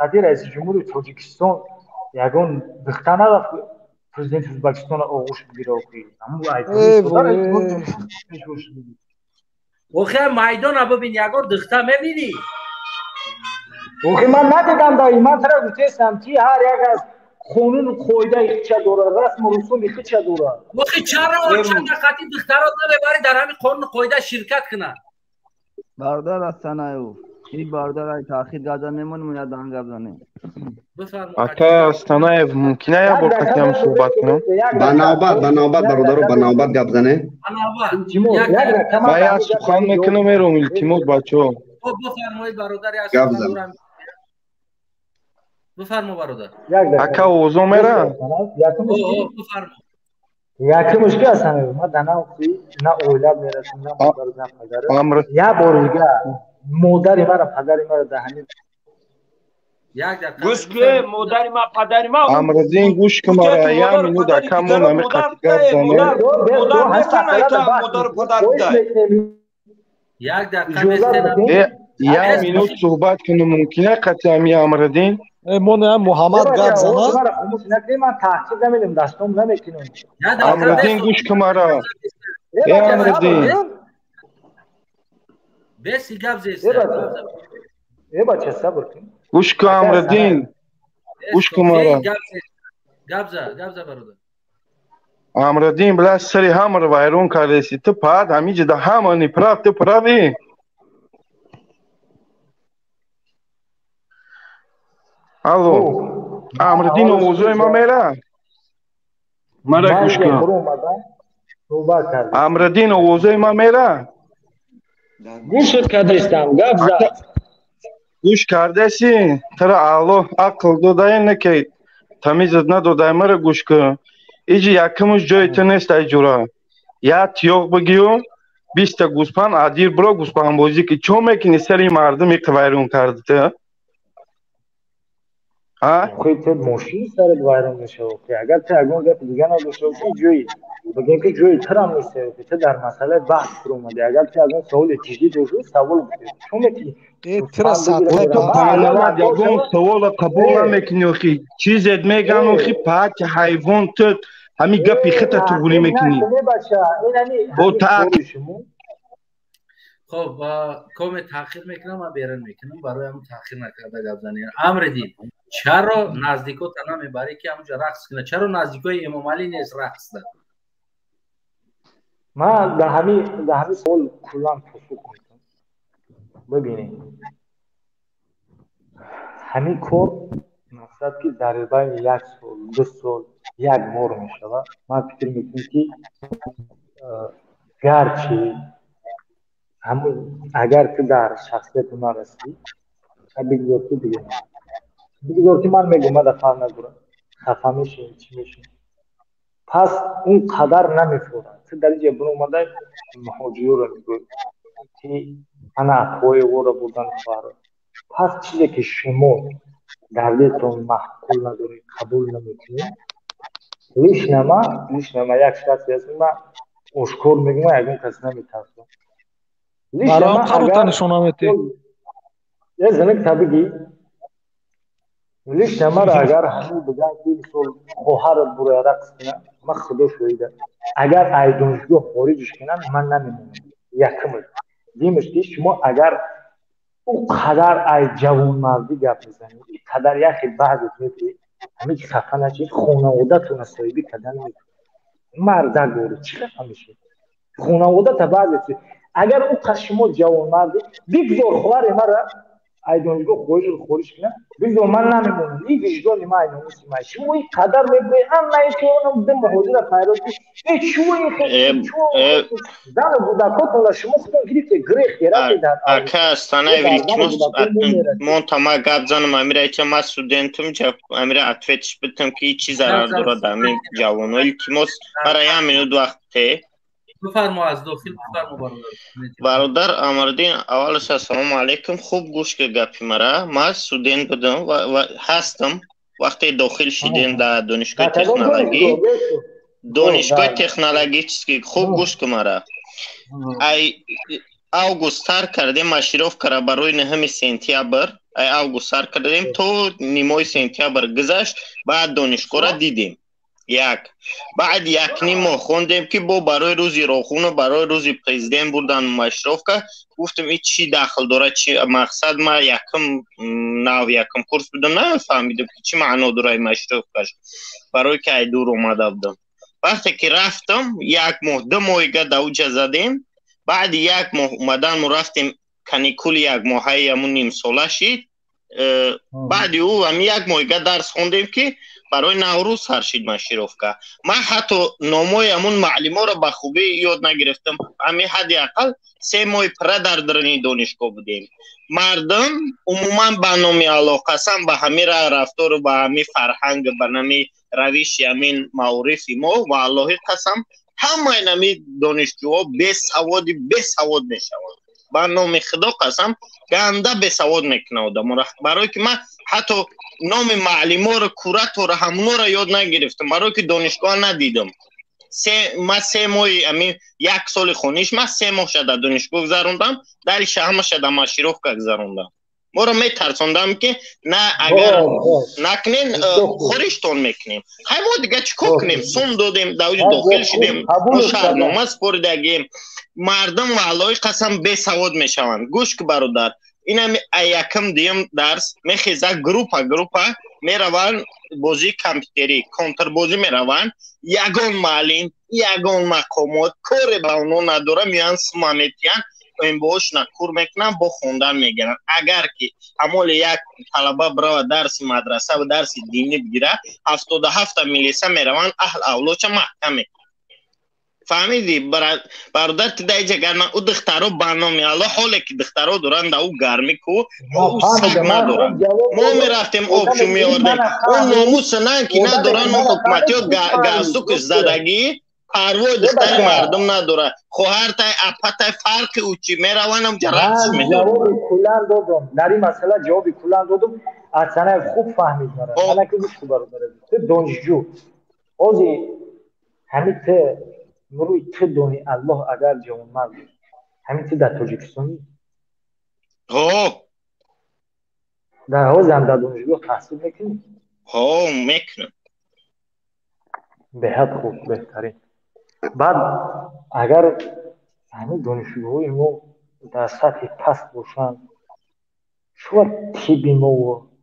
қати раиси ҷумҳури Тоҷикистон ягон духтар нарафт президенти Ӯзбекистонро оғӯш бигира охи. Ҳамун Э, айб вой. пешвош бигир. Охе, майдона бибин, ягон духта мебинӣ? Охи ман надидам даи, ман тара гуфтестам ки ҳар як аз қонуну қоидаи хича дорад, расму русуми хича дорад. Охи чаро чанда қати духтарот намебарӣ дар ҳамин қонуну қоида ширкат кунад? Бародар Астанаев, ин бародар ай таъхир гап зан мемонем, я дан гап занем. Ака Астанаев, мумкина як бор қатиам суҳбат кунам? Ба навбат, ба навбат, бародаро, ба навбат гап зане. Ма як сухан мекунам, мером, илтимос, бачаҳо. Бифармоед, бародари. Гап зан. Бифармо, бародар. Ака, овозо мера? Бифармо. Якумш ки Астанаев, ман дар навқи на оила мерасам, на модару на падару. Як бори дига модари мара, падари мара дар ҳамин гӯш ки модари ма, падари ма. Амридин, гӯш кун мара, як минут, ака, мо нами қати гап занем. Модар нестан, модару падар будай. Як дақиқа. Як минут суҳбат кунам, мумкина қати ами Амридин? Мо не Муҳаммад гап зана. Ман таҳқиқ намедем, дастом намекунам. Амридин, гӯш кун мара. Э, Амридин. Беси гап зест. Э, бача, сабр кун. Гӯш кун, Амридин. Гӯш кун мара. Гап за, гап за, бародар. Амридин, била сари ҳамаро вайрон кардаси. Ту пад ҳамиҷода ҳама неправ, ту правӣ. Алло. Амридин, овозои ма мера? Мара гӯш кун. Амридин, овозои ма мера? Гӯшат кардестам, гап зад. Гӯш кардаси? Тара Аллоҳ ақл додае, не ки тамизат надодай, мара гӯш кун. Иҷи якумуш ҷои ту нест, ай ҷура. Як тиёқ бигирю, 20-та гӯспанд адир биро гӯспандбозӣ ки чо мекунӣ сари мардум иқ вайрон карди ту? Охи ту мошини сарат вайрон мешавад. Агар ту ягон гапи дига надошта бошӣ, ҷои бигем ки ҷои турам нест, ту дар масъалаи баҳс фуромадӣ. Агар ту ягон саволи ҷиддӣ дошӣ, савол бикун. Чо мекунӣ? Ягон савола қабул намекунӣ, охи чизет меган, охи паки ҳайвон, ту ҳамин гапи хита туғрӣ мекунӣ. Бо Хоб, коме таъхир мекунам ва берун мекунам, барои ҳамн таъхир накарда гап занӣ. Амридин, чаро наздикота намебарӣ ки ҳамунҷо рақс кунад? Чаро наздикои Эмомалӣ нест рақсда? Ман дар ҳамин савол куллан посух мекунам. Бибинед, ҳамин кор мақсад ки дар байни як сол, 2 сол як бор мешавад. Ман фикр мекунам ки гарчи ҳамун агар ту дар шахсияти ман расӣ, бигзор ту бигӯ, бигзор ки ман мегӯм, ман дар фарқ надорам, хафа мешавем, чӣ мешавем, пас он қадар намефорад. Ту дар инҷа биромадай муҳоҷирро мегӯӣ ки ана апои ӯро бурдан хоҳар. Пас чизе ки шумо дар дилтон маъқул надоред, қабул намекунед, лично ман як шахсе ҳастам, ман ошкор мегӯям, ягон кас наметарсам. Бароям қарута нишона метӣ. Е занак табигӣ. Лично мара агар ҳамин бигӯям ки мисол хоҳарат буроя рақс кунад, ман худо шоҳида. Агар ай донишгоҳ хориҷш кунам, ман намемонам. Якумаш. Дуюмаш ки шумо агар ӯ қадар ай ҷавонмардӣ гап мезанед, ин қадар яхе баъзет мегӯед, ҳамин хафа нашед, хонаводатонро соҳибӣ карда наметавонед. Мардак доред, чӣ хафа мешед? Хонаводата баъзе агар ӯ қад шумо ҷавонмардӣ, бигзор хоҳари мара ай донишгоҳ хориҷ кунад, бигзор, ман намемонам. Ин виҷдони ман, номуси ман. Шумо ин қадар мегӯед, ана ин ду муҳоҷира пайрод, э чӯ ин зану кӯдакотонро шумо худтон гирифтед, гирехте рафтед. Ака Астанаев, илтимос, мон та ма гап занам, амира ича ма студентум, амира ответиш битам ки чӣ зарар дорад ҳамин ҷавоно. Илтимос, мара як минут вақт те. Бифармо, аз дохил бифармо, бародар. Бародар Амридин, аввалаш ассалому алайкум. Хуб гӯш ки гапи мара. Ман студент будам ва ҳастам. Вақте дохил шидем дар донишгоҳи технологӣ, донишгоҳи технологический, хуб гӯш ки мара. Ай август сар кардем маршировкара барои 9 сентябр, ай август сар кардем то нимои сентябр гузашт, баъд донишгоҳра дидем. Як баъд якним моҳ хондем, ки бо барои рӯзи Рохуна, барои рӯзи президент бурдан маршировка. Гуфтем, и чӣ дахл дорад, чи мақсад? Ма якм нав якм курс будам, нафаҳмидам, ки чӣ маъно дорад маршировкаш, барое ки ай дур омада будам. Вақте ки рафтам, як моҳ, 2 моҳига да уҷа задем. Баъди як моҳ омаданмо рафтем, каникули якмоҳаи ҳамун нимсола шид. Баъди ӯ ҳами як моҳига дарс хондем, ки барои Наврӯз сар шид маршировка. Ман ҳатто номои ҳамун маълиморо ба хубӣ ёд нагирифтам. Ҳами ҳадди ақал 3 моҳи пурра дар даруни донишгоҳ будем. Мардум умуман, ба номи Аллоҳ қасам, ба ҳамин рафтору, ба ҳамин фарҳанг, ба нами равиши ҳамин маорифи мо, ва Аллоҳи қасам, ҳамаи нами донишҷӯҳо бесаводи бесавод мешаванд. Ба номи Худо қасам, ганда бесавод мекунад одаморо, барое ки ман ҳатто номи маълиморо, кураторо, ҳамоноро ёд нагирифтам, барое ки донишгоҳ надидам. Ма 3 моҳи ами як соли хониш, ма 3 моҳша дар донишгоҳ гузарондам, дариша ҳамаша дар маршировка гузарондам. Моро метарсондам, ки на, агар накунен, хориҷтон мекунем. Хай, мо дига чӣ кор кунем? Сум додем, давҷи дохил шудем, мо шаҳрнома споридагем. Мардум, валлоҳи қасам, бесавод мешаванд. Гӯш ки, бародар, инами якм дуюм дарс мехеза, группа группа мераванд, бозии компютерӣ, контрбозӣ мераванд. Ягон маълим, ягон мақомот коре ба онҳо надора. Меоянд, сума метиҳанд, имбоошна кур мекунанд, бо хондан мегиранд. Агар ки ҳамоли як талаба бирава дарси мадраса ва дарси динӣ бигира, 77-та милиса мераванд, аҳл авлодша маҳкам мекунанд. Фаҳмидӣ, бародар? Ти даиҷа гарма ӯ духтаро, ба номи Аллоҳ, ҳоле ки духтаро доранд, да ӯ гармӣ ку ӯ саг надоранд. Мо мерафтем, обшу меовардем. Ӯ номуса на ки надоранд. Мо ҳукуматиё галстукш задагӣ, парвои духтари мардум надорад. Хоҳартай, апатай, фарқи ӯ чӣ? Мераванд, ҳамҷа рақс медоранд. Ҷавоби куллан додам дар ин масъала, ҷавоби куллан додам. Асанаев хуб фаҳмид мара. Анаки гӯш ку, бародар, ту донишҷӯ ҳозир, ҳамин ту нуруи ту дони Аллоҳ, агар ҷавонмард, ҳамин ту дар Тоҷикистонӣ? Ҳо. Дар ҳозирам дар донишгоҳ таҳсил мекунӣ? Ҳо, мекунам. Беҳад хуб, беҳтарин. Баъд агар ҳамин донишгоҳҳои мо дар сатҳи паст бошанд, шояд тибби мо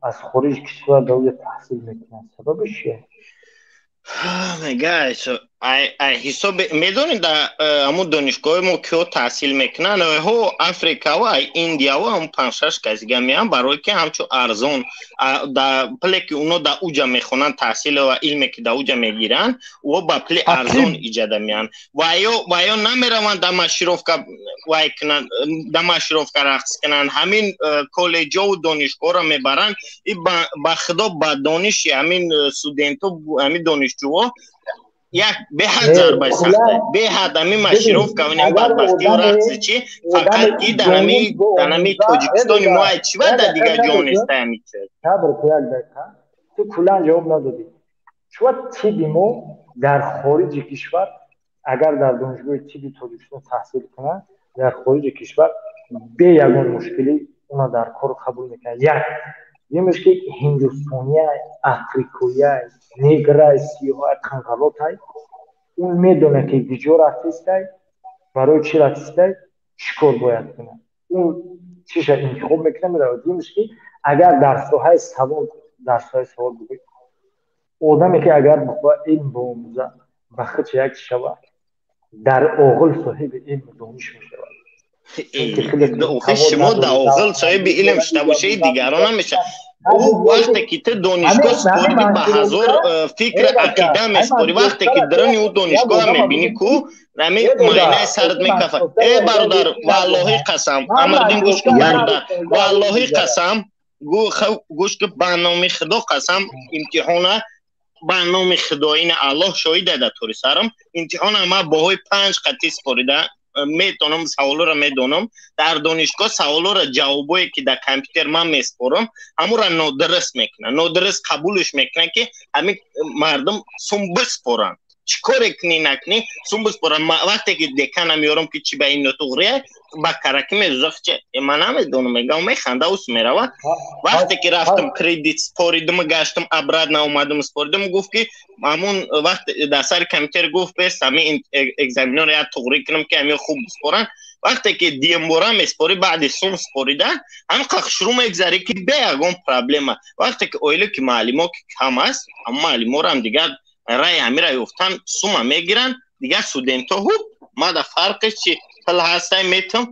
аз хориҷи кишвар дар оҷа таҳсил мекунанд, сабабаш чия? Мега, ҳисоби медонед, дар ҳамун донишгоҳи мо киҳо таҳсил мекунанд? Ҳо, Африкаво, ай Индияво, ҳамун панҷшаш касига меянд, барое ки ҳамчун арзон пуле ки уно дар уҷа мехонанд, таҳсил ва илме ки дар уҷа мегиранд, ӯ ба пули арзон иҷада меянд. Ва ё намераванд дар маршировка вай кунанд, дар маршировка рақс кунанд. Ҳамин коллеҷову донишгоҳро мебаранд. И ба Худо, ба дониши ҳамин студентҳо, ҳамин донишҷӯҳо як беҳад зарбаи сахта, беҳад. Ҳамин маршировка, ҳамин бадбахтию рақси чи фақат ки дар ҳами Тоҷикистони мо, ай чи ва дар дигар ҷо неста ҳамин чиз. Сабр ку, як дақиқа. Ту куллан ҷавоб надодӣ. Чува тибби мо дар хориҷи кишвар, агар дар донишгоҳи тибби Тоҷикистон таҳсил кунад, дар хориҷи кишвар бе ягон мушкилӣ уна дар кор қабул мекунад? Як дуюмеш ки ҳиндустония, африкоя, неграй, сиёҳай, қанғалотай, ӯ медонад ки куҷо рафтистай, барои чӣ рафтистай, чӣ кор бояд кунад, ӯ чиша интихоб мекунад, меравад. Дуюмеш ки агар дар соҳаи савод, дар соҳаи савод бигӯй, одаме ки агар бихоҳад илм биомӯзад, ба худш як шавад, дар оғил соҳиби илму дониш мешавад. Охи, шумо дар оғил соҳиби илм шуда бошед, дигарон намешавад. Ӯ вақте ки ту донишгоҳ споридӣ, ба ҳазор фикр, ақида меспорӣ. Вақте ки даруни ӯ донишгоҳ мебинӣ ку, ҳами майнаи сарат мекафад. Э, бародар, валлоҳи қасам, Амрдин, гӯш кун, бародар, валлоҳи қасам, гӯш ку, ба номи Худо қасам, имтиҳона, ба номи Худо, ина Аллоҳ шоҳида дар тори сарам, имтиҳона ма баҳои 5 қатъӣ спорида метонам, саволоро медонам. Дар донишгоҳ саволоро, ҷавобое ки дар компютер ман меспорам, ҳамура нодуруст мекунад, нодуруст қабулш мекунад, ки ҳамин мардум сум биспоранд. Чӣ коре кунӣ накунӣ, сум биспора. Вақте ки декана меёрам, ки чӣ ба ин нотуғрия, ба караки мезузах, чи ман намедонам, мегам, механда, ус мерава. Вақте ки рафтам кредит споридум, гаштам, обратно омадам, споридум, гуфт ки ҳамун вақт дар сари компютер гуфт, бес ҳамин экзаменоро як туғрӣ кунам, ки ҳамин хуб биспоранд. Вақте ки дуюмбора меспорӣ, баъди сум споридан, ҳам қахшурӯ мегзарӣ, ки бе ягон проблема. Вақте ки оила ки маълимо ки кам аст, ҳам маълиморо дигар рай ҳамира ёфтан, сума мегиранд, дигар студентҳо ҳуб мада фарқеш чи, пул ҳастай, метам,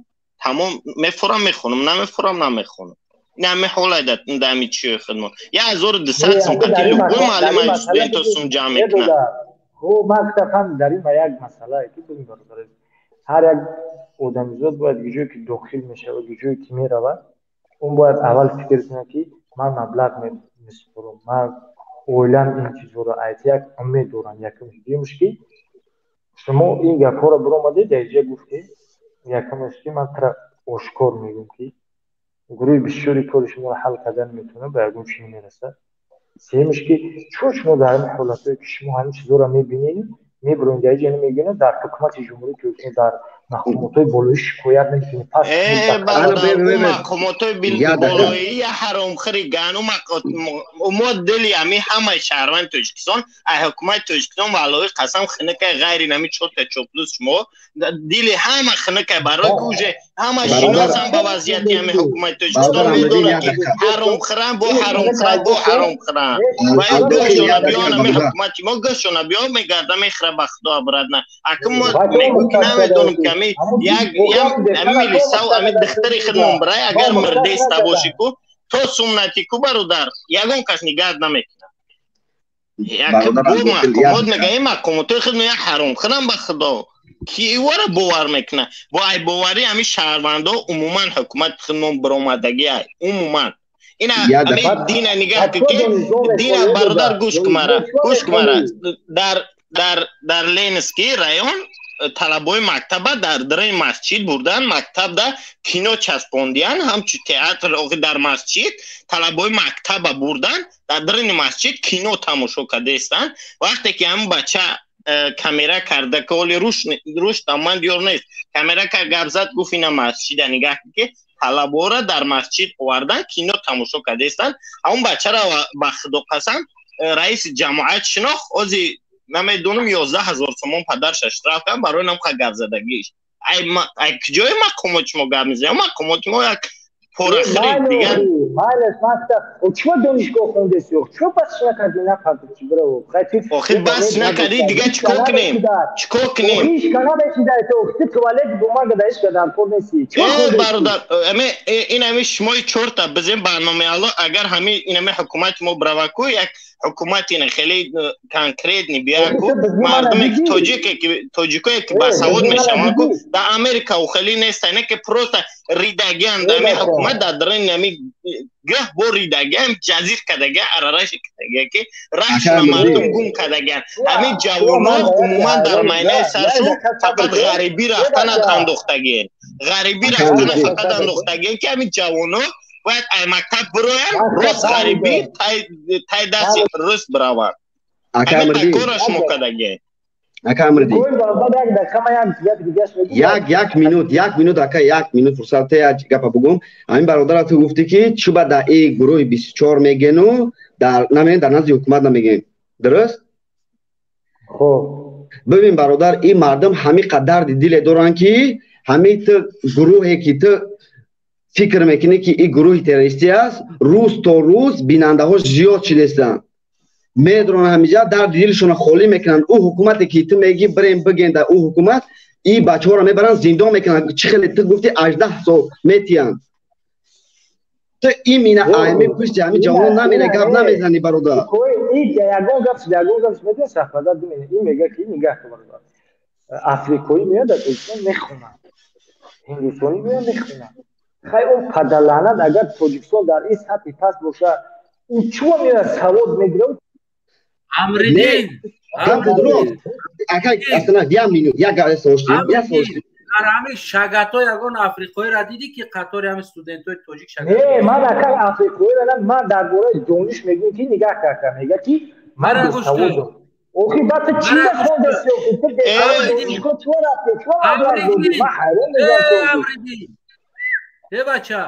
тамом, мефурам, мехонам, намефурам, намехонам. Ин ҳами ҳолай дами чиёи хидмат 1200 сум қати любой маълима студентҳо сум ҷамъ мекунад. Хуб, ман фаҳм дар ин як масъалае ки бибин, бародар, ҳар як одамизод бояд ҷое ки дохил мешавад, ҷое ки меравад, он бояд аввал фикр кунад, ки ман маблағ месупорам, ман оилам ин чизҳоро айт як умед дорам. Якумш. Дуюмш, ки шумо ин гапҳоро биромадед, дар инҷа гуфтед. Якумш, ки ман тра ошкор мегӯям, ки гурӯҳи бисёри кори шуморо ҳал кардан метавонад, ба ягон чи мерасад. Сеюмш, ки чун шумо дар ҳамин ҳолатҳое, ки шумо ҳамин чизҳоро мебинед, мебироед, дар инҷа мегӯянд, дар ҳукумати ҷумҳурии Тоҷикистон, дар мақомотҳои болоӣ шикоят намекунед, пас мақомотҳои болоӣ я ҳаромхӯри гану мо дили ҳами ҳамаи шаҳрванди Тоҷикистон, ай ҳукумати Тоҷикистон валлоҳи қасам хинакай, ғайри нами чорта чоплус шумо дили ҳама хинакай, барои ки уже ҳама шиносам ба вазъияти ҳами ҳукумати Тоҷикистон, медонад, ки ҳаромхӯран, бо ҳаромхӯран, бо ҳаромхӯран. Ва гӯшона биён, ҳами ҳукумати мо гӯшона биён, мегарда, мехӯра, ба худо, обратно. Акн мо мегӯ, ки намедонам, ки ами як ами милисав ами духтари хидмон бирай, агар мирдеста бошӣ ку, то сумнати ку, бародар, ягон кас нигаҳ намекунад. Мақомот мега, ин мақомотои хидмон як ҳаромхӯрам, ба худо, ки ивора бовар мекунад? Бо ай боварӣ ҳами шаҳрвандо умуман ҳукумати хидмон биромадагӣ ай умуман. Ина ами дина нигаҳ ки дина, бародар, гӯш кумара, гӯш кумара. Дар Ленинский район талабои мактаба дар дараи масҷид бурдан, мактабда кино часпондиян, ҳамчу театр. Охи дар масҷид талабои мактаба бурдан, дар дарини масҷид кино тамошо кардастанд. Вақте ки ҳамн бача камера карда, ки оли рушд ман диёр нест, камера кар, гап зад, гуфт: ина масҷида нигаҳ, ки талабора дар масҷид овардан, кино тамошо кардастанд. Ҳамн бачаро, ба худо қасам, раиси ҷамоат шинохт. Ози намедонам, 11 000 сомон падарша штраф кард барои намха гапзадагиш. Ай куҷои мақомот шумо гап мезанед? Мақомоти мо як порахӯри дигар. Майлаш, чо донишгоҳ хондеси? Чо бас накардӣ, нафаҳмидӣ чи бро? Охи бас накардӣ, дигар чӣ кор кунем, чӣ кор кунем? Туалет бумага да ишка дар кор неси. Бародар, ин ҳами шумои чорта бизем барномаи Алло, агар ҳами ин ҳами ҳукумати мо браваку, як ҳукумати ина хеле конкретный бияку, мардуме ки тоҷике, ки тоҷикое ки басавод мешаванд ку, дар Америка хеле неста, ина ки просто ридагианд. Ами ҳукумат дар дарани ами гаҳ бо ридагиам, ҷазир кардагия, арараши кардагия, ки раҳшуна мардум гум кардагиянд. Ҳамин ҷавоно умуман дар майнаи саршон фақат ғарибӣ рафтанат андохтагиен, ғарибӣ рафтана фақат андохтагиен, ки ҳамин ҷавоно бояд ай мактаб бироянд, рост ғарибӣ тай дасти рӯст бираванд. Ҳамин кора шумо кардагиен. Ака Амридин, як минут, як минут, ака, як минут фурсат те, як гапа бугум. Ҳамин бародара, ту гуфтӣ, ки чӯба дар и гурӯҳи 24 мегену дар намегем, дар назди ҳукумат намегем, дуруст? Хоб. Бибин, бародар, ин мардум ҳамин қадр дарди диле доранд, ки ҳамин ту гурӯҳе ки ту фикр мекунӣ, ки ин гурӯҳи террористӣ аст, рӯз то рӯз бинандаҳо зиёд шудестанд, медонанд, ҳамиҷа дарди дилшонро холӣ мекунанд. Ӯ ҳукумате ки ту мегӣ, бирем бигем дар ӯ ҳукумат, ин бачаҳоро мебаранд, зиндон мекунанд. Чӣ хеле ту гуфти, 18 сол метиҳанд. Ту имина ами пушти ҳами ҷавонон намера, гап намезанӣ, бародар. Ягон гап, ягон гап медонӣ, шахбадар, ин мега, ки нигаҳ кун, бародар, африқоӣ меояд дар Тоҷикистон мехонад, ҳиндустонӣ меояд мехонад. Хай, он падарлаънат, агар Тоҷикистон дар ин сатҳи паст боша, ӯ чӯ меояд савод мегирад? Амридин. Ака, як минут, як гап як савол. Дар ҳамин шагато ягон африқоиро дидӣ, ки қатори ҳамин студентои тоҷик шагат? Не, ман ака африқоиро, ман дар бораи дониш мегӯям, ки нигаҳ карда мега, ки ман бесаводам. Охи ба ту чӣ хондеси? Донишгоҳ чӣ рафти? Чӣ маблағ додӣ? Ман ҳайрон мешавам. Э бача,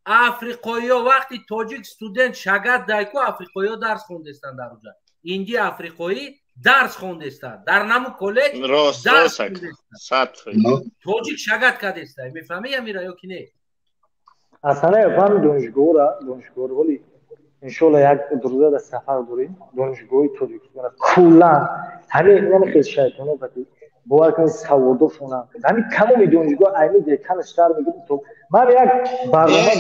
африқоиё вақти тоҷик студент шагат дайку, африқоиё дарс хондестанд дар уҷа. Инди африқоӣ дарс хондестанд дар наму коллеҷ. Дарс тоҷик шагат кардеста, мефаҳмӣ амира ё ки не? Асана фаҳми донишгоҳра, донишгоҳро вале иншоалло як рӯза дар сафар дорем. Донишгоҳи Тоҷикистон куллан ҳамин инами хел шайтоно бати, бовар кунед, саводошона ҳамин тамоми донишгоҳ айни деканаш сар мегирем то ман як барнома.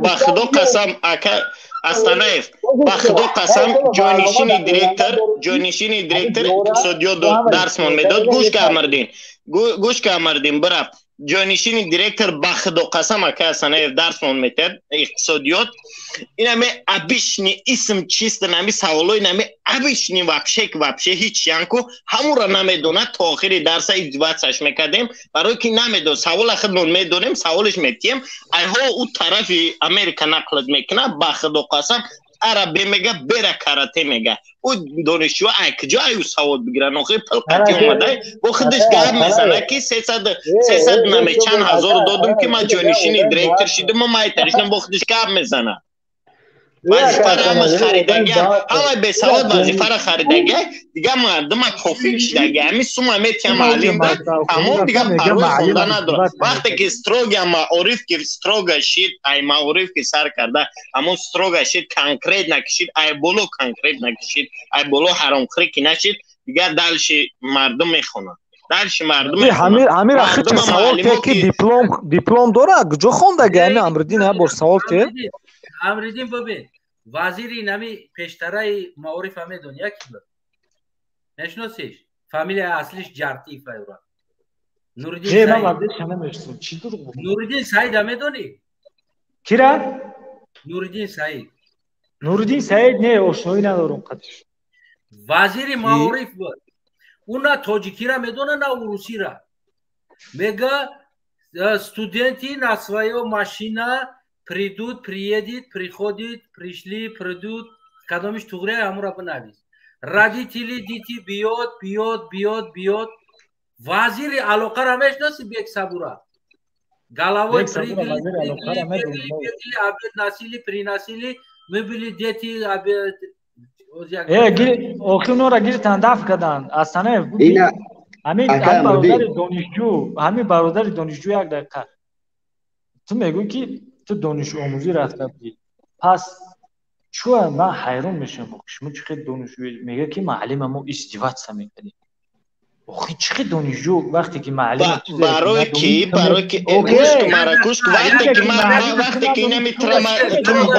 Ба худо қасам, ака Астанаев, ба худо қасам, ҷойнишини директор, ҷойнишини директор иқтисодиёт дарсмон медод. Гӯш ка, Амрдин, гӯш ка, Амрдин, бирафт. Ҷойнишини директор, ба худо қасам, ака Асанаев, дарсмон метиҳад иқтисодиёт. Инаме обычный исм, чисто нами саволои нами обычный, вообще вообще ҳеч янку ҳамура намедонад. То охири дарса издеваться ш мекардем, барое ки намедон. Савола худмон медонем, саволиш метиҳем, айҳо ӯ тарафи Америка нақлат мекунад. Ба худо қасам, ара бе мега, бера карате мега. Ӯ донишҷӯ ай куҷо аю савод бигиран? Охир пул қати омадай, бо худаш гап мезана, ки 300 наме чанд ҳазор додум, ки ман ҷойнишини директор шидум, ма айтаришнам. Бо худаш гап мезана. Вазифаро ҳамаш харидагиам, ҳамаи бесавод вазифаро харидагиа, дига мардума кофир шидаги. Ҳами сума метиҳам маълимда, тамом, дига парвои хонда надорад. Вақте ки строго маориф ки строго шид, ай маориф ки сар карда ҳамон строго шид, конкретно кишид, ай боло конкретно кишид, ай боло ҳаромхӯрӣ ки нашид, дигар дальше мардум мехонад, дальше мардум. Ҳамира хича савол те, ки диплом дора, куҷо хондаги? Ҳами Амриддин ҳа бор савол те. Амриддин, бибин, вазири нами пештараи маорифа медони яки буд, мешиносиш? Фамилияи аслиш Ҷартиев айура. Нуриддин Саида медонӣ? Кира? Нуриддин Саид. Нуриддин Саид? Не, ошноӣ надорум қатиш. Вазири маориф буд. Ӯ на тоҷикира медона, на урусира. Мега, студенты на своё машина придут, приедет, приходит, пришли, придут. Кадомиш туғрия, ҳамура бинавис. Родители, дети, биёд, биёд, биёд, биёд. Вазири алоқара мешиноси, Бек Сабура? Головой прыгали, прыгали, бегали, бегали, обед носили, приносили, мы были дети, обед. Охи онора гирифтан, даф карданд. Асанаев, ҳамин бародари донишҷӯ, ҳамин бародари донишҷӯ, як дақиқа. Ту мегӯӣ, ки ту донишомӯзӣ рафта будӣ, пас чӯ ман ҳайрон мешавам, шумо чӣ хел донишҷӯ? Мега, ки маълима мо издеваться мекардем. Охи чӣ хел донишҷӯ вақте ки маълим Барои ки гӯш ку мара, гӯш ку. Вақте ки инами ту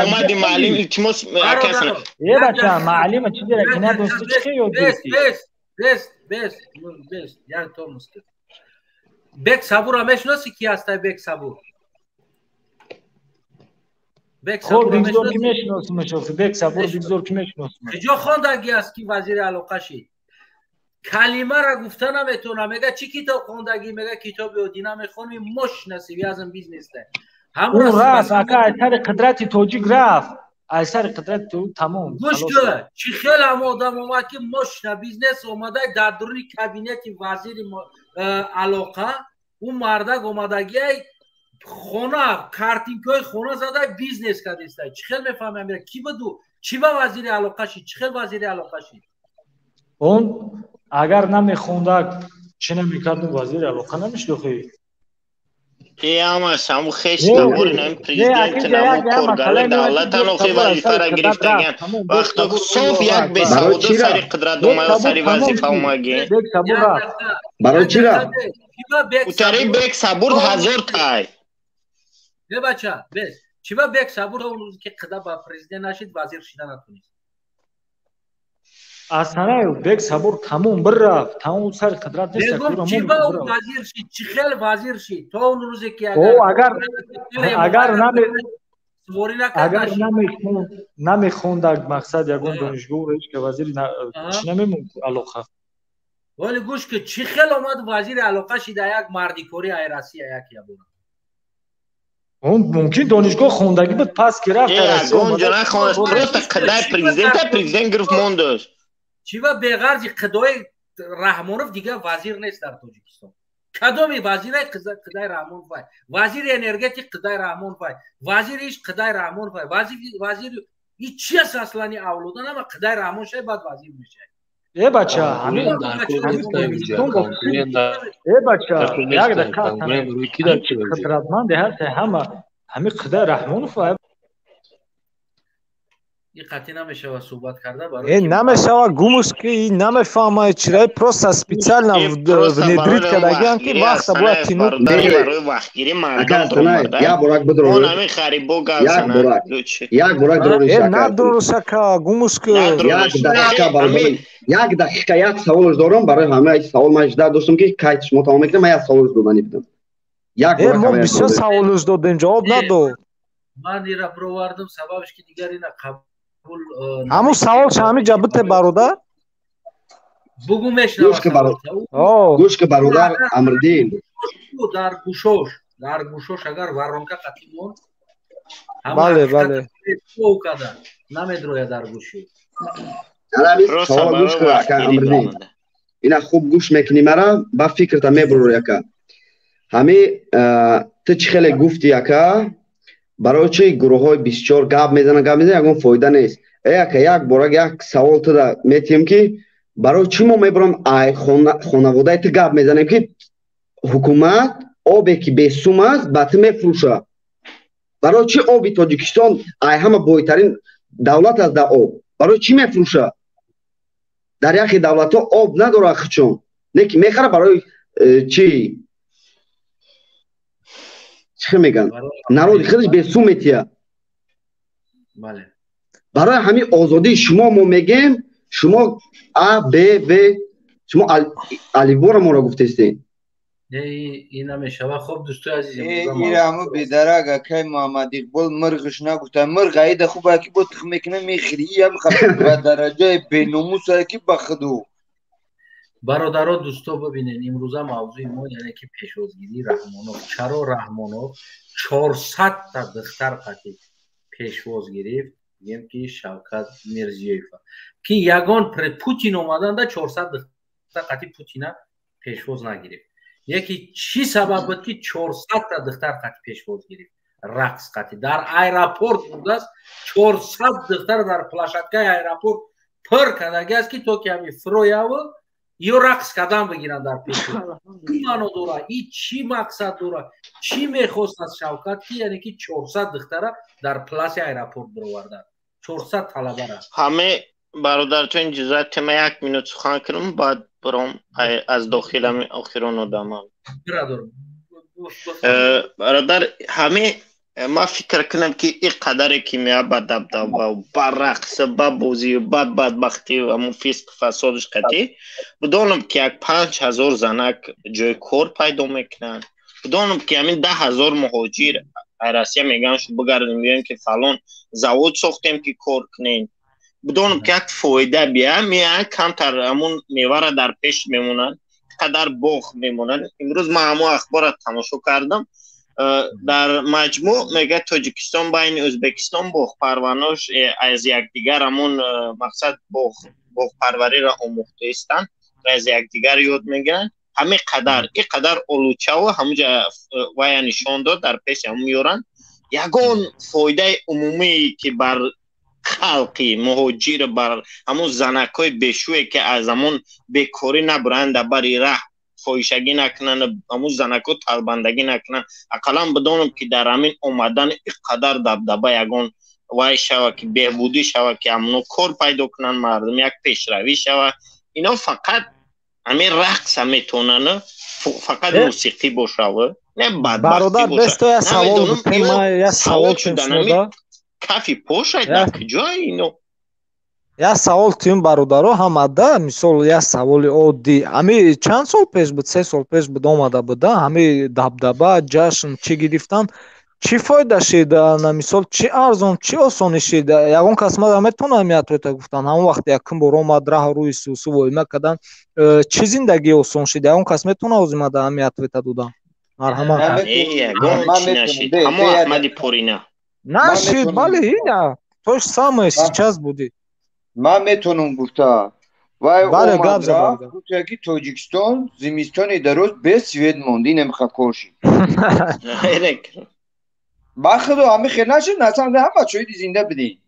омади, маълим, илтимос, акасана. Е бача, маълима чизеро ки надонисти, чӣ хел ёд гирифтӣ? Бес, бес, бес, бес, як тормоз. Бек Сабура мешиноси, ки ҳастай Бек Сабур? Бек Сабур бигзор ки мешиносимаш. Охи Бек Сабур бигзор ки мешиносимаш. Куҷо хондаги аст, ки вазири алоқа шид? Калимара гуфта наметавона. Мега, чӣ китоб хондагӣ? Мега, китоби одина мехонем, мошинасӣ вязан бизнеста. Ӯ рафт, ака, аз сари қудрати тоҷик рафт, аз сари қудрати тоҷик, тамом. Гӯш кун, чӣ хел ҳам одам омад, ки мошина бизнес омада дар дуруни кабинети вазири алоқа. Ӯ мардак омадагиай, хона, картинкаҳои хона зада, бизнес кардеста. Чӣ хел мефаҳмам, ки буду, чӣ ба вазири алоқа шид, чӣ хел вазири алоқа шид? Он агар намехонда, чӣ намекард, вазири алоқа намешуд охи. Ҳамаш ҳаму хеш табори нами президент, наму коргари давлатан охи вазифара гирифтаган. Вақто соф як бесаводо сари қудрат омада, сари вазифа омаги. Барои чӣ рафт? Утари Бек Сабур ҳазор тай. Не, бача, бес. Чиба Бек Сабур он рӯзе ки қида ба президент нашид, вазир шида натунист? Асанаев, Бек Сабур тамом бир рафт, тамом, сари қудрат нест. Мегум, чиба ӯ вазир шид, чӣ хел вазир шид? То он рӯзе ки агар наме суворӣ накард, агар намехонда, мақсад, ягон донишгоҳро, ҳеч ка вазири чӣ намемонд алоқа. Вале гӯш ки, чӣ хел омад вазири алоқа шида, як мардикорӣ ай Россия як ябора. Мумкин донишгоҳ хондагӣ буд, пас ки рафт ягон ҷо нахонд, просто қадай президента президент гирифт мондаш. Чӣ ва беғарзи қидои Раҳмонов дигар вазир нест дар Тоҷикистон. Кадоми вазирай Қидай Раҳмонов ай? Вазири энергетик Қидай Раҳмонов ай, вазири иш Қидай Раҳмонов ай, вазири и чи аст аслани авлода нама Қидай Раҳмон шай, баъд вазир мешай. Э бача, э бача, як дақиқа, қудратманде ҳаст ҳама ҳами Қидай Раҳмонов. И қатъи намешава суҳбат карда. Э, намешава, гумуш ки намефаҳмад чираи, просто специально внедрить кардагиам ки вақта бояд тянуть. Як борак бидро, як борак. Э, надурушака, гумуш ки. Як дақиқа, бародар, як дақиқа, як саволш дорам барои ҳама. Савол ман жда доштам ки кай шумо тамом мекунам, ман як саволш додани будам. Як э, мо бисёр саволш додем, ҷавоб надод. Ман ира бировардам, сабабш ки дигар ина қабул. Ҳамун савол ҳами ҷа бите, бародар. Бугу, мешнавам. Гӯш ки, бародар Амриддин. Дар гӯшош агар воронка қатӣ монд. Бале, бале. Када намедроя дар гӯши. Савол гӯш ки, ака Амриддин, ина хуб гӯш мекунӣ мара, ба фикрта мебурор, яка. Ҳами ту чӣ хеле гуфтӣ, ака, барои чи гурӯҳҳои 24 гап мезананд, гап мезананд, ягон фоида нест. Э ака, як бора як савол туда метиҳем ки барои чӣ мо мебарам ай хонаводаи ту гап мезанем, ки ҳукумат обе ки бесум аст ба ту мефурӯша? Барои чӣ оби Тоҷикистон ай ҳама бойтарин давлат аст дар об, барои чӣ мефурӯша? Дар яхе давлатҳо об надорад хучон, не ки мехара. Барои чӣ чӣ мегӯянд, народи худаш бесум метия. Барои ҳамин озодии шумо мо мегем, шумо а б в, шумо алифбора моро гуфтестед. Ин намешава. Хоб, дӯстои азиз. Ирамо бедарак, акай Муҳаммад Иқбол мирғиш нагуфта, мирғ аида хуба ки бо тих мекуна мехӯри, ям ба дараҷаи беномусае ки ба худу. Бародаро, дӯсто, бибинед, имрӯза мавзӯи мо яъне ки пешвозгирии Раҳмонов. Чаро Раҳмонов 400-та духтар қатӣ пешвоз гирифт, мегӯем ки Шавкат Мирзиёева, ки ягон Путин омаданда 400 духтар қатӣ Путина пешвоз нагирифт? Яке чӣ сабаб буд, ки 400-та духтар қатӣ пешвоз гирифт, рақс қатӣ дар аэропорт будааст? 400 духтар дар площадкаи аэропорт пур кардаги аст, ки то ки ҳами фурояву ё рақс кардан бигиранд дар пеши. Чӣ маъно дорад и, чӣ мақсад дорад, чӣ мехост аз Шавкат, ки яъне ки 400 духтара дар пласи аэропорт бировардан, 400 талабара? Ҳаме бародарҷон, иҷозат тема як минут сухан кунам, баъд биром аз дохил ҳами охирон одамам. Бародар, ҳаме ман фикр кунам, ки ин қадаре ки мея ба дабдаба, ба рақс, ба бозию, ба бадбахтию, ҳамун фисқ фасодаш қатӣ, бидонам ки як 5000 занак ҷои кор пайдо мекунанд, бидонам ки ҳамин 10 000 муҳоҷир Россия мегӯянд, шу бигардем, мегӯям ки фалон завод сохтем, ки кор кунем, бидонам ки як фоида бия меянд, камтар ҳамун мевара дар пеш мемонанд, қадар боғ мемонанд. Имрӯз ман ҳамун ахборро тамошо кардам. Дар маҷмӯъ мегӯяд, Тоҷикистон байни Ӯзбекистон боғпарванош аз якдигар ҳамун мақсад боғпарвариро омӯхтаистанд, аз якдигар ёд мегиранд. Ҳамин қадар ин қадар олучаву ҳамунҷа вая нишон дод, дар пеши ҳамун меёранд, ягон фоидаи умумие ки бар халқи муҳоҷир, бар ҳамун занакҳои бешӯе, ки аз ҳамун бекорӣ набуранд, дар бари раҳ фоҳишагӣ накунанд, ҳамун занакҳо талбандагӣ накунанд, ақаллан бидонам, ки дар ҳамин омадан ин қадар дабдаба ягон вай шава, ки беҳбудӣ шава, ки ҳамуно кор пайдо кунанд, мардум як пешравӣ шава. Ино фақат ҳамин рақса метавонанд, фақат мусиқӣ бошава, не бадбахтӣ. Бародар, бесто я савол, я савол. Кафи пошай дар куҷое ино? Як савол тиюм, бародаро, ҳамада. Мисол, як саволи оддӣ: ҳами чанд сол пеш буд, 3 сол пеш буд, омада буда, ҳами дабдаба, ҷашн чӣ гирифтан, чӣ фоида шид? На, мисол, чӣ арзон, чӣ осонӣ шид? Ягон кас мада метавонад ҳамиятрота гуфтан? Ҳамон вақте якум бор омад, раҳ рӯи сусу воима кардан, чӣ зиндагӣ осон шид? Ягон кас метавонад ҳозир мада ҳамиятрота додан? Марҳамат. Ягон чи нашид, ҳамо Аҳмади Порина. Нашид, бале, ина то же самое сейчас будет. Ман метонам гуфта. Вай Бале, гап омад за, рафт, бародар. Гуфта ки Тоҷикистон зимистони дароз без свет монд, инем кор шид. Ба худо, ҳами хел нашид, насам ҳама чоиди зинда бидин.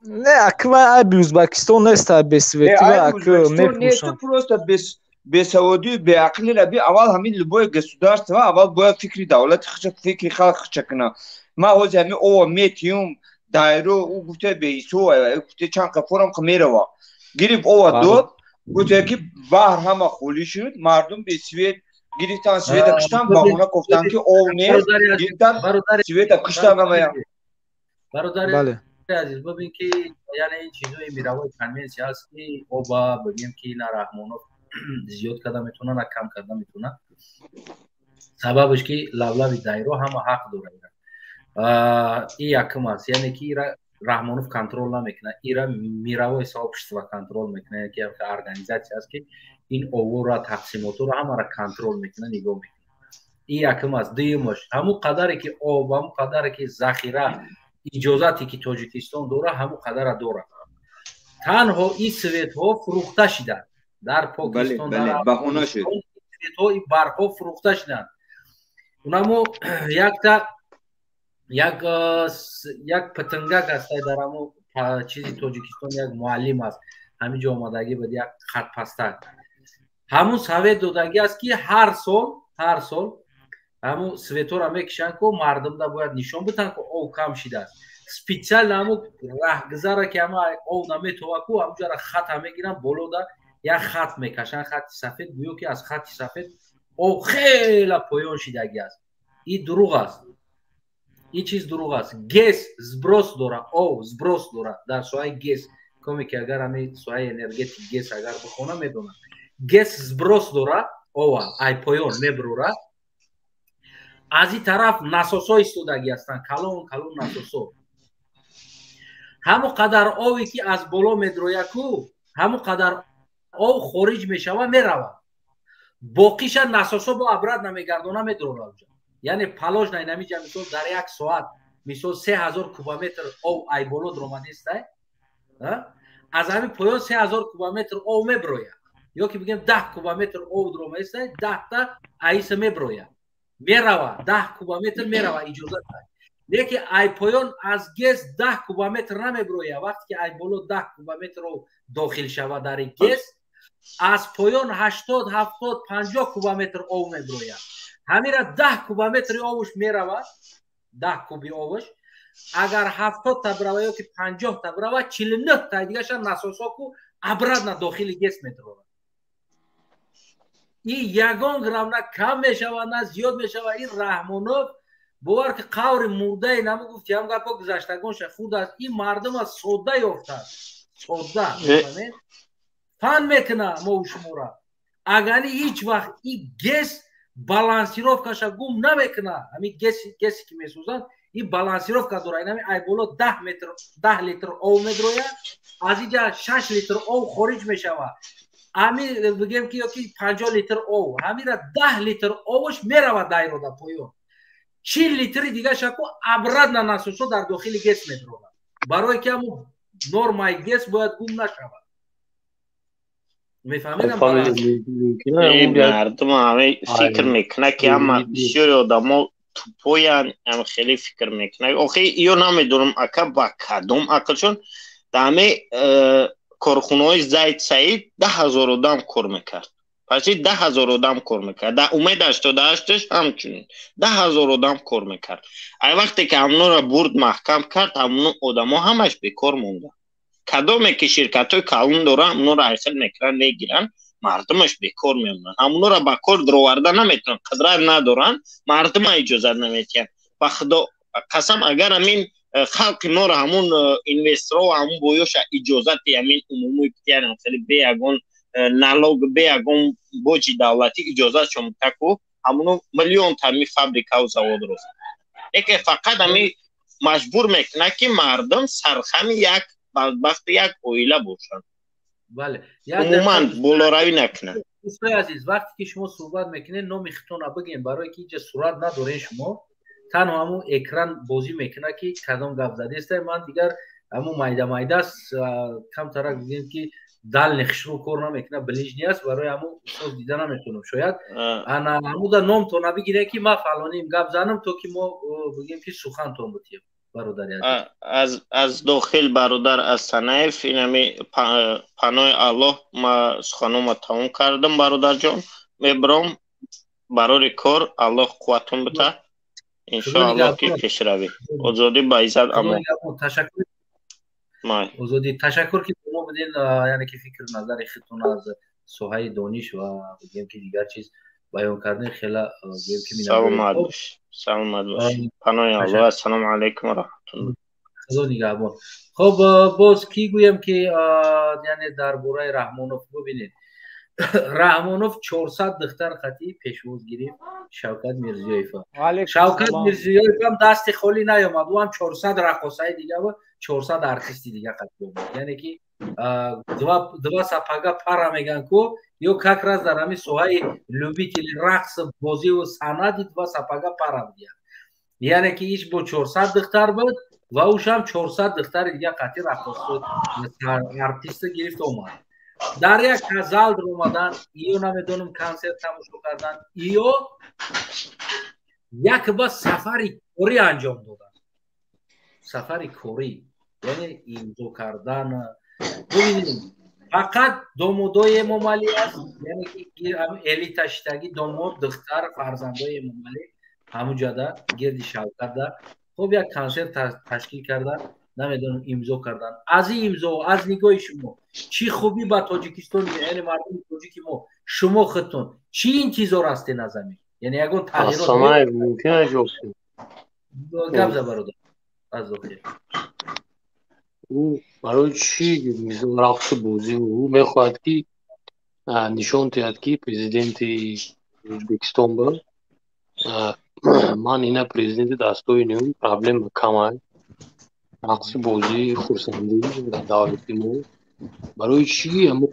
Не, аки вай айби Ӯзбекистон нест, ай бесвети вай айби аки Ӯзбекистон нест, мефурӯшанд. Просто бесаводию беақлира би. Аввал ҳамин любое государство аввал бояд фикри давлати худша, фикри халқ худша кунад. Ман ҳозир ҳамин ова метиюм дайро, ӯ гуфта беисо, гуфта чанд қафорам қа мерава. Гирифт ова дод, гуфта ки баҳр ҳама холӣ шуд, мардум бесвет. Гирифтан света куштан, баҳона кофтан ки ов нест, гирифтан света куштан ҳамая. Бародари Бале. азиз, бибин ки яъне ин чизои мировой конвенсия аст, ки оба бигем ки на Раҳмонов зиёд карда метавона, на кам карда метавона. Сабабаш ки лавлави дайро ҳама ҳақ дорад. Ин якум аст, яъне ки ира Раҳмонов контрол намекунад, ира мировое сообщество контрол мекунад, яке организатсия аст, ки ин овора, тақсимотро ҳамаро контрол мекунад, нигоҳ мекунад. Ин якум аст. Дуюмаш, ҳамун қадаре ки об, ҳамун қадаре ки захира, иҷозате ки Тоҷикистон дорад, ҳамун қадара дорад. Танҳо ин светҳо фурӯхта шиданд дар Покистон, дар Баҳона шуд. Светҳо, ин барқҳо фурӯхта шиданд. Унамо якта як птангак аст дар ҳамун чизи Тоҷикистон, як муаллим аст, ҳамин ҷо омадагӣ буд, як хатпастак. Ҳамун совет додагӣ аст, ки ҳар сол ҳамун светҳоро мекишанд, ку мардумда бояд нишон битанд, ку ов кам шидааст. Специально ҳамун раҳгузара, ки ҳама ов наметова, ку ҳамунҷара хата мегиранд, болода як хат мекашанд, хати сафед, гӯё ки аз хати сафед ов хела поён шидагӣ аст. Ин дурӯғ аст, ин чиз дурӯғ аст. ГЭС сброс дора, ов сброс дора дар соҳаи ГЭС. Коме ки агар ҳамин соҳаи энергетик, ГЭС агар бихона, медонад, ГЭС сброс дора, ова ай поён мебурора. Аз ин тараф насосҳо истодагӣ ҳастанд, калон калон насосҳо. Ҳамон қадар ове ки аз боло медрояд ку, ҳамон қадар ов хориҷ мешава, меравад. Боқиша насосҳо бо обратно мегардона, медрора уҷа. Яъне положено инамиҷа, мисол, дар як соат, мисол, 3000 кубометр ов ай боло дромадестай, аз ҳамин поён 3000 кубометр ов меброяд, ё ки бигем 10 кубометр ов дромадестай, 10-та аиса меброяд, мерава, 10 кубометр мерава, иҷозат. Леки ай поён аз ГЭС 10 кубометр намеброяд. Вақте ки ай боло 10 кубометр ов дохил шава дар ГЭС, аз поён 80, 70, 50 кубометр ов меброяд. Ҳамира 10 кубометри овуш меравад, 10 куби овуш агар 70-та бирава ё ки 50-та бирава, 49-та дигаша насосҳо ку обратно дохили ГЭС медрорад. Ин ягон грамм на кам мешавад, на зиёд мешавад. Ин Раҳмонов, бовар ки, қаври мурдае наму гуфти, ҳам гапҳо гузаштагонша худ аст. Ин мардума содда ёфтааст, содда фан мекуна мову шумора. Агани ҳеҷ вақт ин ГЭС балансировкаша гум намекуна. Ҳамин ГЭСе ки месозанд, ин балансировка дора. Инами ай боло 10 метр, 10 литр ов медрояд, аз инҷа 6 литр ов хориҷ мешавад. Ами бигем ки ёки 50 литр ов, ҳамира 10 литр овш меравад дайрода поён, 40 литри дигаша ку обратно насосҳо дар дохили ГЭС медрорад, барое ки ҳамун нормаи ГЭС бояд гум нашавад. Мефаҳмидам? Мардум ҳама фикр мекунад, ки ҳама бисёри одамо тупоян, ам хеле фикр мекунад. Охи ё намедонам, ака, ба кадом ақлшон. Дар ҳаме корхонаҳои Зайд Саид 10 000 одам кор мекард, почти 10 000 одам кор мекард. Дар Умед 88-аш ҳамчунин 10 000 одам кор мекард. Ай вақте ки ҳамнора бурд, маҳкам кард, ҳамн одамо ҳамаш бекор монда. Кадоме ки ширкатҳои калон доранд, ҳамнора айхел мекунанд, мегиранд, мардумаш бекор мемонанд. Ҳамнора ба кор дароварда наметавонанд, қудрат надоранд, мардума иҷозат наметиҳанд. Ба худо қасам, агар ҳамин халқи моро ҳамун инвесторо, ҳамун боёша иҷозати ҳамин умумӣ битиҳанд, хеле бе ягон налог, бе ягон боҷи давлатӣ иҷозатшон битаку, ҳамуно миллион ҳами фабрикаву заводро. Лекин фақат ҳами маҷбур мекунад, ки мардум сархами як бадбахти як оила бошанд, умуман болоравӣ накунад. Дӯстои азиз, вақте ки шумо суҳбат мекунед, номи худтонро бигем, барое ки инҷа сурат надорен, шумо танҳо ҳамун экран бозӣ мекунад, ки кадом гап задеста. Ман дигар ҳамун майда майдааст, камтарак бигем, ки дальний хушрӯ кор намекунад, ближний аст, барои ҳамун устоз дида наметавонам. Шояд ана ҳамуда номтона бигирем, ки ман фалоним гап занам, то ки мо бигем, ки сухантон бутем, бародари азиз. Аз дохил бародар Асанаев, инами панои Аллоҳ, ма суханома тамом кардам, бародарҷон, мебаром барори кор, Аллоҳ қувватон бита, иншоаллоҳ, ки пешравӣ, озодӣ, ба иззат, амон. Ташаккур, озодӣ, ташаккур, ки мо буден, яъне ки фикру назари худтон аз соҳаи дониш ва бигем, ки дигар чиз баён кардем. Хела гӯем, ки Саломат бош, саломат бош, панои Аллоҳ, ассалому алайкум ва раҳматуллоҳ. Худо нигаҳбон. Хоб, боз кӣ гӯем, ки яъне дар бораи Раҳмонов? Бубинед, Раҳмонов 400 духтар қатӣ пешвоз гирифт Шавкат Мирзиёева. Шавкат Мирзиёев ҳам дасти холӣ наёмад, ӯ ҳам 400 раққосаи дига ва 400 артисти дига қатӣ омад. Яъне ки два сапога пара меган ку, ё как раз дар ҳамин соҳаи любители рақс, бозиву санъати два сапога пара будиянд. Яъне ки иш бо 400 духтар буд ва ӯшам 400 духтари дига қатӣ раққосу артиста гирифт омад. Дар як зал омадан, ё намедонам, консерт тамошо кардан, ё як ба сафари корӣ анҷом доданд. Сафари корӣ яъне имзо кардан. Бубинед, фақат домодои Эмомалӣ аст, яъне ки элита шитагӣ, домод, духтар, фарзандои Эмомалӣ ҳамуҷада гирди Шавкатда. Хоб, як консерт ташкил кардан, намедонам, имзо кардан. Аз ин имзо, аз нигоҳи шумо, чӣ хубӣ ба Тоҷикистон, яъне мардуми тоҷики мо, шумо худтон чӣ интизор ҳастен аз ҳамин? Яъне ягон тағйирот? Гап за, бародар, аз дохил. Ӯ барои чӣ мисол рақсу бозӣ? Ӯ мехоҳад, ки нишон диҳад, ки президенти Ӯзбекистон буд, ман ина президенти дастои проблема камай, рақсу бозӣ, хурсандӣ дар давлати мо. Барои чӣ ҳамун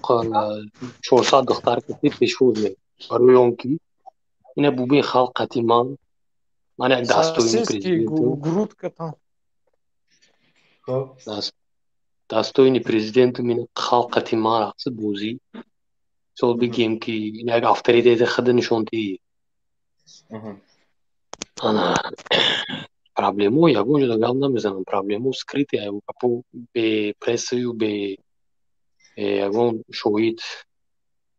400 духтар кати пешвоз мекунад? Барои он ки ина бубин, халқ қати ман як дастоини президентам, дастоини президентум, ина халқ қати ман рақси бозӣ. Мисол бигем, ки як авторитети худа нишон диҳӣ. Ана проблемо ягон ҷода гап намезанам, проблемо скрытый, гапо бе прессаю, бе ягон шоҳид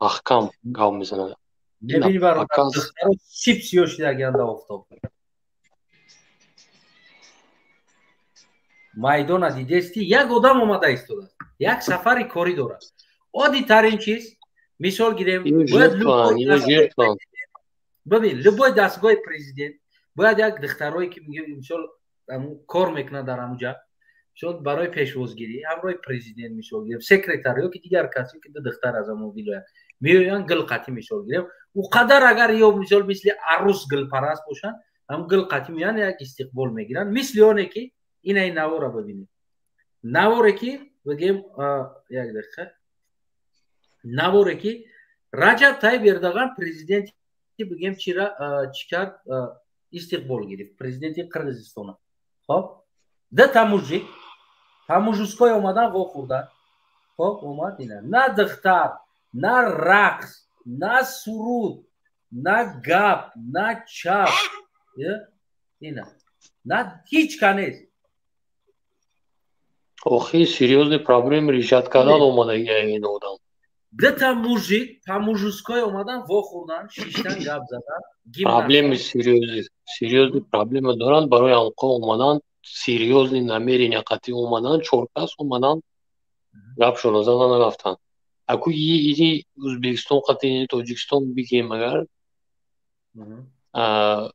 маҳкам гап мезанад. Мебини, бародар, сип сиё шидагианда офтоб. Майдона дидести, як одам омада истодааст, як сафари корӣ дорад. Оддитарин чиз, мисол гирем, бибин, любой дастгоҳи президент бояд як духтарое, ки мисол кор мекунад дар ҳамуҷа, мисол барои пешвозгирӣ ҳамроҳи президент, мисол гирем, секретар ё ки дигар касе, ки ду духтар аз ҳамон вилоят меоянд, гул қатӣ, мисол гирем, ӯ қадар агар ё мисол мисли арӯс гулпараст бошанд, ҳам гул қатӣ меоянд, як истиқбол мегиранд. Мисли оне ки ина ин навора бибинед, наворе ки бигем, як дақиқа, наворе ки Раҷаб Тайиб Эрдоган, президенти, бигем, чира чӣ кард, истиқбол гирифт президенти Қирғизистона. Хоб, дата мужик по-мужской омадан, вохӯрдан. Хоб, омад, ина на духтар, на рақс, на суруд, на гап, на чап, ина на ҳеҷ ка нест. Охи, серьёзный проблем решать кардан омадаги ин одам. Дата мужик по-мужской омадан, вохӯрдан, шиштан, гап задан. Проблемы серьёзный, серьёзный проблема доранд, барои ҳамқо омадан, серьёзный намерения қатъи омадан, чор кас омадан, гапшона задан, рафтан. Аку ини Ӯзбекистон қатъи Тоҷикистон бигем, агар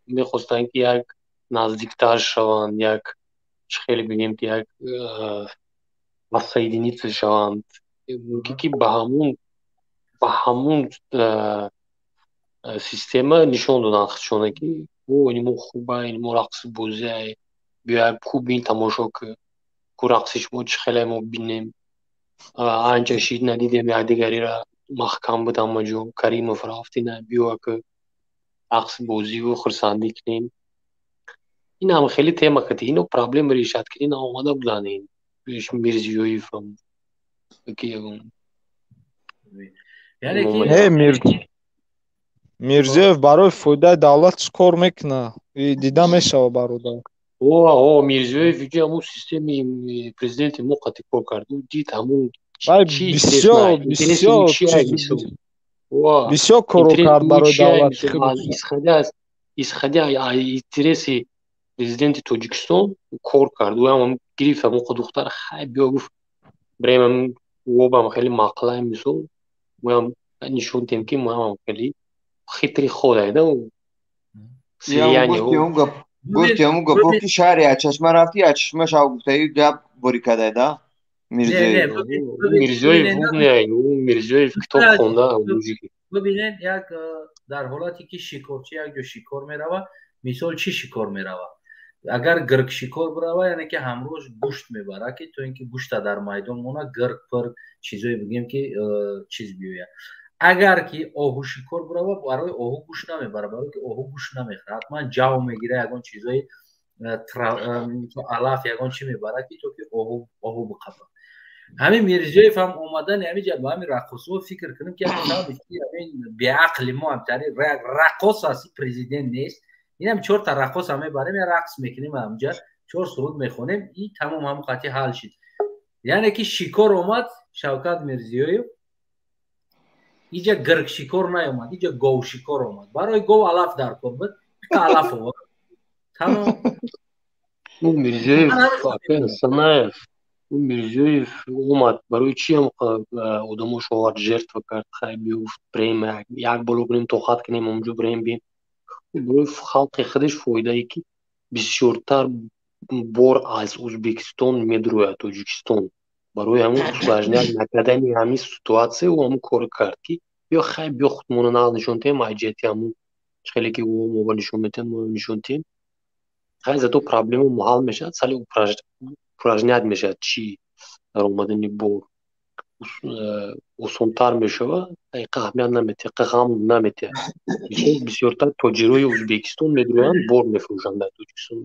мехостанд, ки як наздиктар шаванд, як чӣ хеле бигем, ки як воссоединиться шаванд, мумкин ки ба ҳамун система нишон доданд худшона, ки о, ини мо хуба, ини мо рақси бозия, биё ку бин, тамошо ку, ку рақси шумо чӣ хеле, мо бинем, анча шид надидем якдигарира. Маҳкам буд ҳама ҷо. Каримов рафт, ина биё ака рақс бозиву хурсандӣ кунем. Инам хеле тема кати ино проблема решать кунӣ наомада буданд ин Мирзиёевам ки ягон Мирзиёев барои фоидаи давлат чӣ кор мекунад? Дида мешавад, бародар. О, Мирзиёев иҷо ҳамун системи президенти мо қати кор кард. Ӯ дид ҳамун бисёр бисёр бисёр коро кард барои давлати худ. Исходя аз интереси президенти Тоҷикистон кор кард. Ӯ ҳам гирифт ҳамун духтар, хай биё гуфт, брем обам хеле маъқулай, мисол моам нишон диҳем ки моам хеле хитри ходай да. Гуфти ҳамун гапо ки шаҳри Ачашма рафти, Ачашма шав гуфтаи гап борӣ кадай да Мирзиёев. Мирзиёев умный, Мирзиёев китоб хонда. Бибинед, як дар ҳолате ки шикорчи як ҷо шикор мерава, мисол чӣ шикор мерава? Агар гирг шикор бирава, яъне ки ҳамрӯз гӯшт мебара, ки то ин ки гӯшта дар майдон мона, гирг пирг чизое бигем ки чиз биёяд. Агар ки оҳу шикор бирава, барои оҳу гӯшт намебара, барои ки оҳу гӯшт намехӯрад, ҳатман ҷав мегира, ягон чизои алаф, ягон чӣ мебара, ки то ки оҳу биқабад. Ҳамин Мирзиёев ҳам омадани ҳамин ҷа ба ҳамин раққосҳо фикр кунем ки ҳамин беақли мо ҳамтари раққос аст, президент нест. Инам чорта раққос ҳам мебарем, я рақс мекунем ҳамҷа, чор суруд мехонем, и тамом ҳамун қатъи ҳал шид. Яъне ки шикор омад Шавкат Мирзиёев, иҷа гирг шикор наомад, иҷа гов шикор омад. Барои гов алаф дар кор буд, алаф овард. Тамом. Мирзиёев Санаев, Мирзиёев омад барои чи ҳам одамош овард, жертва кард, хай биё гуфт, брем як боло кунем, тоқат кунем, онҷо брем бием. Барои халқи худаш фоидае ки бисёртар бор аз Ӯзбекистон медурояд Тоҷикистон. Барои ҳамун усложнять накардани ҳамин ситуатсия ӯ ҳамун кор кард ки биё хай биё худмона нағз нишон диҳем, аз ҷиҳати ҳамун хеле ки ӯ моба нишон медиҳанд, мо нишон диҳем. Хай зато проблема ҳал мешавад, сали упражнять мешавад, чи дар омадани бор осонтар мешавад, аҳамият наметиҳад, ғам наметиҳад. Бисёртар тоҷирои Ӯзбекистон медуроянд, бор мефурӯшанд дар Тоҷикистон.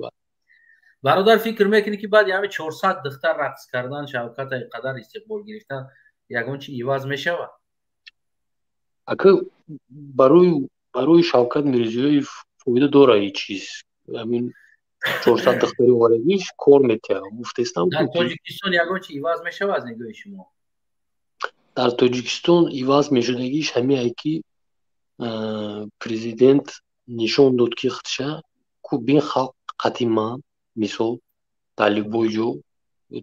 Бародар, фикр мекунӣ ки баъди ҳамин 400 духтар рақс кардан, Шавката қадар истиқбол гирифтан, ягон чи иваз мешавад? Ака барои Шавкат Мирзиёев фоида дора ин чиз. Ҳамин 400 духтари овардагиш кор метиҳад. Гуфтестам дар Тоҷикистон ягон чи иваз мешавад аз нигоҳи шумо? Дар Тоҷикистон иваз мешудагиш ҳамие ки президент нишон дод ки худша ку бин халқ қатъи ман, мисол дар любой ҷо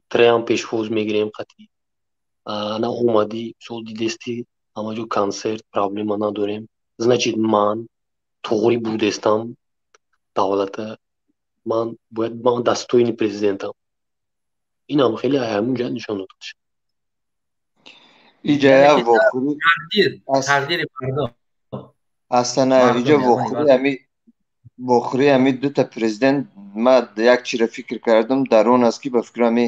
треам пешвоз мегирем қатъи. Ана омадӣ, мисол дидести ҳама ҷо консерт, проблема надорем. Значит ман туғри будестам давлата, ман бояд ман достойни президентам. Инам хеле ҳамун ҷиҳат нишон дод худша. Иҷа як вохӯрӣ тақдири мардум Асанаев, иҷа вохӯрии ҳами дута президент, ман як чиро фикр кардам, дар он аст ки ба фикр ҳами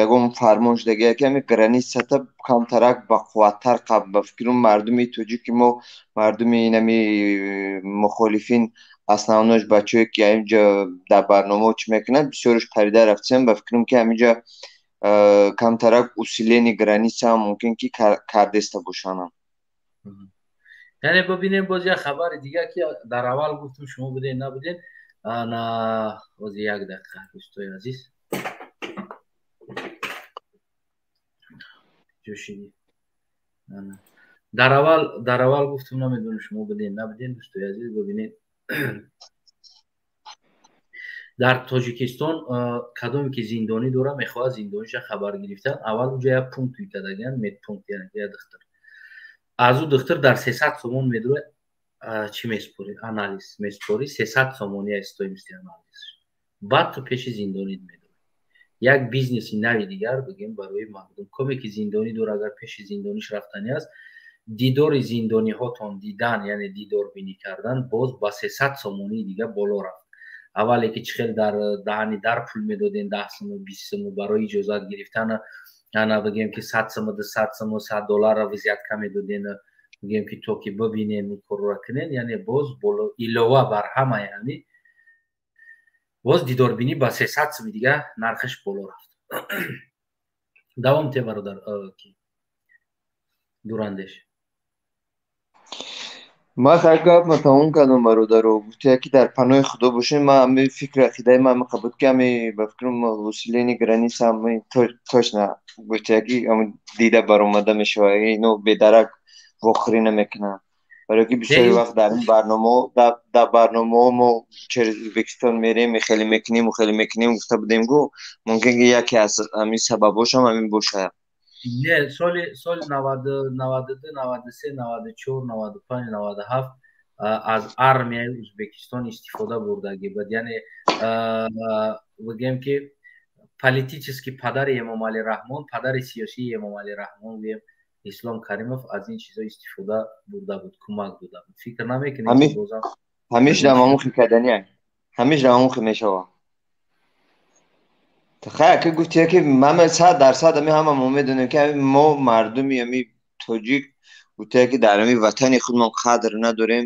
ягон фармон шудагия ки ҳами границата камтарак бақувваттар қабл, ба фикрум мардуми тоҷики мо, мардуми инами мухолифин, основнош бачаҳое ки ҳаминҷа дар барномаҳо чӣ мекунанд, бисёрш парида рафтем, ба фикрам ки ҳаминҷа камтарак усилени граница ҳам мумкин ки кардеста бошанам. Яъне бибинем боз як хабари дига ки дар аввал гуфтум, шумо буден набуден. Ана боз як дақиқа, дӯстои азиз. Ҷӯшидӣ. Дар аввал гуфтум, намедонам шумо буден набуден, дӯстои азиз, бибинед. Дар Тоҷикистон кадоме ки зиндонӣ дора, мехоҳад зиндониша хабар гирифтан, аввал уҷа як пункт кардагиян, медпункт, яъне як духтар. Аз ӯ духтар дар 300 сомон медура чӣ меспорӣ, анализ меспорӣ, 300 сомония стоимости анализ. Баъд ту пеши зиндонит медура. Як бизнеси нави дигар бигем барои мардум. Коме ки зиндонӣ дора, агар пеши зиндониш рафтанӣ аст, дидори зиндониҳотон дидан, яъне дидорбинӣ кардан, боз ба 300 сомонии дига боло рафт. Аввале ки чӣ хел дар даҳани дар пул медоден, 10 сому, 20 сому барои иҷозат гирифтан, Ана бигем ки 100 сум, 200 сум, 100 долларро взятка медоден, бигем ки то ки бибинен, ин корро кунен. Яъне боз боло илова бар ҳамаи ҳамин боз дидорбинӣ ба 300 суми дига нархаш боло рафт. Давом те, бародар Дурандеш. Ман хай гапма тамом кардам, бародаро. Гуфтия ки дар паноҳи Худо бошем. Ман ҳами фикри ақидаи ман ҳами буд ки ҳами ба фикрам усилени граница ҳами точно гуфтия ки ҳами дида баромада мешавад, ино бедарак вохӯрӣ намекунанд, барои ки бисёри вақт дар ин барномаҳо, дар барномаҳо мо через Ӯзбекистон мерем, хеле мекунем, хеле мекунем гуфта будем гу, мумкин ки яке аз ҳамин сабабҳошам ҳамин бошад. Не, соли 92, 93, 94, 95, 97 аз армияи Ӯзбекистон истифода бурдагӣ буд. Яъне бигем ки политический падари Эмомалӣ Раҳмон, падари сиёсии Эмомалӣ Раҳмон, гӯем, Ислом Каримов аз ин чизҳо истифода бурда буд, кӯмак дода буд. Фикр намекунед, бозам? Ҳамеш рамамухи кардания, ҳамеш рамамухи мешавад. Хай, ки гуфтия ки ҳама 100% ами ҳама мо медонем ки мо мардуми ами тоҷик, гуфтия ки дар ами ватани худмон қадр надорем,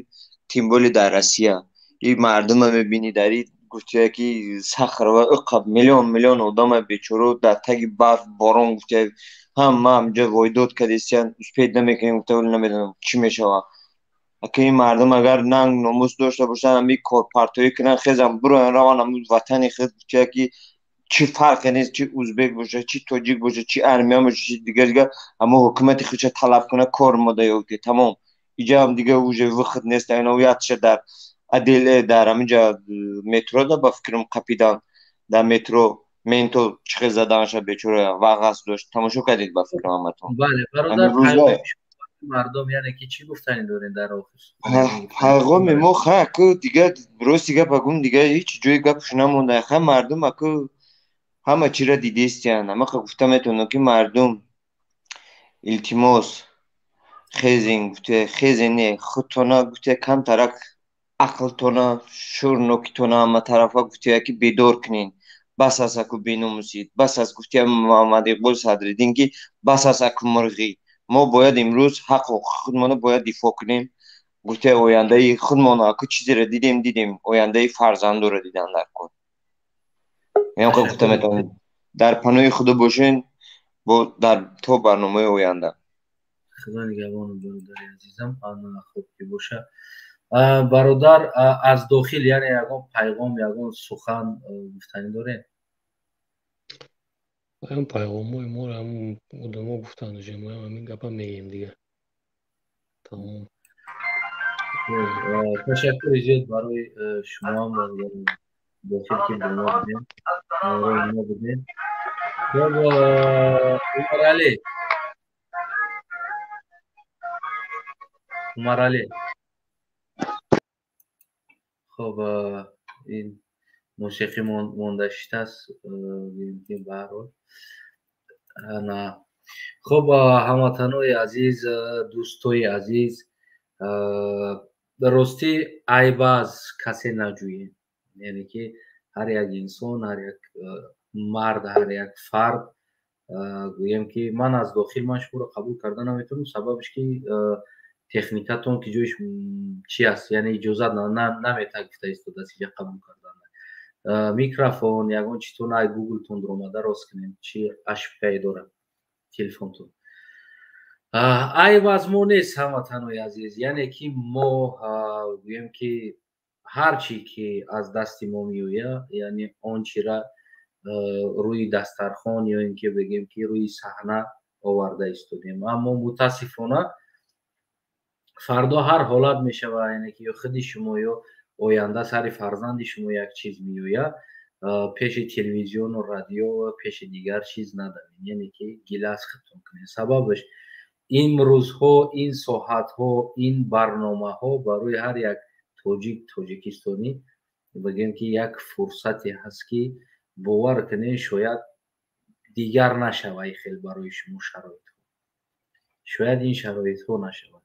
тем более дар Россия. И мардума мебинӣ дар и гуфтия ки Сахарова иқа миллион миллион одама бечоро дар таги барф, борон, гуфтия ҳама ҳамҷо войдод кардистиян, успеть намекунем, гуфта намедонам чӣ мешавад. Ака, ин мардум агар нанг номус дошта бошанд, ами корпартоӣ кунанд, хезам бироян, раванд ами ватани худ, гуфтия ки чӣ фарқе нест, чи узбек боша, чи тоҷик боша, чи армян боша, чи дигар дигар, аммо ҳукумати худша талаб кунад, кор мода ёфте, тамом. Иҷа ҳам дига уже выход нест. Айно ятша дар отдел, дар ҳаминҷа метро да, ба фикрам, қапидан дар метро, менто чихел заданша бечора, вағас дошт, тамошо кардед, ба фикрам, ҳаматон. Бале, бародар, мардум, яъне ки чӣ гуфтанӣ доред дар охир? Пайғоми мо, хай, аку дига рости гап агум, дига ҳеҷ ҷои гапш намонда. Хай, мардум аку ҳама чиро дидестиян. Ҳамақа гуфта метавонам ки мардум, илтимос, хезин, гуфте, хезин, не худтона, гуфте, камтарак ақлтона, шӯрнокитона ҳама тарафа, гуфте, ки бедор кунен. Бас аст аку беномусӣ, бас аст, гуфте Муҳаммад Иқбол Садриддин, ки бас аст аку мурғӣ. Мо бояд имрӯз ҳаққу ҳуқуқи худмонро бояд дифоъ кунем, гуфте, ояндаи худмон аку чизеро дидем, дидем, ояндаи фарзандоро дидан дар кор. Меам гуфта метавонем, дар паноҳи Худо бошен, бо дар то барномаи оянда. Худо нигаҳбону, бародари азизам. Ана, хуб ки боша, бародар, аз дохил, яъне ягон пайғом, ягон сухан гуфтанӣ доред? Ҳам пайғомҳои моро ҳам одамо гуфтанд уже, моям ҳамин гапа мегӯем дига, тамом. Ташаккури зиёд барои шумоам, бародари дохил, ки бо мо будем, ҳамроҳи мо будем. Хуб, Умаралӣ, Умаралӣ. Хуб, ин мусиқӣ монда шудааст, ки ба ҳар ҳол. Ана, хуб, ҳамватанои азиз, дӯстои азиз, ростӣ айба аз касе наҷӯем. Яъне ки ҳар як инсон, ҳар як мард, ҳар як фард, гӯем ки ман аз дохил, ман шуморо қабул карда наметавонам, сабабш ки техникатон ки ҷоиш чи аст, яъне иҷозат наметаҳад, гуфта истодааст иҷа қабул кардан. Микрофон ягон читон ай гуглтон дуромада рост кунем, чи ошибкае дорад телефонтон. Айб аз мо нест, ҳамватанои азиз. Яъне ки мо гӯем ки ҳар чи ки аз дасти мо меояд, яъне он чира рӯи дастархон ё ин ки бигем ки рӯи саҳна оварда истодем, аммо мутаассифона фардо ҳар ҳолат мешавад, яъне ки ё худи шумо, ё оянда сари фарзанди шумо як чиз меояд, пеши телевизиону радио, пеши дигар чиз надавед, яъне ки гила аз худтон кунед. Сабабаш имрӯзҳо ин соҳатҳо, ин барномаҳо барои ҳар як тоҷик, тоҷикистонӣ, бигем ки як фурсате ҳаст, ки бовар кунед, шояд дигар нашава хел барои шумо шароитҳо, шояд ин шароитҳо нашавад.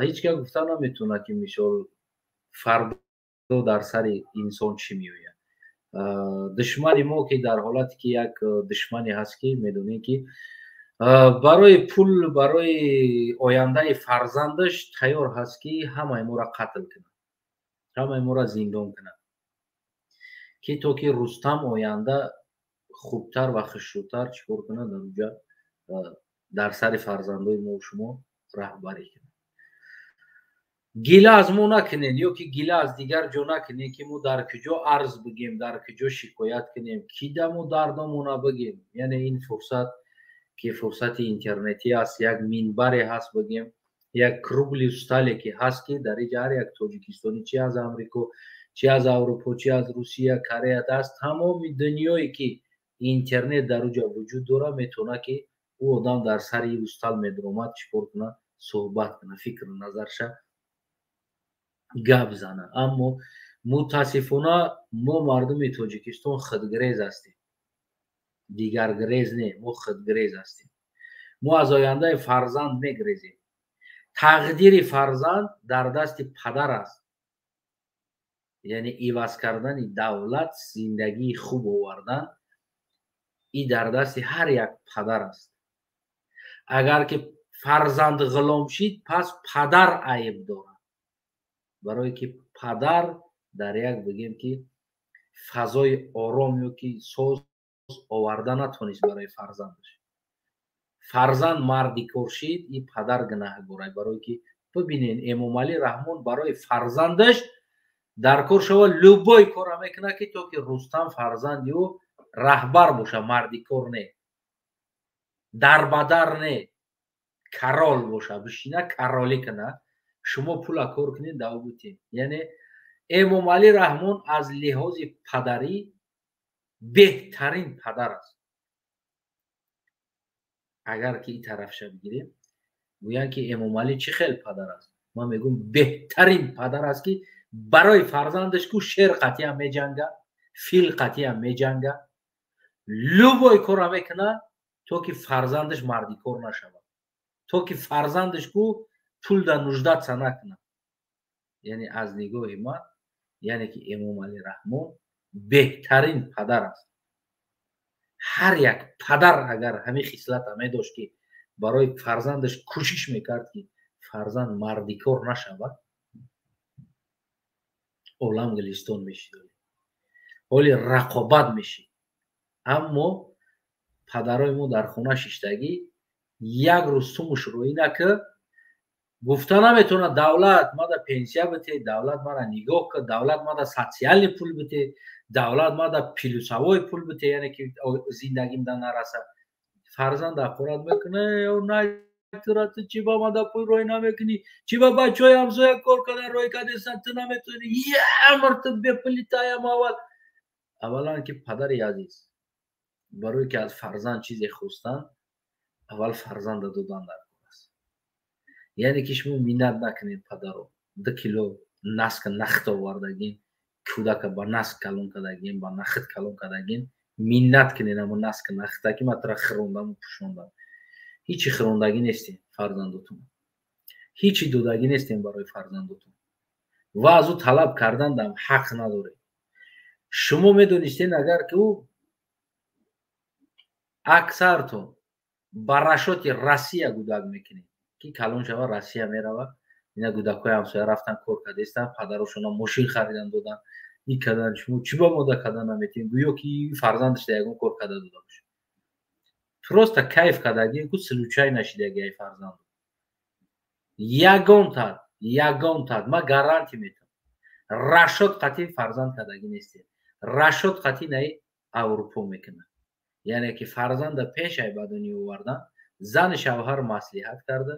Ҳеҷ кас гуфта наметавонад, ки мисол фардо дар сари инсон чӣ меояд. Душмани мо ки дар ҳолате ки як душмане ҳаст, ки медонем, ки барои пул, барои ояндаи фарзандаш тайёр ҳаст, ки ҳамаи моро қатл кунад, ҳамаи моро зиндон кунад, ки то ки Рустам оянда хубтар ва хушрӯтар чӣ кор кунад, дар онҷа дар сари фарзандои мо шумо раҳбарӣ кунад. Гила аз мо накунен ё ки гила аз дигар ҷо накунен, ки мо дар куҷо арз бигем, дар куҷо шикоят кунем, ки даму дардомона бигем. Яъне ин фурсат, ки фурсати интернетӣ аст, як минбаре ҳаст, бигем, як круглый стол е ки ҳаст, ки дар иҷа ҳар як тоҷикистонӣ, чи аз Амрико, чи аз Аврупо, чи аз Русия, Корея, аз тамоми дунёе ки интернет дар уҷа вуҷуд дорад, метавонад, ки ӯ одам дар сари устал медаромад, чӣ кор кунад, суҳбат кунад, фикру назарша гап зана. Аммо мутаассифона мо мардуми Тоҷикистон худгирез ҳастем, дигаргирез не, мо худгирез ҳастем. Мо аз ояндаи фарзанд мегирезем. Тақдири фарзанд дар дасти падар аст, яъне иваз кардани давлат, зиндагии хуб овардан и дар дасти ҳар як падар аст. Агар ки фарзанд ғулом шид, пас падар айб дорад, барое ки падар дар як, бигем, ки фазои ором ё ки соз оварда натонист барои фарзандаш. Фарзанд мардикор шид, и падар гунаҳгорай, барое ки бибинен, Эмомалӣ Раҳмон барои фарзандаш дар кор шава, любой корра мекунад, ки то ки Рустам фарзанди ӯ раҳбар боша, мардикор не, дарбадар не, король боша, бишина королӣ куна, шумо пула кор кунед, даво бутем. Яъне Эмомалӣ Раҳмон аз лиҳози падарӣ беҳтарин падар аст. Агар ки ин тарафша бигирем, гӯянд, ки Эмомалӣ чӣ хел падар аст, ман мегӯям, беҳтарин падар аст, ки барои фарзандаш ку шер қатъиам меҷанга, фил қатъиам меҷанга, любой корра мекунад, то ки фарзандаш мардикор нашавад, то ки фарзандаш ку пул да нуждаться накунад. Яъне аз нигоҳи ман, яъне ки Эмомалӣ Раҳмон беҳтарин падар аст. Ҳар як падар агар ҳамин хислата медошт, ки барои фарзандаш кӯшиш мекард, ки фарзанд мардикор нашавад, олам гулистон мешид, ҳоли рақобат мешид. Аммо падарои мо дар хона шиштагӣ, як рӯз сумуш рӯӣ накӣ, гуфта наметавонад: давлат мада пенсия бите, давлат мара нигоҳ кар, давлат мада социальный пул бите, давлат мада плюсовой пул бите, яъне ки зиндагим да нараса. Фарзанд ҳақорат мекуна: ту чӣ ба мада пул рӯй намекунӣ? Чӣ ба бачаҳои ҳамсоя кор кардан рӯй кардесан, ту наметавонӣ? Ямр ту бепули таям. Аввал аввалан ки, падари азиз, барое ки аз фарзанд чизе хостан, аввал фарзанда додан дар кор аст. Яъне ки шумо миннат накунед, падаро. 2 кило наска нахт овардагин, кӯдака ба наск калон кардагин, ба нахт калон кардагин, миннат кунед амо наска нахта, ки ман тура хирондаму пӯшондам. Ҳичи хирондагӣ нестем фарзандотон, ҳичи додагӣ нестем барои фарзандотон ва аз ӯ талаб кардандам ҳақ надоред. Шумо медонистен, агар ки ӯ аксартон ба расчёти Россия гудак мекунед, ки калон шава, Россия мерава. Ина гудакҳои ҳамсоя рафтан, кор кардестан, падарошона мошин харидан додан, и кардан, шумо чӣ ба мода кардан наметавонед? Гӯё ки фарзандаш да ягон кор карда дода бошад. Просто кайф кардагӣ ку, случайно шидаги ай фарзанд. Ягон тад, ягон тад, ман гарантия метавам, расчёт қатъи фарзанд кардагӣ нестем. Расчёт қатъи наи Аврупо мекунад, яъне ки фарзанда пешай ба дунё овардан зани шавҳар маслиҳат карда,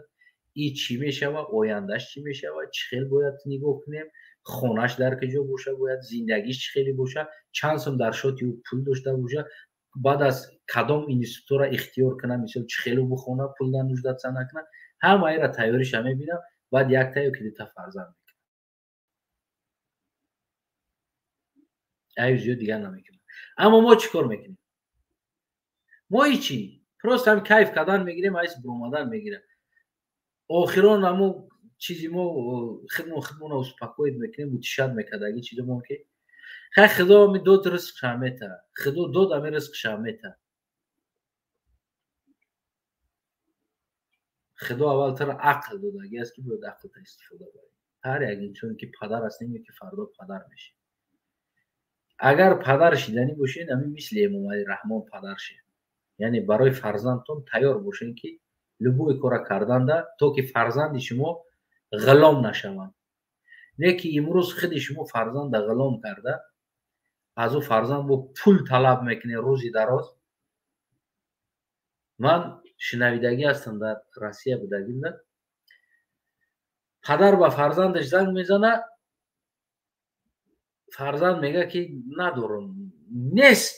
и чӣ мешава, ояндаш чӣ мешава, чӣ хел бояд нигоҳ кунем, хонаш дар куҷо боша, бояд зиндагиш чӣ хеле боша, чанд сум дар счёти ӯ пул дошта боша, баъд аз кадом институтро ихтиёр кунам, мисол, чӣ хелу бихона, пул да нуждаться накунам, ҳамаира тайёриша мебинам, баъд якта ё ки дута фарзанд мекунам, аю зиёд дигар намекунам. Аммо мо чӣ кор мекунем? Мо ҳичи, просто ҳам кайф кардан мегирем, айс буромадан мегирам. Охирон амо чизи мо худмон худмона успокоить мекунем, утешать мекардаги чизомон, ки Хай, худо ами дод, ризқша мета. Худо дод, ами ризқша мета. Худо аввалтар ақл додаги аст, ки бояд ақлта истифода барем. Ҳар як инсоне ки падар ҳастем ё ки фардо падар мешем, агар падар шиданӣ бошед, ами мисли Эмомалӣ Раҳмон падар шед, яъне барои фарзандтон тайёр бошед, ки любой кора карданда, то ки фарзанди шумо ғулом нашаванд. Не ки имрӯз худи шумо фарзанда ғулом карда, аз ӯ фарзанд бо пул талаб мекунед рӯзи дароз. Ман шинавидагӣ ҳастам, дар Россия будагимда, падар ба фарзандаш занг мезана, фарзанд мега, ки надорам, нест.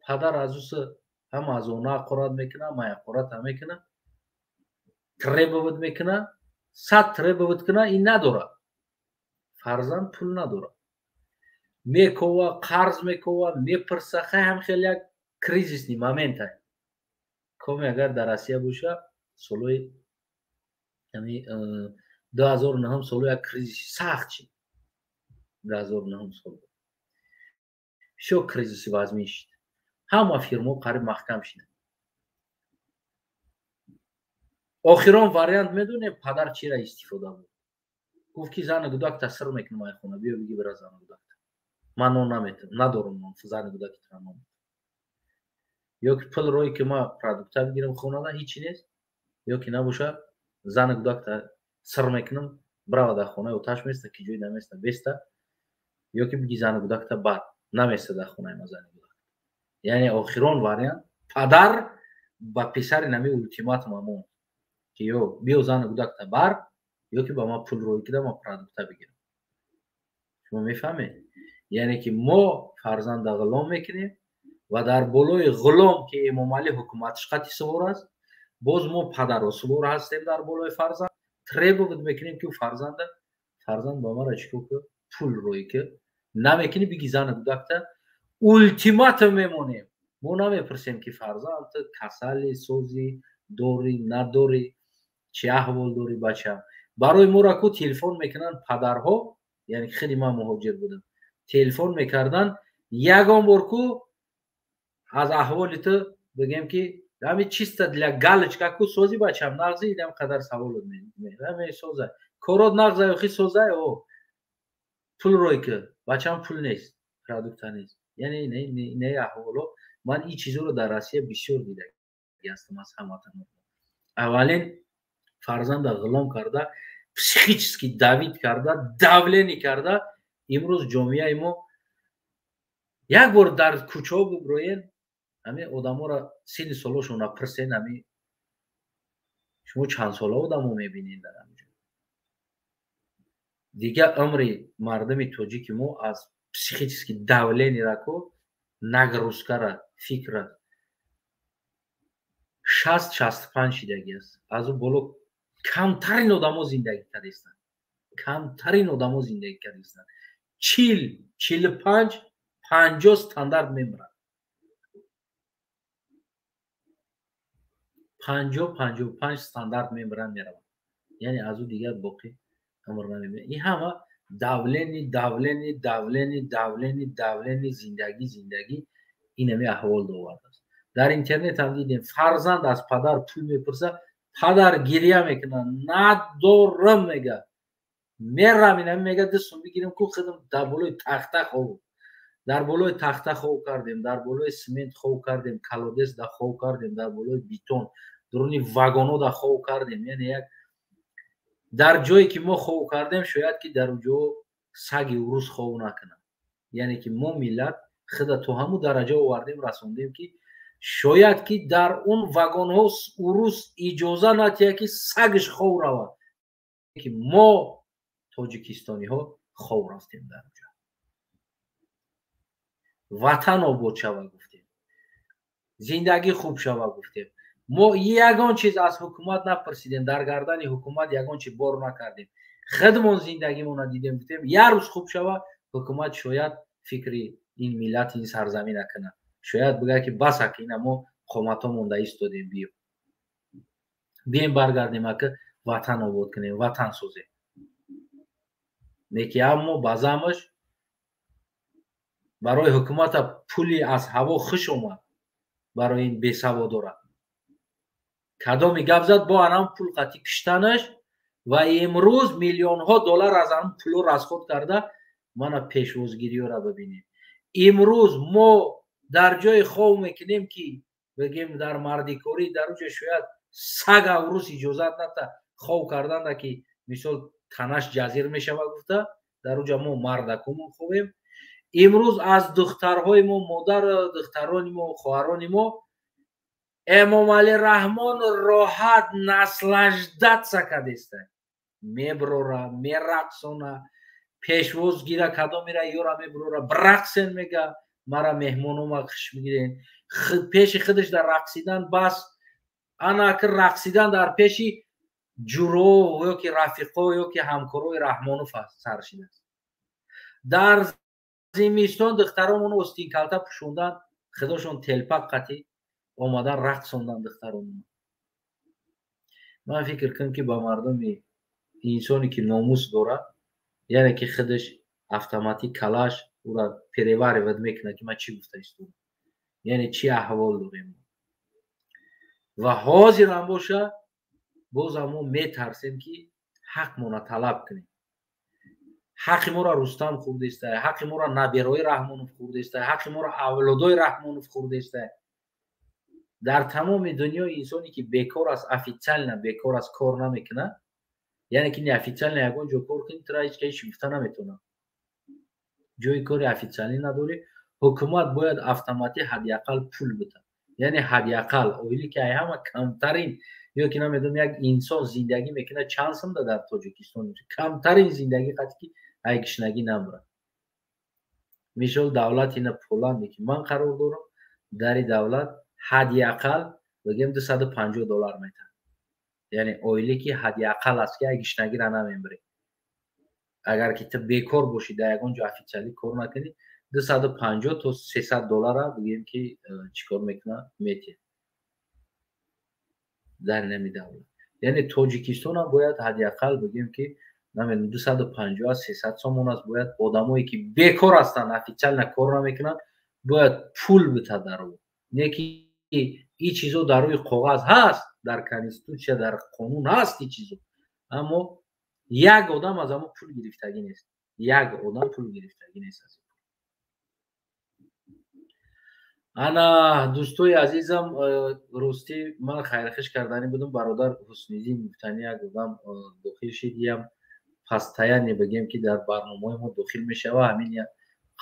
Падар аз ӯ ҳам аз она ҳақорат мекуна, ҳам ҳақората мекуна, требовать мекуна, сад требовать куна, ин надорад. Фарзанд пул надорад, мекова, қарз мекова, мепурса. Хай, ҳам хеле як кризисный момент ай коме агар дар Россия боша, солҳои 2009 соло як кризиси сахт шид. 2009 сол бисёр кризиси вазмин шид, ҳама фирмаҳо қариб маҳкам шиданд. Охирон вариант медонем падар чира истифода буд? Гуфт, ки зани гудакта сир мекунам ай хона, биё биги, бира зани гудакта, ман нон наметам, надорам нон, зани гудаки тра нон, ё ки пул рое, ки ма продукта бигирам, хонада ҳичи нест, ё ки набоша, зани гудакта сир мекунам, брава дар хонаи оташ места, ки ҷой наместа беста, ё ки биги зани гудакта бар наместа дар хонаи ма зани гудак. Яъне охирон вариант падар ба писари нами ултиматум амон, ки ё биё зани гудакта бар, ё ки ба ман пул рӯй кида, ман продукта бигирам. Шумо мефаҳмед, яъне ки мо фарзанда ғулом мекунем ва дар болои ғулом, ки Эмомалӣ ҳукуматаш қати сувор аст, боз мо падаро сувор ҳастем, дар болои фарзанд требовать мекунем, ки фарзанда, фарзанд ба мара чикор ки, пул рӯй ки намекунӣ, биги зани гудакта, ултиматум мемонем. Мо намепурсем, ки фарзанд касали, созӣ дорӣ, надорӣ, чӣ аҳвол дорӣ, бача. Барои моро ку телефон мекунанд падарҳо, яъне худи ман муҳоҷир будам, телефон мекарданд, ягон бор ку аз аҳволи ту бигем, ки ҳами чисто для галочка ку, сози бачам, нағзи, идам қадар саволот соза, корот нағза, охи соза, о пул рой ки, бачам, пул нест, продукта нест. Яъне не аҳволо. Ман ин чизоро дар Россия бисёр дидаги ҳастам аз ҳамватанон. Аввалин фарзанда ғулом карда, психически давить карда, давление карда. Имрӯз ҷомеаи мо, як бор дар кӯчаҳо буброен, ҳамин одаморо синни солошонро пурсен, ҳами шумо чандсола одамо мебинед дар ҳамҷо. Дигар умри мардуми тоҷики мо аз психически давление ку, нагрузкара, фикра 60-65 шидаги аст. Аз ӯ боло камтарин одамо зиндагӣ кардистанд, камтарин одамо зиндагӣ кардистанд. 40, 45, 50 стандарт мемирад, 50, 55 стандарт мемиранд, мераванд, яъне аз ӯ дигар боқӣ умр намебинад. Ин ҳама давление, давление, давление, давление, давление, зиндагӣ, зиндагӣ инами аҳвол довардааст. Дар интернет ҳам дидем, фарзанд аз падар пул мепурсад, падар гиря мекунад, надорам мега, мерам, инами мега, дастум бигирем ку, худам дар болои тахта хов, дар болои тахта хов кардем, дар болои смент хов кардем, колодец да хов кардем, дар болои бетон, дуруни вагоно да хов кардем. Яъне як дар ҷое ки мо хов кардем, шояд ки дар ҷо саги урус хов накунад. Яъне ки мо миллат худа то ҳамун дараҷа овардем, расондем, ки шояд ки дар он вагонҳо урус иҷоза натиҳад, ки сагш хов равад, ки мо тоҷикистониҳо хов рафтем дар ҷо. Ватан обод шава гуфтем, зиндагӣ хуб шава гуфтем. Мо ягон чиз аз ҳукумат напурсидем, дар гардани ҳукумат ягон чиз бор накардем, худмон зиндагимонро дидем, гуфтем, як рӯз хуб шава, ҳукумат шояд фикри ин миллат, ин сарзамина кунад, шояд бигӯяд, ки бас, ака, ина мо қоматҳо монда истодем, биё, бием, баргардем, ака, ватан обод кунем, ватан созем. Неки аммо ба замаш Барои ҳукумата пули аз ҳаво хуш омад, барои ин бесаводора. Кадоми гап зад бо анам пул қатӣ киштанаш ва имрӯз миллионҳо доллар аз ан пуло расход карда мана пешвозгириёра бибинед. Имрӯз мо дар ҷои хов мекунем ки бигем дар мардикорӣ дар уҷо шояд саг аврӯз иҷозат ната хов карданда ки мисол танаш ҷазир мешава гуфта дар уҷа мо мардакумон ховем. Имрӯз аз духтарҳои мо, модар духтарони мо, хоҳарони мо Эмомалӣ Раҳмон роҳат наслаждаться кардеста. Меброра, мерақсона, пешвоз гира кадомира ёра меброра, брақсен мега, мара меҳмонома хуш мегирен. Пеши худаш дар рақсидан бас, ана ки рақсидан дар пеши ҷуро ё ки рафиқо ё ки ҳамкорои Раҳмонов сар шидааст. Дар зимистон духтаромон остинкалта пӯшондан, худошон телпак қатӣ омадан рақсондан духтаромон. Ман фикр кунам ки ба мардуми инсоне ки номус дорад, яъне ки худаш автоматик калаш ура переваривать мекунад ки ман чӣ гуфта истодам, яъне чӣ аҳвол дорем. Ва ҳозирам боша бозам мо метарсем ки ҳақмона талаб кунем. Ҳаққи моро Рустам хӯрдеста, ҳаққи моро наберои Раҳмонов хӯрдеста, ҳаққи моро авлодои Раҳмонов хӯрдеста. Дар тамоми дунё инсоне ки бекор аст, официально бекор аст, кор намекунад, яъне ки неофициально ягон ҷо кор кунӣ, тура ҳеҷ кас гуфта наметавонад. Ҷои кори официалӣ надорӣ, ҳукумат бояд автоматӣ ҳадди ақал пул бидиҳад. Яъне ҳадди ақал оиле ки ай ҳама камтарин ё ки намедонам як инсон зиндагӣ мекунад чанд сумда дар Тоҷикистон, камтарин зиндагӣ қатъи ки ай гишнагӣ намурад. Мисол давлати ина Поланде ки ман қарор дорам, дари давлат ҳадди ақал бигем $250 метаҳад. Яъне оиле ки ҳадди ақал аст ки ай гишнагиро намебарӣ. Агар ки ту бекор бошӣ, дар ягон ҷо официалӣ кор накунӣ, 250 то $300 бигем ки чӣ кор мекунад, метиҳад дар нами давлат. Яъне Тоҷикистон ҳам бояд ҳадди ақал бигем ки намедонам 250 аз 300 сомон аст, бояд одамое ки бекор ҳастанд, официально кор намекунанд, бояд пул битад дар ӯ. Не ки ин чизо дар рӯи коғаз ҳаст, дар конститутсия, дар қонун ҳаст ин чизо, аммо як одам аз ҳамон пул гирифтагӣ нест. Як одам пул гирифтагӣ нест аз. Ана дӯстои азизам, ростӣ ман хайрхиш карданӣ будам, бародар Ҳусниддин гуфтанӣ як одам дохил шид, ям постоянно бигем ки дар барномаҳои мо дохил мешава, ҳамин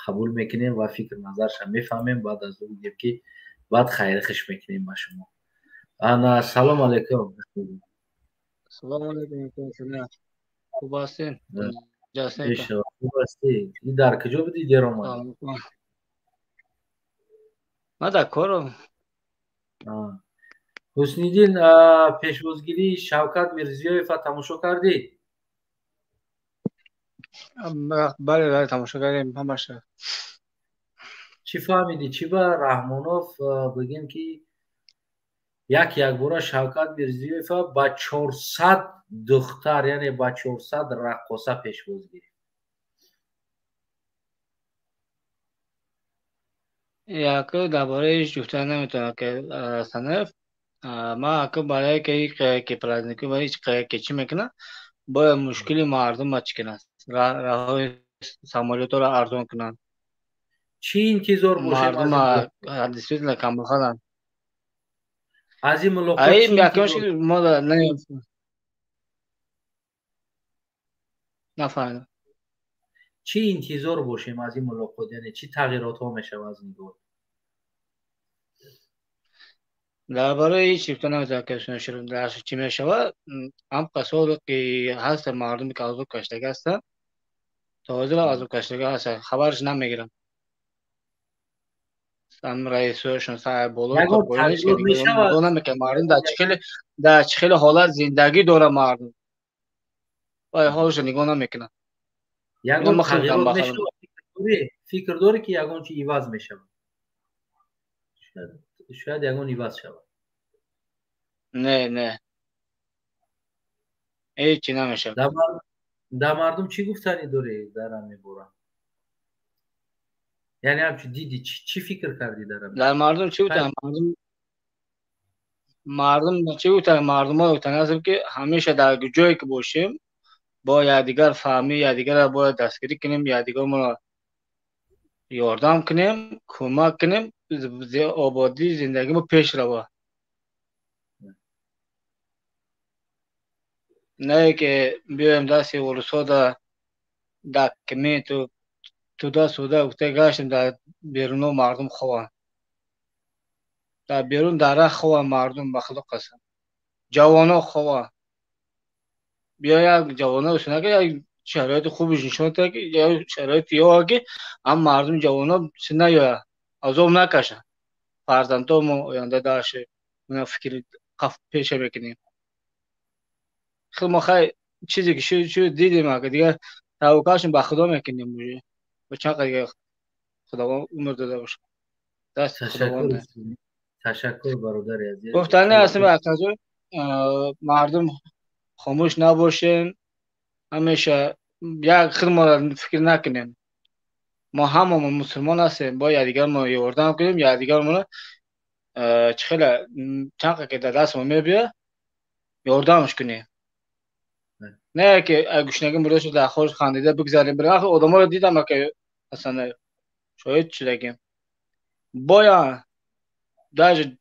қабул мекунем ва фикр назарша мефаҳмем, баъд аз ӯ бигем ки баъд хайрхиш мекунем ба шумо. Ана салом алейкум. Салом алейкум. Хуб ҳастед? Хуб ҳастӣ? Ин дар куҷо будӣ дер омадӣ? Ман дар корам. Ҳусниддин, пешвозгирии Шавкат Мирзиёева тамошо кардӣ? Бале, бале, тамошо кардем ҳамаша. Чӣ фаҳмидӣ? Чӣ ба Раҳмонов бигем ки як якбора Шавкат Мирзиёева ба 400 духтар, яъне ба 400 раққоса пешвоз гирифт? Яку дар бораи ҳеҷ гуфта наметавонам ки Санаев, ман аку барое ки празднику ва ҳеҷ ки чӣ мекунад, бояд мушкили мардумро чӣ кунад, роҳҳои самолётро арзон кунанд. Чӣ интизор бошем? Мардума действительно камбахаланд. Аз ин мулоқот Ай якумш мо нафаҳмидам. Чӣ интизор бошем аз ин мулоқот? Яъне чӣ тағйиротҳо мешавад аз нигоҳ? Дар бораи ҳеҷ гуфта наметавонам ки дар чӣ мешавад. Ҳам қасоле ки ҳаст мардуме ки азоб каштагӣ ҳастанд, то ҳозир азоб каштагӣ ҳастанд, хабарш намегирам. Ҳам раисҳояшон сар боло то поён ҳеҷ нигоҳ намекунад мардум дар чӣ хеле ҳолат зиндагӣ дорад мардум. Вай ҳолашро нигоҳ намекунад. Ягон тағйирот мешавад? Фикр дорӣ ки ягон чи иваз мешавад? Шояд ягон иваз шавад. Не, не. Ҳеҷ чи намешавад. Дар мардум чӣ гуфтанӣ дорӣ дар ҳамин бора? Яъне ҳамчун диди, чӣ фикр кардӣ дар Дар мардум чӣ гуфтам? Мардум чӣ гуфтам? Мардумо гуфтан ҳастем, ки ҳамеша дар ҷое ки бошем, бо якдигар фаҳмӣ, якдигарро бояд дастгирӣ кунем, якдигармонро ёрдам кунем, кӯмак кунем, ободии зиндагимо пеш рава. Не ки биёем дасти урусҳо да документу туда суда гуфта гаштем, дар беруно мардум хованд, дар берун дар раҳ хованд мардум, ба худо қасам, ҷавоно хованд. Биё як ҷавоно ки як шароити хуби нишон диҳад, ки як шароити ёва, ки ҳам мардум ҷавоно чи наёяд, азоб накашанд. Фарзандо мо оянда дарши фикри пеша мекунем. Хел мо хай чизе ки шуд дидем, ака дигар таваккалшон ба худо мекунем, уже ба чанд қадр худованд умр дода бошад, даст худованд. Ташаккур, бародари азиз. Гуфтани ҳастем, акаҷон, мардум хомӯш набошем, ҳамеша як худмонро фикр накунем. Мо ҳамамо мусулмон ҳастем, бояд якдигармо ёрдам кунем, якдигармонро чӣ хела чанд ки дар дастмо мебиёд ёрдамш кунем, не ки гушнагӣ мурда шуд, дар хош хандида бигзарем. Бир одаморо дидам, ака Ҳасанаев, шоҳид шудагем, бояд даже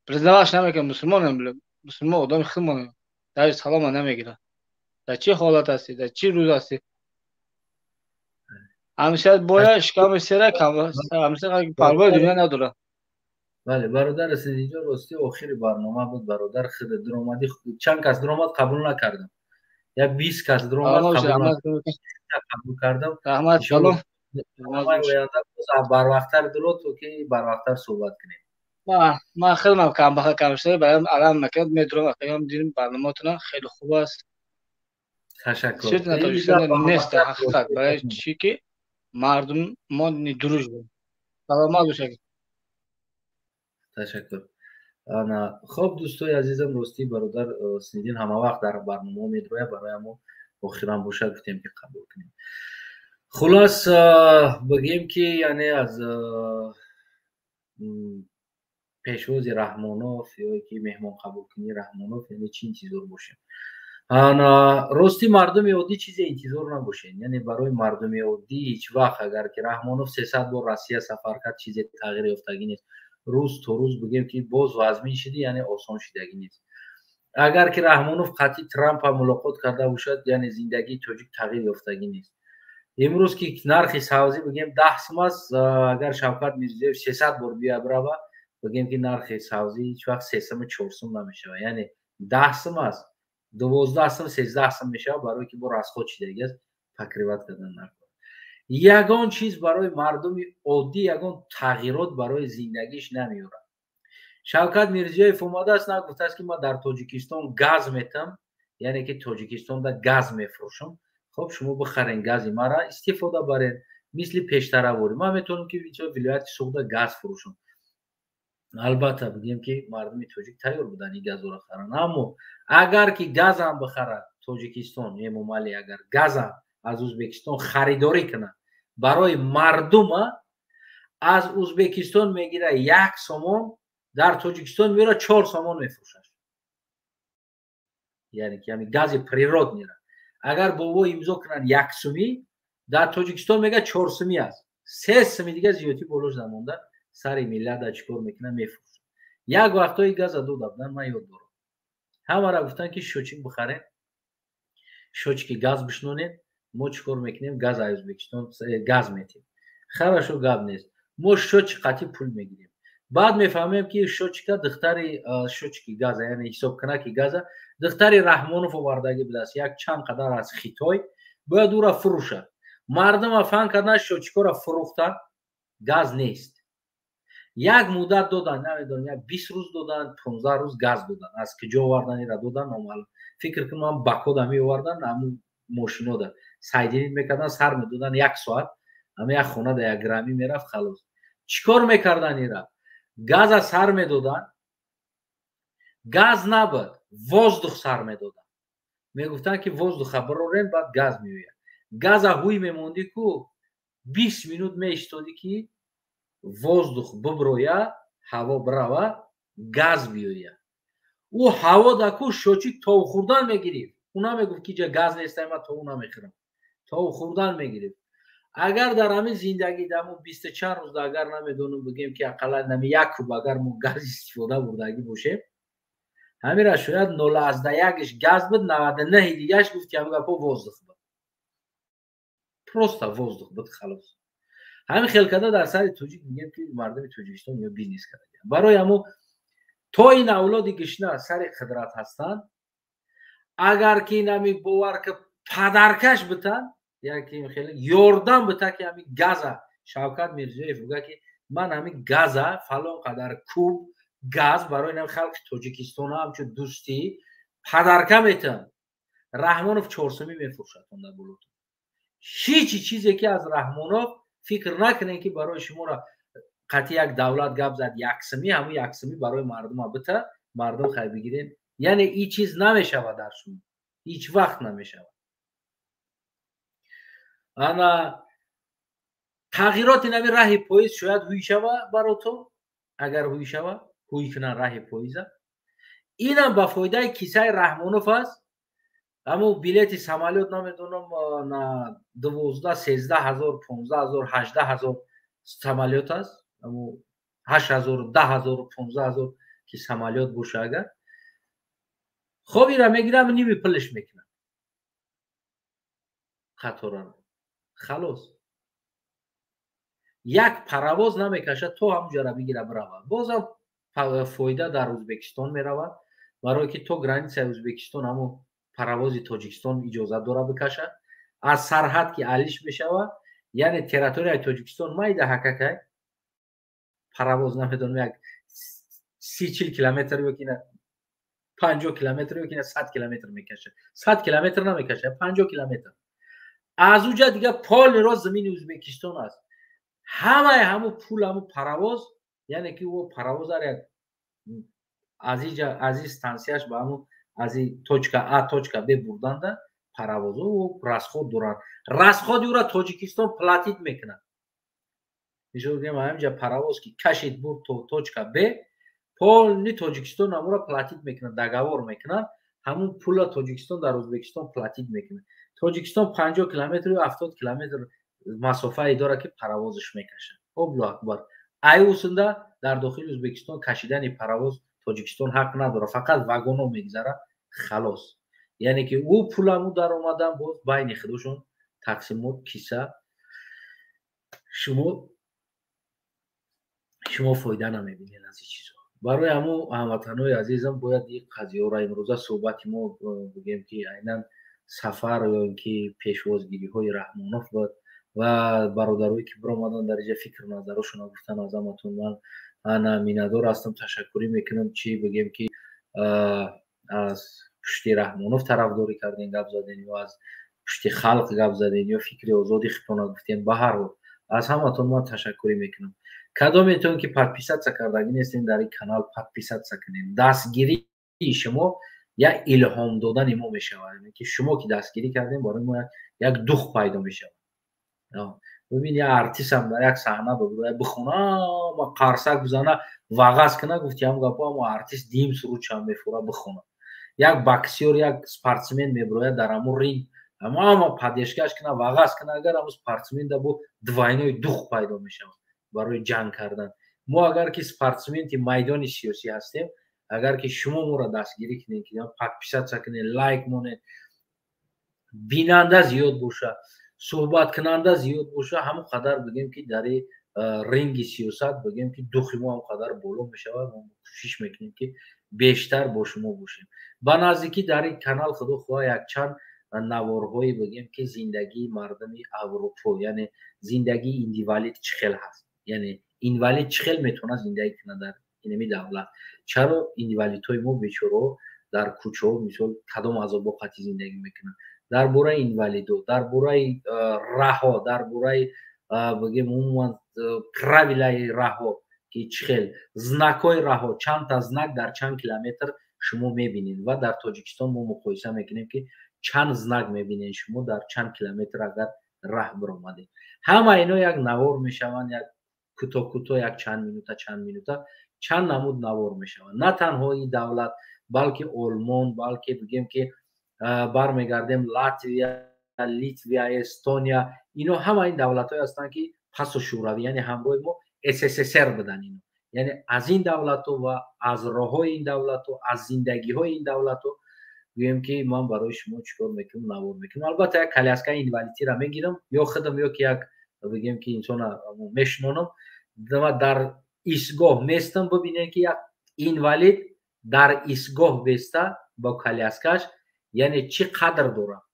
признаваш намекунем, мусулмонем, мусулмон одами худмонем, даже салома намегирад. Дар чӣ ҳолат ҳастӣ, дар чӣ рӯз ҳастӣ? Ҳамеша бояд шиками сера, ҳамеша парвои дунё надорад. Бале, бародар Сидиҷон, рости охири барнома буд, бародар, худ дуромадӣ, чанд кас дуромад, қабул накардам, як 20 кас дуромад, қабул кардам. Раҳмат. Оянда барвақттар дуро, то ки барвақттар суҳбат кунем. Ман хелам камбаха кам шуда, барам алам накард, медурам акаям, дидим барномаатона хеле хуб аст. Ташаккур. Нест ҳақиқат, барои чӣ ки мардум мо дружба. Саломат бошед. Ташаккур. Ана хоб, дӯстои азизам, ростӣ бародар Синиддин ҳама вақт дар барномаҳо медрояд, барои мо охирам бошад, гуфтем ки қабул кунем. Хулос бигем ки яъне аз пешвози Раҳмонов ё ки меҳмонқабулкунии Раҳмонов яъне чӣ интизор бошем? Ана рости мардуми оддӣ чизе интизор набошед. Яъне барои мардуми оддӣ ҳеҷ вақт агар ки Раҳмонов 300 бор Россия сафар кард, чизе тағйир ёфтагӣ нест. Рӯз то рӯз бигем ки боз вазмин шиди, яъне осон шидагӣ нест. Агар ки Раҳмонов қатъи Трампа мулоқот карда бошад, яъне зиндагии тоҷик тағйир ёфтагӣ нест. Имрӯз ки нархи савзӣ бигем 10 сум аст, агар Шавкат Мирзиёев 300 бор бия бирава, бигем ки нархи савзӣ ҳеҷ вақт 3 суму 4 сум намешавад. Яъне 10 сум аст, 12 сум, 13 сум мешавад, барое ки бо расход шидагӣ аст, покрывать кардан нарх. Ягон чиз барои мардуми оддӣ ягон тағйирот барои зиндагиш намеёрад. Шавкат Мирзиёев омадааст, нагуфтааст ки ман дар Тоҷикистон газ метам, яъне ки Тоҷикистонда газ мефурӯшам, хоб шумо бихарен гази мара, истифода барен, мисли пештараворӣ ман метавонам ки вилояти Суғда газ фурӯшам. Албатта бигем ки мардуми тоҷик тайёр буданд ин газоро харанд, аммо агар ки газам бихарад Тоҷикистон, Эмомалӣ агар газам аз Ӯзбекистон харидорӣ кунад, барои мардума аз Ӯзбекистон мегирад 1 сомон, дар Тоҷикистон меёрад 4 сомон мефурӯшад. Яъне ки ҳамин гази природныйра агар бобо имзо кунанд 1 сумӣ, дар Тоҷикистон мегӯяд 4 сумӣ аст, 3 суми дига зиёдӣ болош намонда, сари миллата чӣ кор мекунад, мефурӯшад. Як вақтҳои газа дода буданд, ман ёд дорам, ҳамаро гуфтанд ки счётчик бихарем, счётчики газ бишнонем, мо чӣ кор мекунем, газ аз Ӯзбекистон газ метем. Хорошо, гап нест, мо счётчик қатъи пул мегирем. Баъд мефаҳмем ки счётчика духтари счётчики газа, яъне ҳисобкунаки газа духтари Раҳмонов овардагӣ будааст, як чанд қадар аз Хитой, бояд ӯра фурӯшад. Мардума фаҳм кардан, счётчикҳоро фурӯхтанд, газ нест. Як муддат доданд, намедонам, як 20 рӯз доданд, 15 рӯз газ доданд. Аз куҷо овардан ира доданд, номаълум. Фикр кунам Бакода меоварданд, ҳамун мошинода сайдинит мекарданд, сар медоданд як соат, ҳама як хона да як граммӣ мерафт, халос. Чӣ кор мекарданд ира? Газа сар медоданд, газ набуд, воздух сар медоданд. Мегуфтанд ки воздуха бирорем, баъд газ меояд. Газа ҳуй мемондӣ ку 20 минут меистодӣ ки Воздух биброя, ҳаво бирава, газ биёя. Ӯ ҳаво даку шочи тов хӯрдан мегирифт. Ӯ намегуфт, ки ҷа газ нестай, ман тов намехӯрам. Тов хӯрдан мегирифт. Агар дар ҳамин зиндагӣ даму бисту чанд рӯзда, агар намедонам, бигем, ки ақаллан нами як куб агар мо газ истифода бурдагӣ бошем, ҳамира шояд 0,1-ш газ буд, 99-и дигаш, гуфти ҳамин гапо, воздух буд, просто воздух буд, халос. Ҳамин хел карда дар сари тоҷик, мегем, ки мардуми Тоҷикистон ё бизнес карда. Барои ҳамо то ин авлоди гишна сари қудрат ҳастанд, агар ки инами бовар ки падаркаш битан, яки хеле ёрдам бита, ки ҳамин газа Шавкат Мирзиёев буга, ки ман ҳамин газа фалон қадар куб газ барои инам халқи Тоҷикистон ҳамчун дӯстӣ падарка метам, Раҳмонов чорсумӣ мефурӯшад онда болотон. Ҳичи чизе ки аз Раҳмонов фикр накунем, ки барои шуморо қатъи як давлат гап зад, яксимӣ, ҳамун яксимӣ барои мардума бита, мардум хай бигирен. Яъне ин чиз намешавад дар шумо, ҳеҷ вақт намешавад. Ана тағйироти нави раҳи поиз шояд ҳуй шава барото. Агар ҳуй шава, ҳуй кунан раҳи поиза, инам ба фоидаи кисаи Раҳмонов аст. Ҳамун билети самолёт, намедонам, на 12, 13 ҳазор, 15 ҳазор, 18 ҳазор самолёт аст. Ҳамун 8000, 10 ҳазору 15 ҳазор ки самолёт боша, агар хоб ира мегирам, ними пулш мекунам қатораро, халос. Як паровоз намекашад то ҳамунҷара бигира биравад. Бозам фоида дар Ӯзбекистон меравад, барое ки то границаи Ӯзбекистон ҳамун паровози Тоҷикистон иҷозат дора бикашад. Аз сарҳад ки алиш мешавад, яъне территорияи Тоҷикистон майда ҳакакай паровоз, намедонам, як 30-40 километр ё ки 50 километр ё ки 100 километр мекашад. 100 километр намекашад, 50 километр. Аз уҷа дига полный рост замини Ӯзбекистон аст. Ҳамаи ҳамун пул, ҳамун паровоз, яъне ки ӯ паровоз ҳар як аз иҷа, аз и стансияш ба ҳамун аз и точка А точка Б бурданда паровозо расход доранд. Расходи ӯра Тоҷикистон платить мекунад. Мисол гӯем, ҳаминҷа паровоз ки кашид, бурд то точка Б, полный Тоҷикистон ҳамура платить мекунад, договор мекунад. Ҳамун пула Тоҷикистон дар Ӯзбекистон платить мекунад. Тоҷикистон 50 километр ё 70 километр масофае дорад, ки паровозаш мекашад. Аллоҳу акбар! Ай усунда дар дохили Ӯзбекистон кашидани паровоз Тоҷикистон ҳақ надорад, фақат вагоно мегузарад, халос. Яъне ки ӯ пуламу даромадан боз байни худошон тақсимот, киса шумо фоида намебинед аз ин чизо. Барои ҳамун, ҳамватанои азизам, бояд ин қазияро имрӯза суҳбати мо, бигӯем, ки айнан сафар ё ин ки пешвозгириҳои Раҳмонов буд ва бародарое ки биромадан дар инҷа фикру назарошонро гуфтан, аз ҳаматон ман ана миннатдор ҳастам, ташаккурӣ мекунам. Чӣ бигем, ки аз пушти Раҳмонов тарафдорӣ кардем, гап задем, ё аз пушти халқ гап задем, ё фикри озоди худтона гуфтем, ба ҳар ҳол аз ҳаматон ман ташаккурӣ мекунам. Кадометон ки подписаться кардагӣ нестем дар ин канал, подписаться кунем. Дастгирии шумо як илҳом додани мо мешавад, ки шумо ки дастгирӣ кардем, барои мо як дух пайдо мешавад. Бибин, як артистам дар як саҳна бихона, қарсак бизана, вағаз кина, гуфти ҳам гапо, ҳамо артист дим сурудшам мефура бихона. Як боксёр, як спортсмен мебирояд дар ҳамун ринг, ҳама поддержкаш кина, вағаз кина, агар ҳамун спортсмен да бо двойной дух пайдо мешавад барои ҷанг кардан. Мо агар ки спортсменти майдони сиёсӣ ҳастем, агар ки шумо моро дастгирӣ кунед, ки подписаться кунед, лайк монед, бинанда зиёд боша, суҳбаткунанда зиёд боша, ҳамон қадар, бигем, ки дар ринги сиёсат, бигем, ки духи мо ҳам қадар боло мешавад. Мо кӯшиш мекунем, ки бештар бо шумо бошем. Ба наздикӣ дар ин канал, худо хоҳа, якчанд наворҳое, бигем, ки зиндагии мардуми Аврупо, яъне зиндагии инвалид чӣ хел ҳаст, яъне инвалид чӣ хел метавонад зиндагӣ кунад дар инами давлат, чаро инвалидҳои мо бечораҳо дар кӯчаҳо, мисол, кадом азобо қатъи зиндагӣ мекунанд, дар бораи инвалидо, дар бораи раҳо, дар бораи, бигем, умуман правилаи раҳо, ки чӣ хел знакҳои раҳо, чандта знак дар чанд километр шумо мебинед ва дар Тоҷикистон мо муқоиса мекунем, ки чанд знак мебинед шумо дар чанд километр агар раҳ биромадед. Ҳама ино як навор мешаванд, як Кӯтоҳ кӯтоҳ, як чанд минута, чанд минута, чанд намуд навор мешавад. На танҳо ин давлат, балки Олмон, балки бигем ки бармегардем Латвия, Литвия, Эстония. Ино ҳама ин давлатҳое ҳастанд, ки пасу шӯравӣ, яъне ҳамроҳи мо СССР буданд ино. Яъне аз ин давлатҳо ва аз роҳҳои ин давлатҳо, аз зиндагиҳои ин давлатҳо гӯем ки ман барои шумо чӣ кор мекунам, навор мекунам. Албатта, як коляскаи инвалидиро мегирам, ё худам, ё ки як бигем ки инсона мешинонам ва дар истгоҳ местам. Бибинем ки як инвалид дар истгоҳ беста бо коляскаш, яъне чӣ қадр дорад,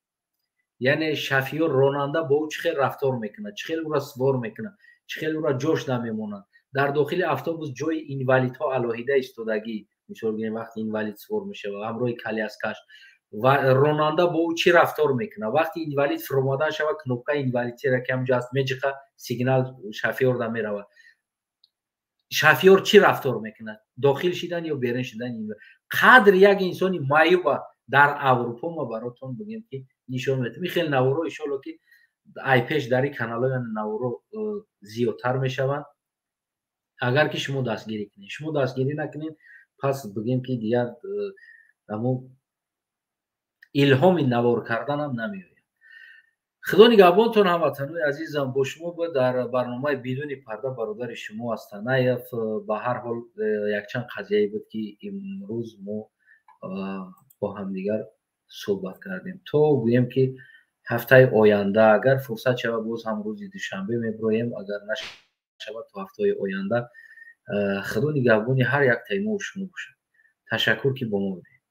яъне шофёр, ронанда бо ӯ чӣ хел рафтор мекунад, чӣ хел ӯро сувор мекунад, чӣ хел ӯро ҷош намемонад. Дар дохили автобус ҷои инвалидҳо алоҳида истодагӣ. Мисол гирем, вақти инвалид сувор мешавад ҳамроҳи коляскаш ва ронанда бо ӯ чӣ рафтор мекунад. Вақти инвалид фуромадан шавад, кнопкаи инвалидиро ки ҳамҷо аст меҷиқа, сигнал шофёрда меравад. Шофёр чӣ рафтор мекунад, дохил шидан ё берун шидан, қадри як инсони маъюба дар Аврупо ма баротон бигем ки нишон медиҳам. Ин хел наворо иншоалло ки ай пеш дар ин каналҳо наворо зиёдтар мешаванд, агар ки шумо дастгирӣ кунед. Шумо дастгирӣ накунед, пас бигем ки дигар амо илҳоми навор карданам намеояд. Худо нигаҳбонтон, ҳамватанои азизам. Бо шумо буд дар барномаи «Бидуни парда» бародари шумо Астанаев. Ба ҳар ҳол, якчанд қазияе буд, ки имрӯз мо бо ҳамдигар суҳбат кардем. То гӯем ки ҳафтаи оянда, агар фурсат шавад, боз ҳам рӯзи душанбе мебироем, агар нашавад, то ҳафтаи оянда. Худо нигаҳбони ҳар яктаи мо шумо бошад. Ташаккур, ки бо мо будед.